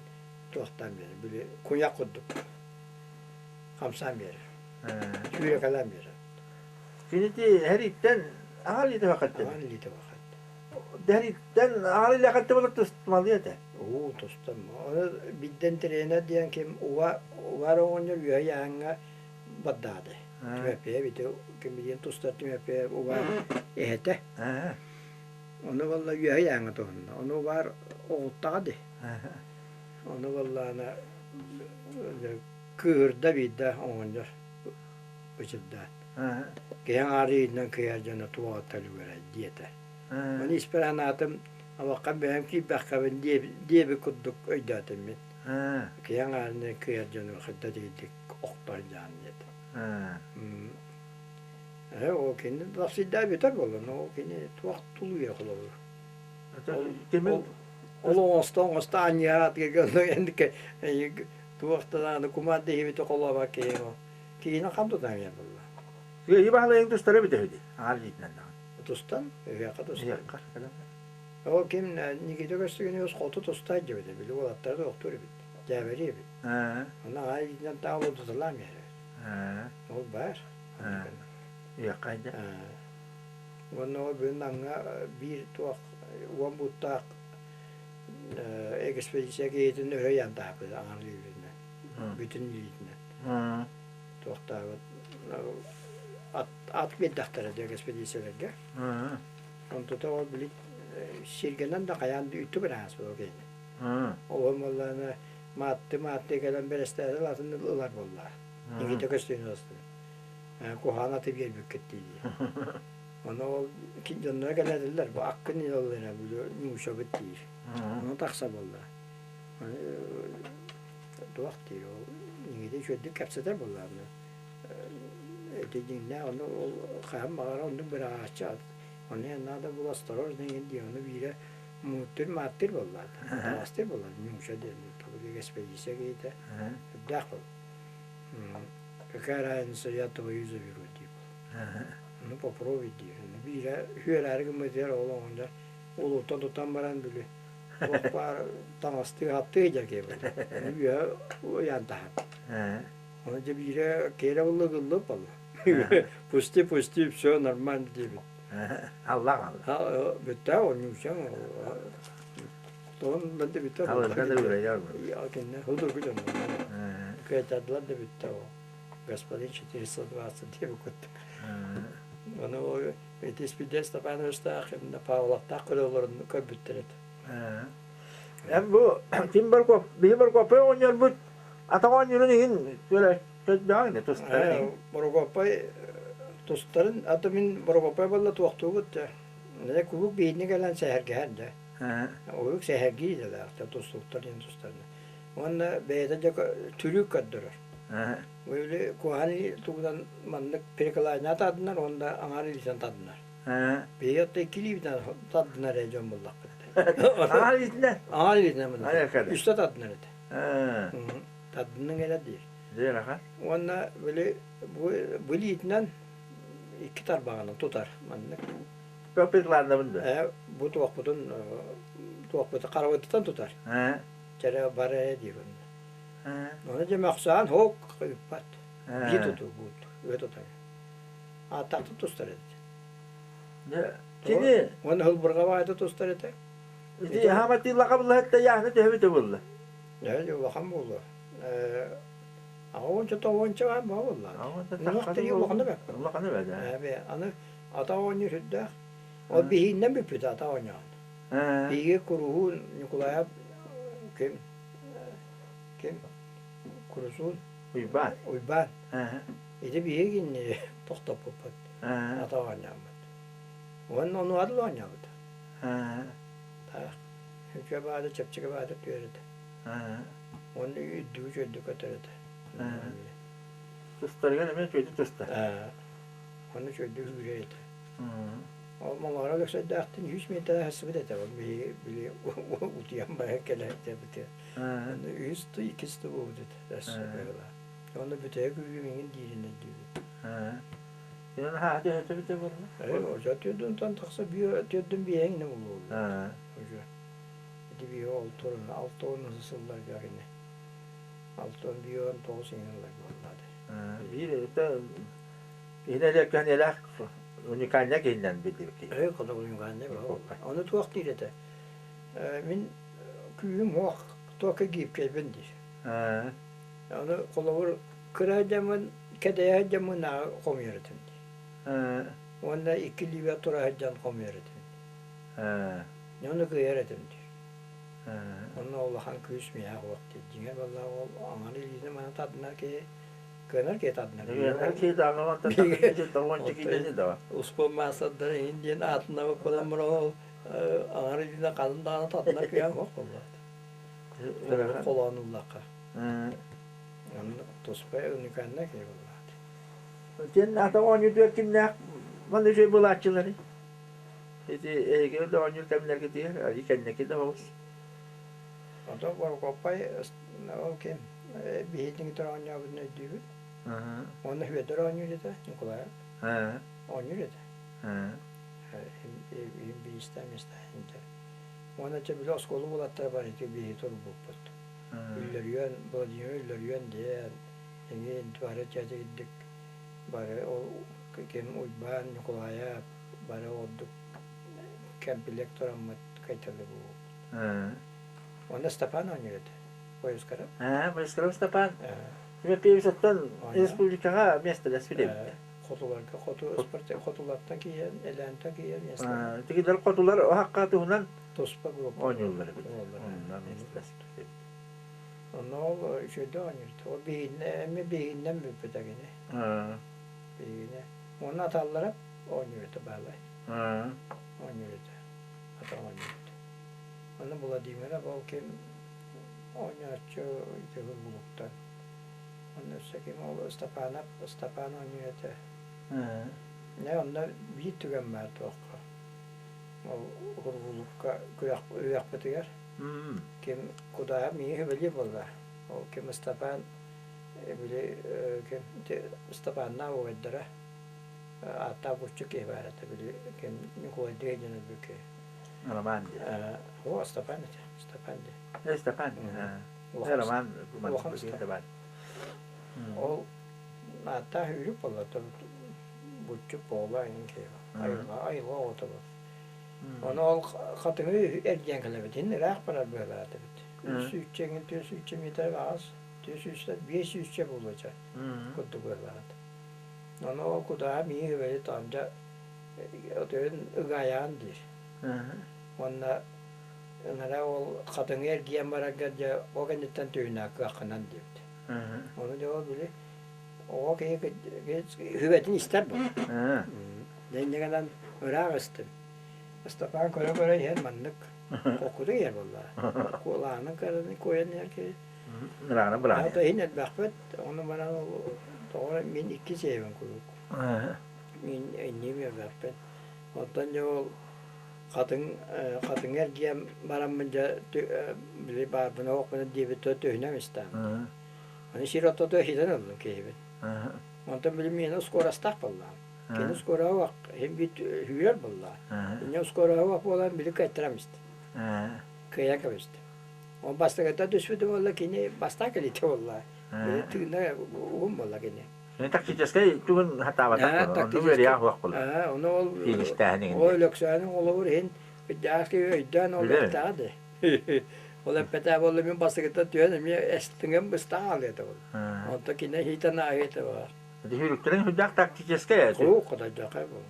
туохтаан биэрэр, били куйах курдук хамсаан биэрэр, сүүрэкэлээн биэрэр. Кинити эриттэн аҕал илиитэ бакатты. Аҕал илиитэ бакатты. Эриттэн аҕал илиитэ бакатты болор тустмалы этэ. Уу тустам. Оны бидден тренер диэн ким уга угаар оҕонньор үөһэ яһаҥҥа баддаады. Түмэппиэ бити ким диэн тустар түмэппиэ угаар эһэтэ. Ону болла үөһэ яһаҥҥа туһунна. Ону убаар оҕуттаҕа ди. Ону буоллаҕына кыыһырда биирдэ оҕонньор бычырдаан. Киһи аҥаары иитинэн кыйар дьоно туоҕа үлүгэрэй диэтэ. Ону испэр санаатым, абакка бэйэм киирбэххэбин диэбит курдук өйдөөтүм мин. Киһи аҥаарынан кыйар дьону хайда тиийдик охтор дьаан диэтэ. Ээ, ол кини лапсыйдаа бүтэр буолла, ол кини туох тулуйа холобур. Кимин Ол оҥосто оҥосто анньыһаат туох да кумаар дэһибити холообот киһи киһини хам тутан иһэр буолла. Ийи баһылайыҥ тустара эбитэ үһү дии, аҥаар илиитинэн даҕаны. Тустан, ыһыахха тустан. Ыһыахха Ол ким Никита Көстөгүнүөс хоту тустаат диэбитэ, били уолаттары да охтуур эбит, дьээбэлии эбит. Онно аҥаар илиитинэн таах олордуталаан иһэр эбит. Ол баар. Ыһыахха айда. Уонна ол бүгүн Намҥа биир туох уон бууттаах экспедиция киһитин өрө ыйан таһаппыт аҥар илиитинэн, бүтүн илиитинэн. Туохтаабыт ат, ат биэрдэхтэрэ дии экспедицияларга. Онтута ол били сиргэнэн да хайаан да үттү бырааас буолуо киһини. Ол буоллаҕына маатты маатты кэлэн бэрэстээтэл атын ылар буоллаҕа. Никита көстүүнү куһаҕан аты биэрбиккит дии. Ону ол дьонноро кэлэтиллэр, бу аккын илаллара нуучабыт диир. Ону тахса буолла. Туох диир ол нигиде үчүгэйдик кэпсэтэр буоллаҕына. Ити дьиҥнээх ону ол хаһан баҕарар оннук быраҕааччы ат. Ону надо было осторожно диэн ону биирэ мууттур мааттыр буоллаата. Таҕастыр буоллар нууча диэн экспедиция киһитэ үрдээх буолла. Какая разница, я твою заберу диир. Ну попробуй диир. Биирэ үөрээри гыммытыгар ол оҕонньор улуутан тутан баран били туох баар таҥастыы хаттыы сылдьар киһи буолла. Үөһэ ыйаан таһар. Ону дьэ биирэ киэрэ булла ыллып буолла. Пусти, пусти, все нормально диэбит. Аллах алла. Бүттэ оонньуучаҥ Тоҕон да бүттэ. Алырга да үрайар. Кинне худургу дьон. Кыайтардылар да бүттэ ол. Господин 420 диэбит куттук. Ону ол Ити Спидес Степановичтаах, Павловтаах көрө олорон көрбүттэр этэ. Эн бу ким Барков, биһи Баркоппай оҕонньорбут атах оонньуурун иһин көрдөҕүн тустарын. Борокуоппай тустарын, аты мин Борокуоппай буолла туохтуубут дьэ. Дьэ кулууп биһиини кэлэн сэһэргэһэр дьэ. Уһук сэһэргии идэлээх тустууктар диэн тустарына. Уонна бэйэтэ дьэ түрүүк көрдөрөр. Били куһаҕан тугунан маннык перекладина тардынар уонна аҥаар илиитинэн тардынар. Биһиги оттон икки илиибитинэн тардынар ээ дьон буллахпыт. Аҥаар илиитинэн? Аҥаар илиитинэн муннар. Үстэ тардынар этэ. Тардынныҥ эрэ диир. Диэрэхэ. Уонна били бу бу илиитинэн икки тарбаҕынан тутар маннык. Перекладинабын да? Бу туохпутун туохпутун харабытыттан тутар. Чэрэ бар ээ диир онно. Ону дьэ мөхсөөн һук ыыппат. Биир тутуу буут үө тутар. Ааттаахтык тустар этэ. Кини Уонна һылбырҕа баайда тустар этэ. Ити хааматыылаха буллаһытта яһны төһөбүтэ булла? Дьэ улахан буолуо. Аҕа уонча баар буолла. Уҥуох тирии улахана бэрт. Улахана бэрт. Ээ аны ата оонньуур сүрдээх. Ол биһииннэн бүппүтэ ата оонньоон. Биһиги куруһуун Ньукулаайап ким ким Курусуун Уйбаан. Уйбаан. Ити биһиги кинини тохтоппуппут. Ата оонньооммут. Уонна ону адыл оонньообут. Таах. Үчүгэй баада, чэпчэки баада түөр этэ. Уонна үрдүгү үчүгэйдик көтөр этэ. Тустарыгар эмиэ үчүгэйдик тустар. Уонна үчүгэйдик үүрэр этэ. Ол Моҥоро Өлөксөйдөөхтөн үс миэтэрэ сыппыт этэ. Ол биһиги били утуйан баран кэлээччибит. Онно үһүс да иккис да буолбут этэ. Өссө быһыылаах. Онно бүтэһик үүрүүм иҥин диирин өйдүүбүн. Сен хаһа төһөтө буолла? Ожо түөрдүнтэн тахса түөрдүн биэһиҥ не буолуо. Ожо. Ити биһи ол турун 6 сылларга кини. 6 19 иҥин буолла. Биир это Иһин элээх уникальнай киһинэн биллибит киһи. Өй хоту уникальнай Ону туох диир этэ? Мин күүһүм уох туохка гибкэйбин диир. Ону холобур кыра дьаммын кэдэйэ дьаммын хомуйар этим диир. Уонна икки илиибэр тура сылдьан хомуйар этим. Ону кыайар этим диир. Онно улахан күүс миэхэ суох диир. Дьиҥэр буоллаҕа ол аҥар илиитин маны тардынар киһи Кыанар киһи тардынар. Кыанар киһи даҕаны Успуон маастардара иһин диэн аатынабыт буолан баран ол аҥар илиинэн ханан даҕаны тардынар кыайан суох буоллаҕа. Холоон ыллахха. Онно туспа уникальнай киһи буоллаҕа. Сен ата оонньуутугар кимнээх манна үчүгэй булааччылары? Ити эһиги да оонньуур кэмнэргитигэр, али кэнники да оҕус. Ото Борокуоппай ол ким биһиги оонньообутун өйдүүбүт. Уонна Хүөдэр оонньуур этэ, Ньукулаев. Оонньуур этэ. Биистэ миэстэ Уонна чэ били оскуола уолаттара бар ити биһиги турбуппут. Үллэрүйэн, Владимир Үллэрүйэн диэн, эҥин бары чэчигирдик бары ол ким Уйбаан, Ньукулаев бары ордук кэмпилиэк тураммыт кайталы буолбут. Уонна Степан оонньуур этэ. Боюскаров. Боюскаров Степан. Певецтан республикаҕа миэстэлэспит эбит. Хотуларга хоту хотулартан киирэн, Элээнтэн киирэн миэстэлэспит. Тигилэр хотулар оһахха туһунан туспа группа оонньууллар эбит. Онно миэстэлэспит эбит. Онно ол үчүгэйдик оонньуур. Ол биһигинэ эмиэ биһигинэн бүппүтэ кини. Биһигинэ. Уонна аталлара оонньуур этэ баалай. Оонньуур этэ. Ата оонньуур этэ. Аны Владимиров ол ким оонньооччу Дьөгүр Булуктан. Онно өссө ким ол Степанов, Степан оонньуур этэ. Дьэ онно биир түгэн баар туохха. Ол Ургулукка күрэх үрэхпитигэр ким кудаа миигин били буолла. Ол ким Степан били ким Степаннаах убайдара ааттаах булчут киһи баар этэ били ким Ньукулайдыы диэн өлбүт киһи. Роман диэн. О, Степан этэ. Степан диэн. Степан. Роман Степан. Ол ааттаах үүрүк буолла буччук буола иҥин киһи айылҕа айылҕа оҕото бу. Ону ол хатыҥы эргийэн кэлэбит. Ин ыраах барар быһыылаах этибит. Үс сүүсчэ иҥин 4 сүүсчэ метр аҕас, 4 сүүстэн 5 сүүсчэ буолуо чэ курдук быһыылаах этэ. Ону ол кудаа миигин үбэли таамдьа Өтөрүн ыгаайаҕын диир. Уонна ынара ол хатыҥы эргийэн бараргар дьэ ол кэнниттэн түһүнэ кыаххынан диэбит. Ону дьэ ол били оҕо киһи үһүбэтин истэр буолар. Дьэ инньэ гынан ыраах истим. Ыстапаан көрө-көрө иһэн маннык холкутук иһэр буоллаҕа. Куолаанын кыраны куойан иһэр киһи. Ыраана быраан. Аата иһин элбэхпит, ону баран ол тоҕо мин икки сиэбин куруук. Мин инниим элбэхпин. Оттон дьэ ол хатыҥ хатыҥы эргийэн бараммын дьэ били баарбын оһохпун диэбит төһүнэм истэм. Аны сир ортото иһитэн ыллым киһибин. Онтон били миэнэ скоростаах буоллаҕым. Кини скороһа иһин биир сүүрэр буоллаҕа. Инньэ скороһа буолан били кыайтарам истэ. Кыайан кэбистим. Ол бастакыта түспүтүм буолла кини бастаан кэлиитэ буолла. Били тыына уһун буолла кини. Тактическай тугун хатаабатах онну үөрүйэх суох буолла. Ону ол Фиништээһин иһин. Ол Өлөксөөнүн холобур иһин кырдьаҕас киһи өйдөөн ол эптэҕэ да. Ол эппэтээ буолла мин бастакыттан түһэн эмиэ эстиҥэм быстаах хаалыа буолла. Онто кини иһитэн ааһыа этэ баар. Сүүрүктэрин сүрдээх тактическай этэ. Куруук хотойдоохой буол.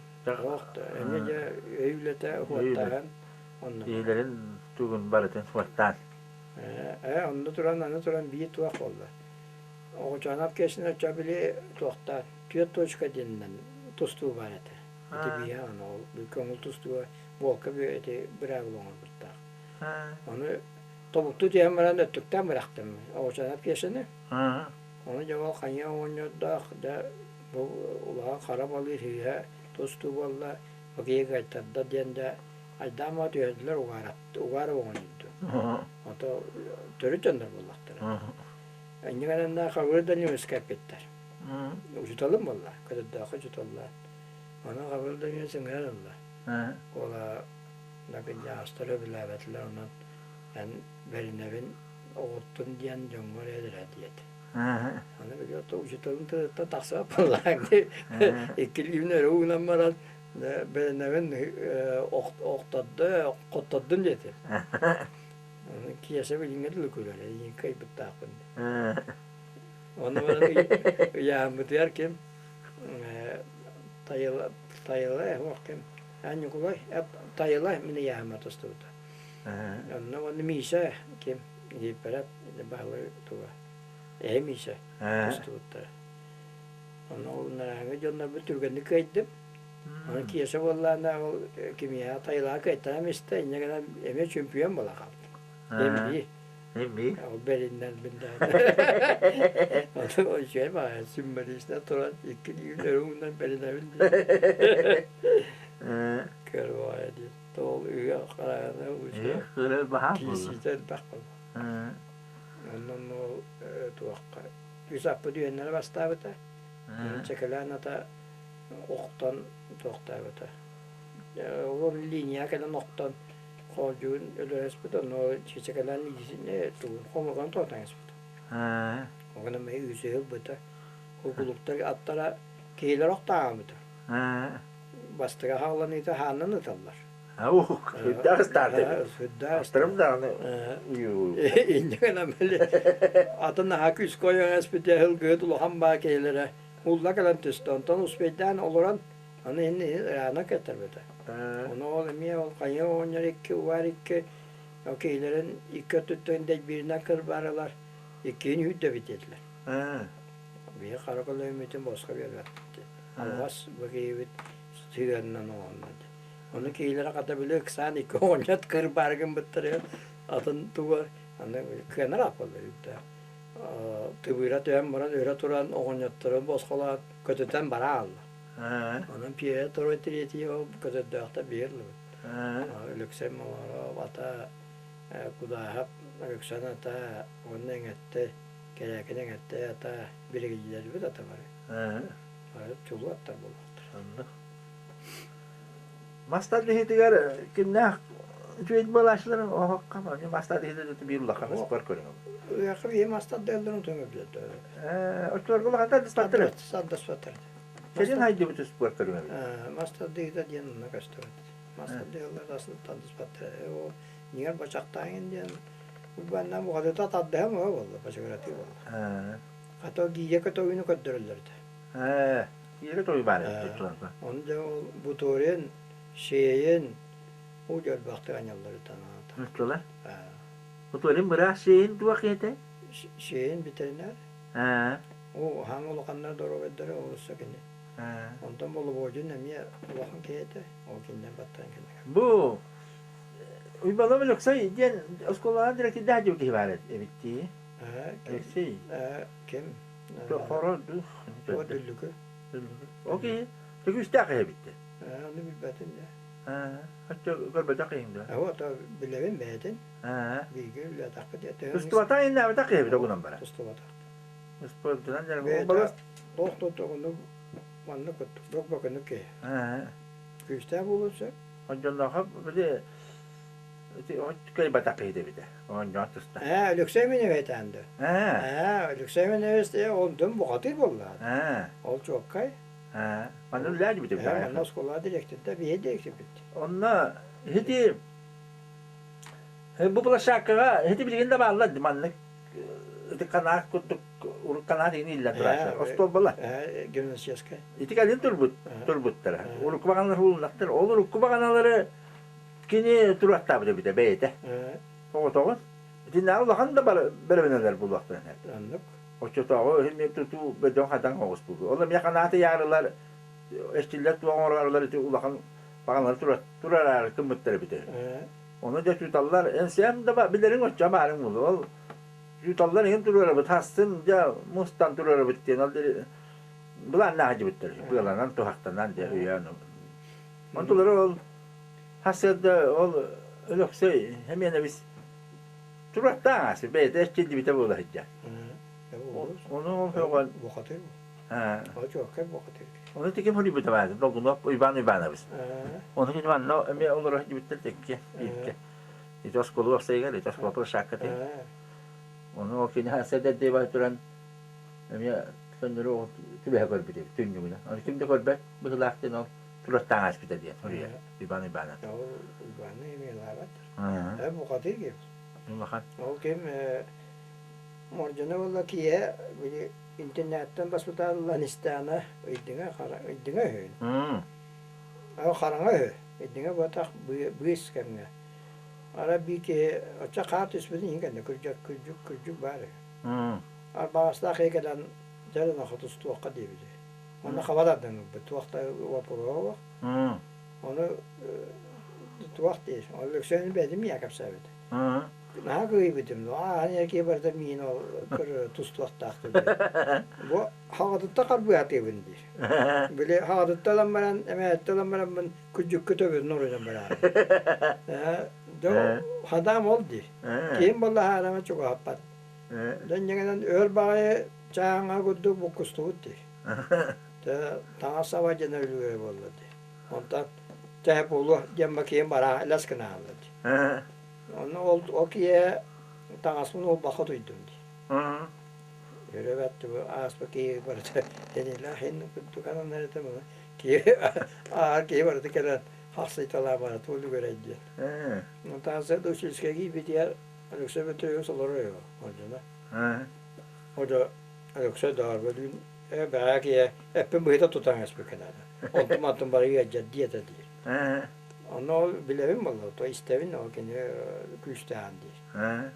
Ох да эмиэ дьэ өй үлэтэ уоттааһын онно. Киһилэрин тугун барытын суоттаан. Ээ онно туран аны туран биир туох буолла. Оҕочоонов киэсин оччо били туохтаан түөрт точка диэнинэн тустуу баар этэ. Ити биһи аны ол көҥүл тустууга буолка ити быраабыла оҥорбуттаах. Ону тобуктуу түһэн баран өттүктээн бырахтым Оҕочоонов Кешаны. Ону дьэ ол хайа оҕонньордоох да бу улахан хара балыыр сыыһа тустуу буолла, бакыйа кыайтарда диэн да айдаан түһэрдилэр угаара оҕонньорду. Ото төрүт дьоннор буоллахтара. Инньэ гынан Хабыр Даниловичка эппиттэр. Учуталым буолла, көтөрдөөххө учуталлаан. Ону Хабыр Данилович ыҥыран ылла. Уола Накынньаҕастар өбүлээбэтилэр, онон эн бэринэбин оҕуттун диэн дьоҥҥор эрэ диэтэ. Аны били ото учуталым тылыттан тахсыбат буоллаҕыҥ дии. Иккилиибин өрө уунан баран бэринэбин охтордо, хоттордун диэтим. Киэсэ билиҥҥэ дылы күлэр, эйигин кыайбыттаахпын Ону баран ыйааммытыгар ким Тайыла Тайыла суох ким А Ньукулай Тайыла мин ыйааһыммар тустубута. Онно уонна Миша ким Гииппэрэп Баһылай туга эһэ Миша тустубуттара. Онно ол нарааҥҥы дьоннорбун түргэнник кыайдым. Онон Кеша буоллаҕына ол кимиэхэ Тайылаҕа кыайтаран истэ, инньэ гынан эмиэ чөмпүйүөн буола хаалдым. Эмби. Эмби. Ол бэриннэрбин даҕаны. Ону үчүгэй баҕайы символично туран икки илиибин өрө уунан бэринэбин диэн. Көр баҕайы диэн. Тоол ыһыах хараҕына үчүгэй. Киисиитэ элбэх буолла. Онон ол туохха үс аппыт үөннэрэ бастаабыта. Чэкэлээн ата охтон туохтаабыта. Ол линия кэлэн охтон хоолдьугун өлөрөспүт, онно чэчэкэлээн илиитин тугун хомурҕан тоҕотон испит. Оҕону эмиэ үүсүһү ылбыта. Кукулуктар аттара киһилэр охтообута. Бастыга хааланыыта хааннан ыталлар. Сүрдээх ыстаарды. Сүрдээх Астарым даҕаны Инньэ гынан били атын наһаа күүскэ ойон эспитэ ылгыһыт улахан баа киһилэрэ уулла кэлэн түстэ. Онтон успейдаан олорон аны иһин ыраана кэттэрбитэ. Ону ол эмиэ ол хайа оҕонньор икки убаар икки киһилэрин икки өттүттэн дэйбииринэн кырбаарылар иккиһин үүрдэбит диэтилэр. Биһи хара көлөһүммүтүн босхо биэрбэппит. Алҕас бу киһибит сыһыанынан оҥоһунна диэн. Ону киһилэрэ хата били ыксаан икки оҕонньот кырбаары гыммыттарыгар атын тугу аны кыанар ааппаллар үрдээх. Тыбыыра түһэн баран өрө туран оҕонньотторун босхолоон көтүтэн бара хаалла. Онон Пьера второй третий ол көтөрдөөхтөр биир ылыбыт. Өлөксөй Молоров ата Кудааһап Өлөксөн ата уонна Эҥэттэй Кэрээкин Эҥэттэй ата биригэдьиирдэрбит ата бары. Бары чулуу аттар буоллахтар. Оннук. Мас тардыһыытыгар кимнээх үчүгэй буолааччыларын оһоххо мас тардыһыыта биир улахан спорт көрүҥэ. Ыйаахха биһи мас тардыалларын утуҥа билэр. Оччолорго улахан тардыспаттар. Тардыспаттар. Кэлин хайдыбыт спорт көрүҥэ. Мас тардыһыыта диэн онно көстүбэт. Мас тардыаллар асын тардыспаттар. Ол ньиҥэр бачахтааҥын диэн Уйбааннаан буҕатыта тардыһан буола буолла, бачыгыратыы буолла. Хата гиийэ көтөҕүүнү көрдөрөллөр этэ. Киирэ той баар эбит. Ону дьэ ол Буторин, Сиэйин уу дьөлбөхтүк аньалларыттан аата. Нуччалар? Буторин быраас Сиэйин туох киһитэ? Сиэйин ветеринар. Уу хаҥ улаханнар доруобайдара олусса кини. Онтон Болобуодьун эмиэ улахан киһи этэ. Ол кининэн баттаан кини. Бу Уйбанов Алексей диэн оскуолаҕа директордаах дьиэ киһи баар эбит дии. Алексей. Ким? Хоро Дүллүкү. Ол киһи күүстээх киһи эбит дии. Ону билбэтим дьэ. Оччо көрбөтөх киһиҥ дуо? Ото билэбин бэйэтин. Бииргэ үлэлээтэхпит. Тустубатах иннээбэтэх киһи эбит огунан бара. Тустубатах. Спортунан дьарыгы. Туох да маннык бөк-бөкөнүк киһи. Күүстээх буолуон сөп. Дьонноохо били кыайбатах киһи эбитэ. Оонньоон туста. Ээ, Алексей Миневэтаан да. Ээ, Алексей Миневец онтон бухатыыр буоллаҕа. Ол чуоккай. Манна үлэлээбит эбит. Манна оскуола директорда биһи директорбит. Онно ити бу площадкаҕа ити билигин да бааллар маннык ити канаат курдук урут канаат иһин ииллэн турааччылар. Остуолбалар. Гимназическай. Ити кэлин турбут турбуттара. Урукку баҕаналар уулуннахтар. Ол урукку баҕаналары кини туруохтаабыт эбитэ бэйэтэ. Оҕотоҕун. Итиннээҕи улахан да бэрэбинэлэр булуохтарын сөп. Оннук. Оччотооҕу иһин тутуу бөдөҥ хатан оҕус буолуо. Ол эмиэ канааты яарылар эстиллэр туох оҥороорулар ити улахан баҕаналары турараары кыммыттар эбитэ. Ону дьэ туталлар эн сэм да билэриҥ оччо баарыҥ буолуо. Ол туталлар иһин туруорабыт хастын дьэ мустан туруорабыт диэн ол былааннаах дьибиттэр быаланан туһахтанан дьэ өйөөн онтулары ол хасыарда ол Өлөксөй Эмиэнэбис тураттаан аасы бэйэтэ эрчиллибитэ буола сылдьар. Ону ол көҕөн бухатыр Очуокка бухатыр. Ону тиким хурийбута баады Долгунов Иван Иванович. Ону кини манна эмиэ олоро сылдьыбыттар тикки бииргэ. Ити оскуола уопсайыгар, ити оскуола площадкатын. Ону ол кини хасыарда туран эмиэ көннөрү түбэһэ көрбүт эбит түннүгүнэн. Ону ким да көрбөт быһыылаах диэн ол тураттаан ааспыта диэн суруйар Иван Иванов. Ол Иваны эмиэ ылаабаттар. Бухатыр ким. Улахан. Ол ким Мордьоно буолла киһи били интернеттэн баспытааллан истэҕинэ ыйдыҥа хара ыйдыҥа үһү. Ол хараҥа үһү. Ыйдыҥа буотах быыс кэмҥэ. Ара биир киһи оччо хаар түспүтүн иһин кэннэ күрдьүк күрдьүк күрдьүк баар үһү. Арбаҕастаах киһи кэлэн дьэ эрэ тустуохха диэбитэ. Онно хаба тардан ылбыт туох да вопроһа суох. Ону туох диир Өлөксөйүн бэйэтин миэхэ кэпсээбит. Наһаа кыһыйбытым, ааһан киһи барыта миин ол тустуохтаах диир. Бу хаҕатытта харбыатыыбын диир. Били хаҕатытта ылан баран, эмээттэ ылан бараммын күрдьүккэ төбөтүн оруйдан бараабын. Дьэ хадаам ол диир. Киһим буолла аарама чугаһаппат. Дьэ өр баҕайы чааҥҥа курдук буккустубут диир. Таҥас саба диэн өлүүрэ буолла дии. Онтон тэһэ буолуо диэн бакием бараа элэс гына хаалла дии. Онно ол ол киһи таҥаспын уолбакка утуйдум дии. Өрөбөт ааспыт киһи барыта тэнилээх иһин курдук ананар этэ маны киһи аар киһи барыта кэлэн хахсыйталаа бара туол үгэрэй диэн. Онтон учительскай киирбитигэр Алексей Петрович олорор ордьоно. Одо Алексей Даарбалыын ээ бэҕээ киһи эппин быһыта тутан эспиккин аны. Онтум антым бары ыалдьар диэтэ диир. Онно ол билэбин буолла, то истэбин ол кини күүстээҕин диир.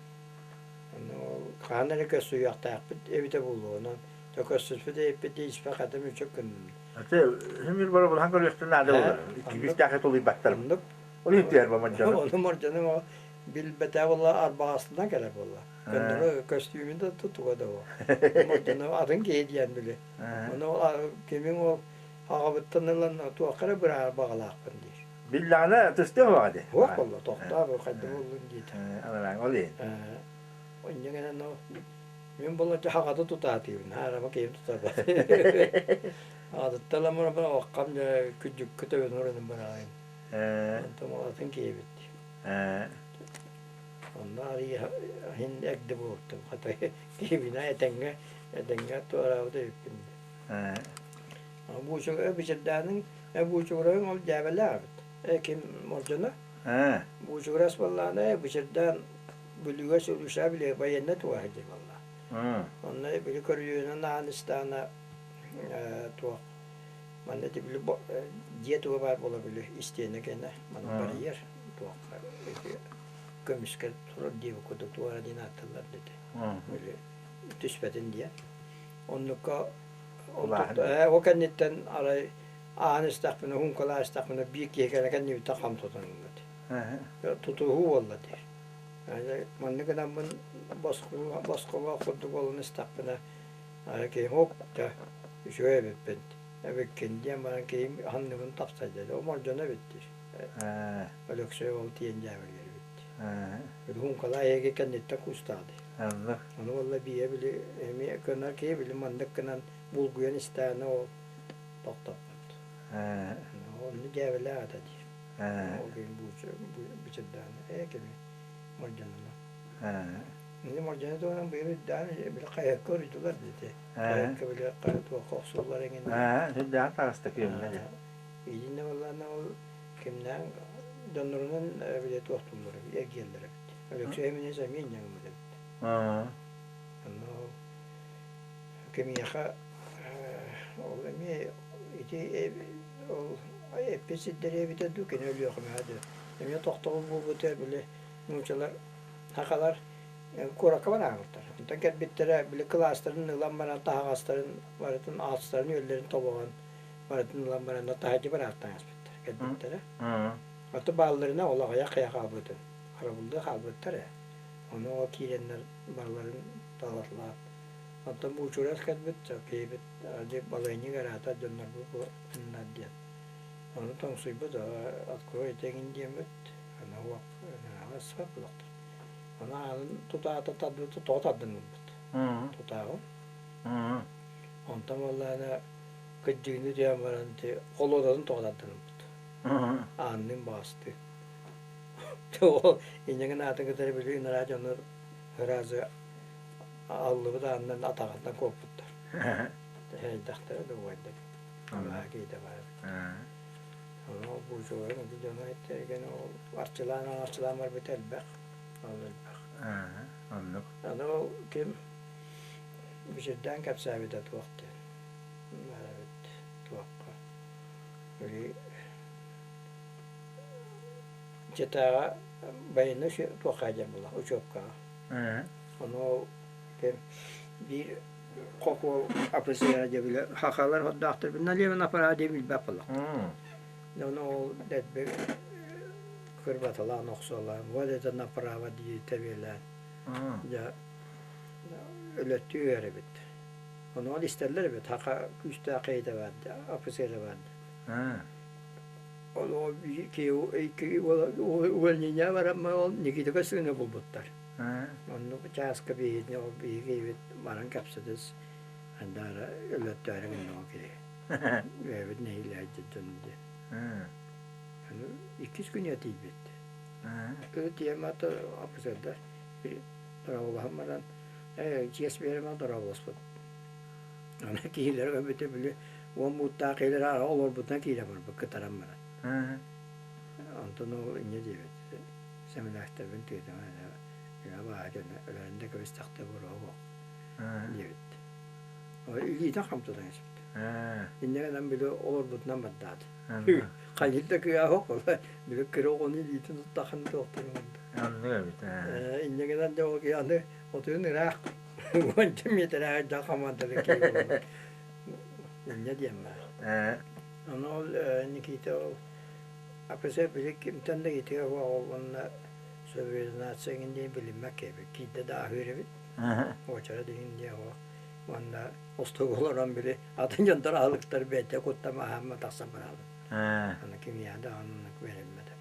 Онно ол хаһан эрэ көрсүһүөхтээхпит эбитэ буолуо, онон то көрсүспүт эбиппит испэ хатым үчүк гынным. Аты химир бара булхан көрүөхтэн наада болар. Икки күүстээхи тулуйбаттар. Оннук. Ол иһиттиэр ба мордьону. Ону мордьону билбэтэ буолла арбаҕастынан кэлэр буолла. Көннөрү көстүүмүн да туга да ол. Мордьону атын киһи диэн били. Ону кимиҥ ол аҕабыттан ылан туохха эрэ быраҕар баҕалаахпын диир. Биллэҕинэ тустуо суоҕа дии. Суох буолла, тохтоо хайда буоллун диэтэ. Анараҥ ол иһин. Инньэ гынан ол мин буолла хаҕата тутаатыыбын, аарама киһим тутарбат. Аҕатыттан ылан оххам дьэ күрдьүккэ төбөнү урунун быраҕайым. Онтон ол атын киһибит. Онно арыйа иһин эгди буолтум. Хата киһибинэ этэҥҥэ этэҥҥэ туораабыт эбиппин. Буучуга бичирдээниҥ буучугурайыҥ ол дьээбэлээх эбит. Э ким мордьоно? Буучугурас буоллаҕына э бичирдээн Бүлүүгэ Сүлүшэ били военнай туоһа дии буолла. Онно били көрүлүөнэн аан истэҕинэ туох Манна ити били дьиэ туга баар буола били истиэнэ кэннэ манна барыйар туохха ити көмүскэ турар диэбит курдук туора диэн ааттыыллар да ити били түспэтин диэн. Оннукка ол кэнниттэн арай аан истэхпинэ, уһуҥкалаан истэхпинэ биир киһи кэлэ кэннибиттэн хам тутан ылбыт. Тутуһуу буолла диир. Маннык гынаммын босхолоох курдук буолан истэхпинэ киһим оп да үчүгэй эбиппин эбиккин диэн баран киһим санныбын тапсайда ол дьоно эбит диир. Өлөксөй ол тиийэн дьээбэлиир эбит дии. Уһуҥкалаа эһиги кэнниттэн куустаах дии. Ону буолла биирэ били эмиэ көнөр киһи били маннык гынан булгуйан истэҕинэ ол тохтоппут. Онно дьээбэлээх ата диир. Ол киһи бучурдаан ээ кими мордьонуна. Ини мордьону туһунан быйыл үрдээн били хайыһыкка уруйдулар дии. Хайыһыкка били туохха охсуллар эҥин. Сүрдээх таҕыста күөҥҥэ дьэ. Итиннэ буоллаҕына ол кимнээн дьоннорунан били туохтууллар эбит, эргийэллэр эбит. Өлөксөй Эминес эмиэ инньэ гыммыт эбит. Онно ол кимиэхэ ол эмиэ ити ол эппит сирдэрэ эбитэ дуу, кини Өлүөхүмэҕэ дуу. Эмиэ тохтобул буолбута били нууччалар, сахалар куоракка бараабыттар. Онтон кэлбиттэрэ били кылаастарын ылан баран таһаҕастарын барытын астарын-үөллэрин тобоҕон барытын ылан баран таһырдьа бараахтаан ааспыттар кэлбиттэрэ. Аты баалларына ол аҕыйах хайа хаалбытын харабыллыы хаалбыттар ээ. Ону ол киирэннэр барыларын талатылаат. Онтон Буучурас кэлбит, киһибит дьэ балыанньык араата дьоннорбут бу ыннар диэн. Ону тоҥсуйбут, открой эҥин диэммит, аны уох сып олохтор. Ону аанын тутаата тардыбыт, тоҕо тардан ылбыт. Тутааҕын. Онтон буоллаҕына кырдьыгыны түһэн баран ити холуодатын тоҕо тардан ылбыт. Аанныын баҕастыы. Ол инньэ аатын кытары били ынараа дьону сразу аллыбыт аанынан атаҕынан куоппуттар. Эрэйдэхтэрэ да убайдар. Абаһа киһитэ баар эбит. Ону ол буучуларын ити дьоно эттэригэн ол арчылаан арчылаан барбыта элбэх. Ол элбэх. Оннук. Аны ол ким Бичирдээн кэпсээбитэ туох диэн баар эбит туохха били Читаҕа байыаннай туохха диэн буолла учебкаҕа. Ону ол биир хохуол офицера дьэ били хахалар хордоохтор налево направо диэн билбэт буоллахтар. Ону ол дэлби кырбаталаан охсуолаан вот это направо дии тэбиэлээн дьэ өлөттүү эбит. Ону ол истэллэр эбит хаха күүстээх киһитэ баар офицера баар Ол увольнение баран ол Никитака сыына булбуттар. Оннук чааска биһиги ол биһиги баран кэпсэтис андаара өлөттөөрү гыннаҕа киһи. Бэйэбит нэһилиэк дьон диэн. Аны иккис күнү тиийбит. Тиэм ата офицердар дорооболоһон баран ээ чиэс биэримэ дорооболоспут. Аны киһилэрэ өлбүтэ били уон бууттаах киһилэр аара олорбутунан киирэ барбыт кытаран баран. Онтон ол инньэ диэбит сэмэлээхтэрбин тыытыма эрэ бааһа дьоно өлөрөн да кэбистэхтэ буруо диэбит. Илиитин хам тутан испит. Инньэ гынан били олорбутунан бардаат. Хайыр да кыаһа суох били кыра оҕону илиитин туттаххына туохтарын курдук. Оннук эбит. Инньэ гынан дьэ ол киһи аны отуйун ыраах уонча миэтэрэ дьэ хамаандалыы киһи буолла. Инньэ диэн баар. Ону ол Никита ол АПС били кимтэн да итигэ суох ол уонна субординация эҥин диэн билиммэт киһи киирдэ да аһыыр эбит. Уочарат иҥин диэн суох. Уонна остуолга олорон били атын дьонтор аһылыктар бэйэтэ куттама аһаама тахсан бараабыт. Аны кимиэхэ да оннук бэриммэтэ.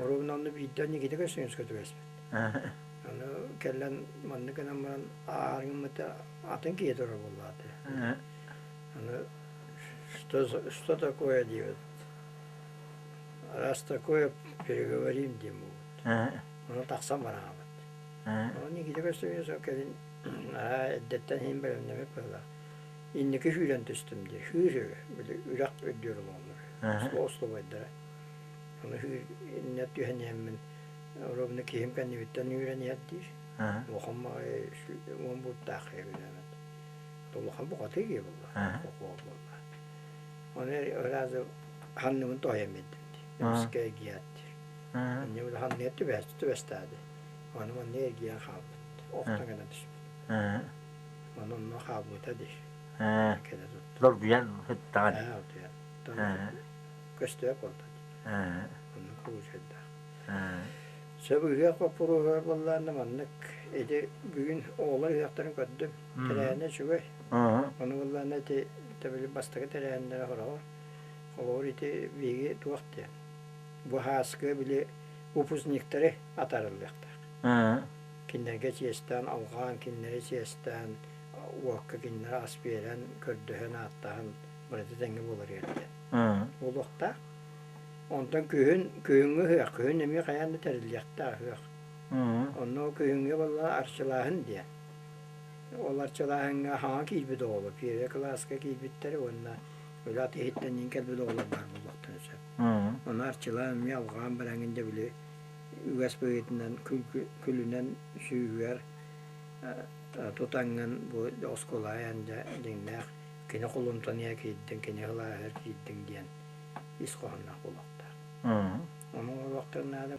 Оруобуна онно биирдэ Никита Көстүүнүскэ түбэспит. Аны кэлэн маннык гынан баран аарыҥмыта атын киһи турар буоллаҕа Аны что, что такое диэбит. Раз такое переговорим диэн буолбут. Ону тахсан бараабыт. Ону Никита Көстүүнүс кэлин аа эрдэттэн иһин бэлэмнэммит быһыылаах. Инники сүүрэн түстүм дии. Сүүр били үрэх үрдүөр олоҕоллор. Остолобуойдара. Ону сүүр иннэ түһэн иһэммин ровно киһим кэннибиттэн үүрэн иһэр диир. Улахан баҕайы уон бууттаах киһи билэммит. Улахан бухатыы киһи буолла. Хохуол буолла. Ону ыраазы ханныбын тоһуйан биэрдим дии. Эмискэ эргийээт диир. Инньэ били ханныгар түбэс түбэстээди. Ону манна эргийэн хаалбыт. Охтон гына түспүт. Ону онно хаалбыта диир. Кэлэ тутта. Доргуйан сыттаҕын. Ээ, утуйан. Көстүө буолла дии. Оннук куучайдаах. Сөп ыһыах боппуруоһугар буоллаҕына маннык ити бүгүн оҕолор ыһыахтарын көрдүм. Тэрээһинэ үчүгэй. Ону буоллаҕына ити били бастакы тэрээһиннэрэ хороҕор. Холобур ити биһиги туох диэн бу һааскы били выпускниктары атаарыллыахтаах. Кинилэргэ чиэстээн алҕаан, кинилэри чиэстээн уокка кинилэри ас биэрэн, көрдөһөн, ааттаһан барыта тэҥҥэ буолар диэн. Буолуохтаах. Онтон күһүн, күһүҥҥү ыһыах, күһүн эмиэ хайаан да тэриллиэхтээх ыһыах. Онно күһүҥҥү буолла арчылааһын диэн. Ол арчылааһыҥҥа хаҥа киирбит оҕолор, первый кылааска киирбиттэр уонна үлэ ат иһиттэн иин кэлбит оҕолор баар буолуохтарын сөп. Ону арчылаан эмиэ алҕаан бараҥын дьэ били үгэс быһыытынан күлүнэн сүүһүгэр тутаҥҥын бу оскуолаҕа айан дьэ дьиҥнээх кини холумтаныйа киирдиҥ, кини сылааһыгар киирдиҥ диэн ис хоһоонноох буолуохтаах. Ону оҥоруохтарын наада.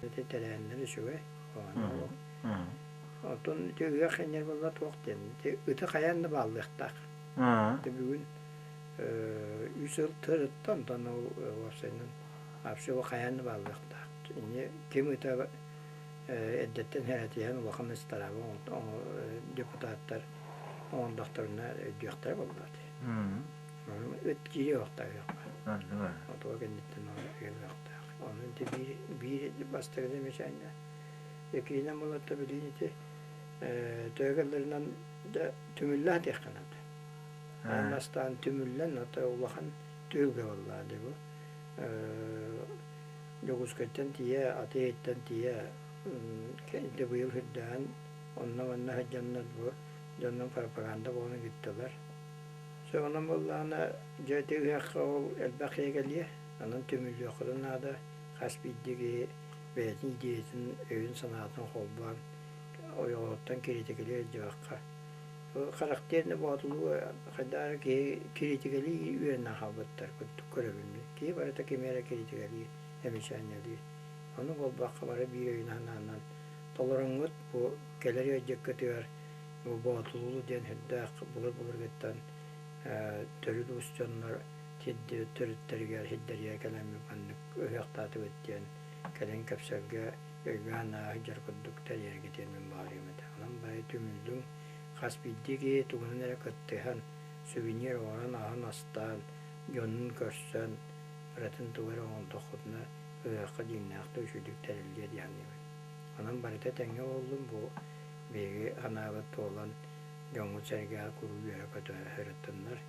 Ити тэрээһиннэр үчүгэй. Оттон ити ыах энньэр буолла туох диэн, ити ыты хайаан да бааллыахтаах. Ити бүгүн үс сыл тырытта, онтон ол уопсайынан вообще ол хайаан да бааллыахтаах. Ини ким ыта эрдэттэн хэрэтиһэн улахан ыстараабы депутаттар оҥордохторуна өйдүөхтэрэ буоллаҕа дии. Ыт киириэ уохтаах Отуга кэнниттэн ыһыахтаах. Ону ити биир, биир бастакы замечание. Иккиһинэн буоларта билигин ити төһө кэллэринэн да түмүллэ сатыахха наада. Аан бастаан түмүллэн, ото улахан түһүлгэ буоллаҕа дии бу. Дьокуускайтан тиийэ, аты иһиттэн тиийэ ити быйыл үрдээн онно-манна сылдьаннар бу дьоннор пропаганда буолан ыыттылар. Онон буоллаҕына, дьэ ити ыһыахха ол элбэх киһи кэлиэ, онон түмүллүөххүтүн наада, хас биирдии киһи бэйэтин идеятын, өйүн-санаатын холбоон ойоҕоһуттан кириитикэлии сылдьыбакка. Характерно боотулуу хайдах эрэ киһи кириитикэлии үөрэнэн хаалбыттар курдук көрөбүн мин. Киһи барыта кими эрэ кириитикэлиир, эмисээнньэлиир. Ону буолбакка бары биир өйүнэн-санаанан толороҥҥут бу кэлэр ыалдьыккытыгар Бу Боотулуу диэн сүрдээх былыр-былыргыттан төрүт уус дьоннор сирдибит төрүттэригэр сирдэригэр кэлэммит маннык ыһыахтаатыбыт диэн кэлин кэпсэлгэ өйгө-санаа сылдьар курдук тэрийэргэ диэн мин баҕарыам этэ. Онон бары түмүллүҥ, хас биирдии киһи тугунан эрэ кыттыһан, сувенир оҥорон аһын астаан, дьонун көрсөн, барытын тугу эрэ оҥордоххутуна ыһыахха дьиҥнээхтик үчүгдүк тэриллиэ дии саныыбын. Онон барыта тэҥҥэ буоллун бу Биһиги санаабыт туолан, дьоҥҥут-сэргэҕэ куруук үөрэ-көтө сырыттыннар.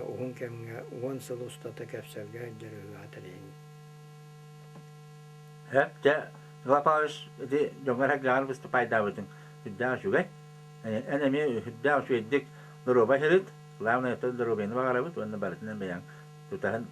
Уһун кэмҥэ 10 сыл устата кэпсэлгэ сылдьар ыһыаҕа тэрийиҥ. Сөп, дьэ, Николай Павлович, ити дьоҥҥо эрэ выступайдаабытыҥ сүрдээх үчүгэй. Эн эмиэ сүрдээх үчүгэйдик доруобай сырыт. Главное, это доруобуйаны баҕарабыт уонна барытынан бэйэҥ тутаһын.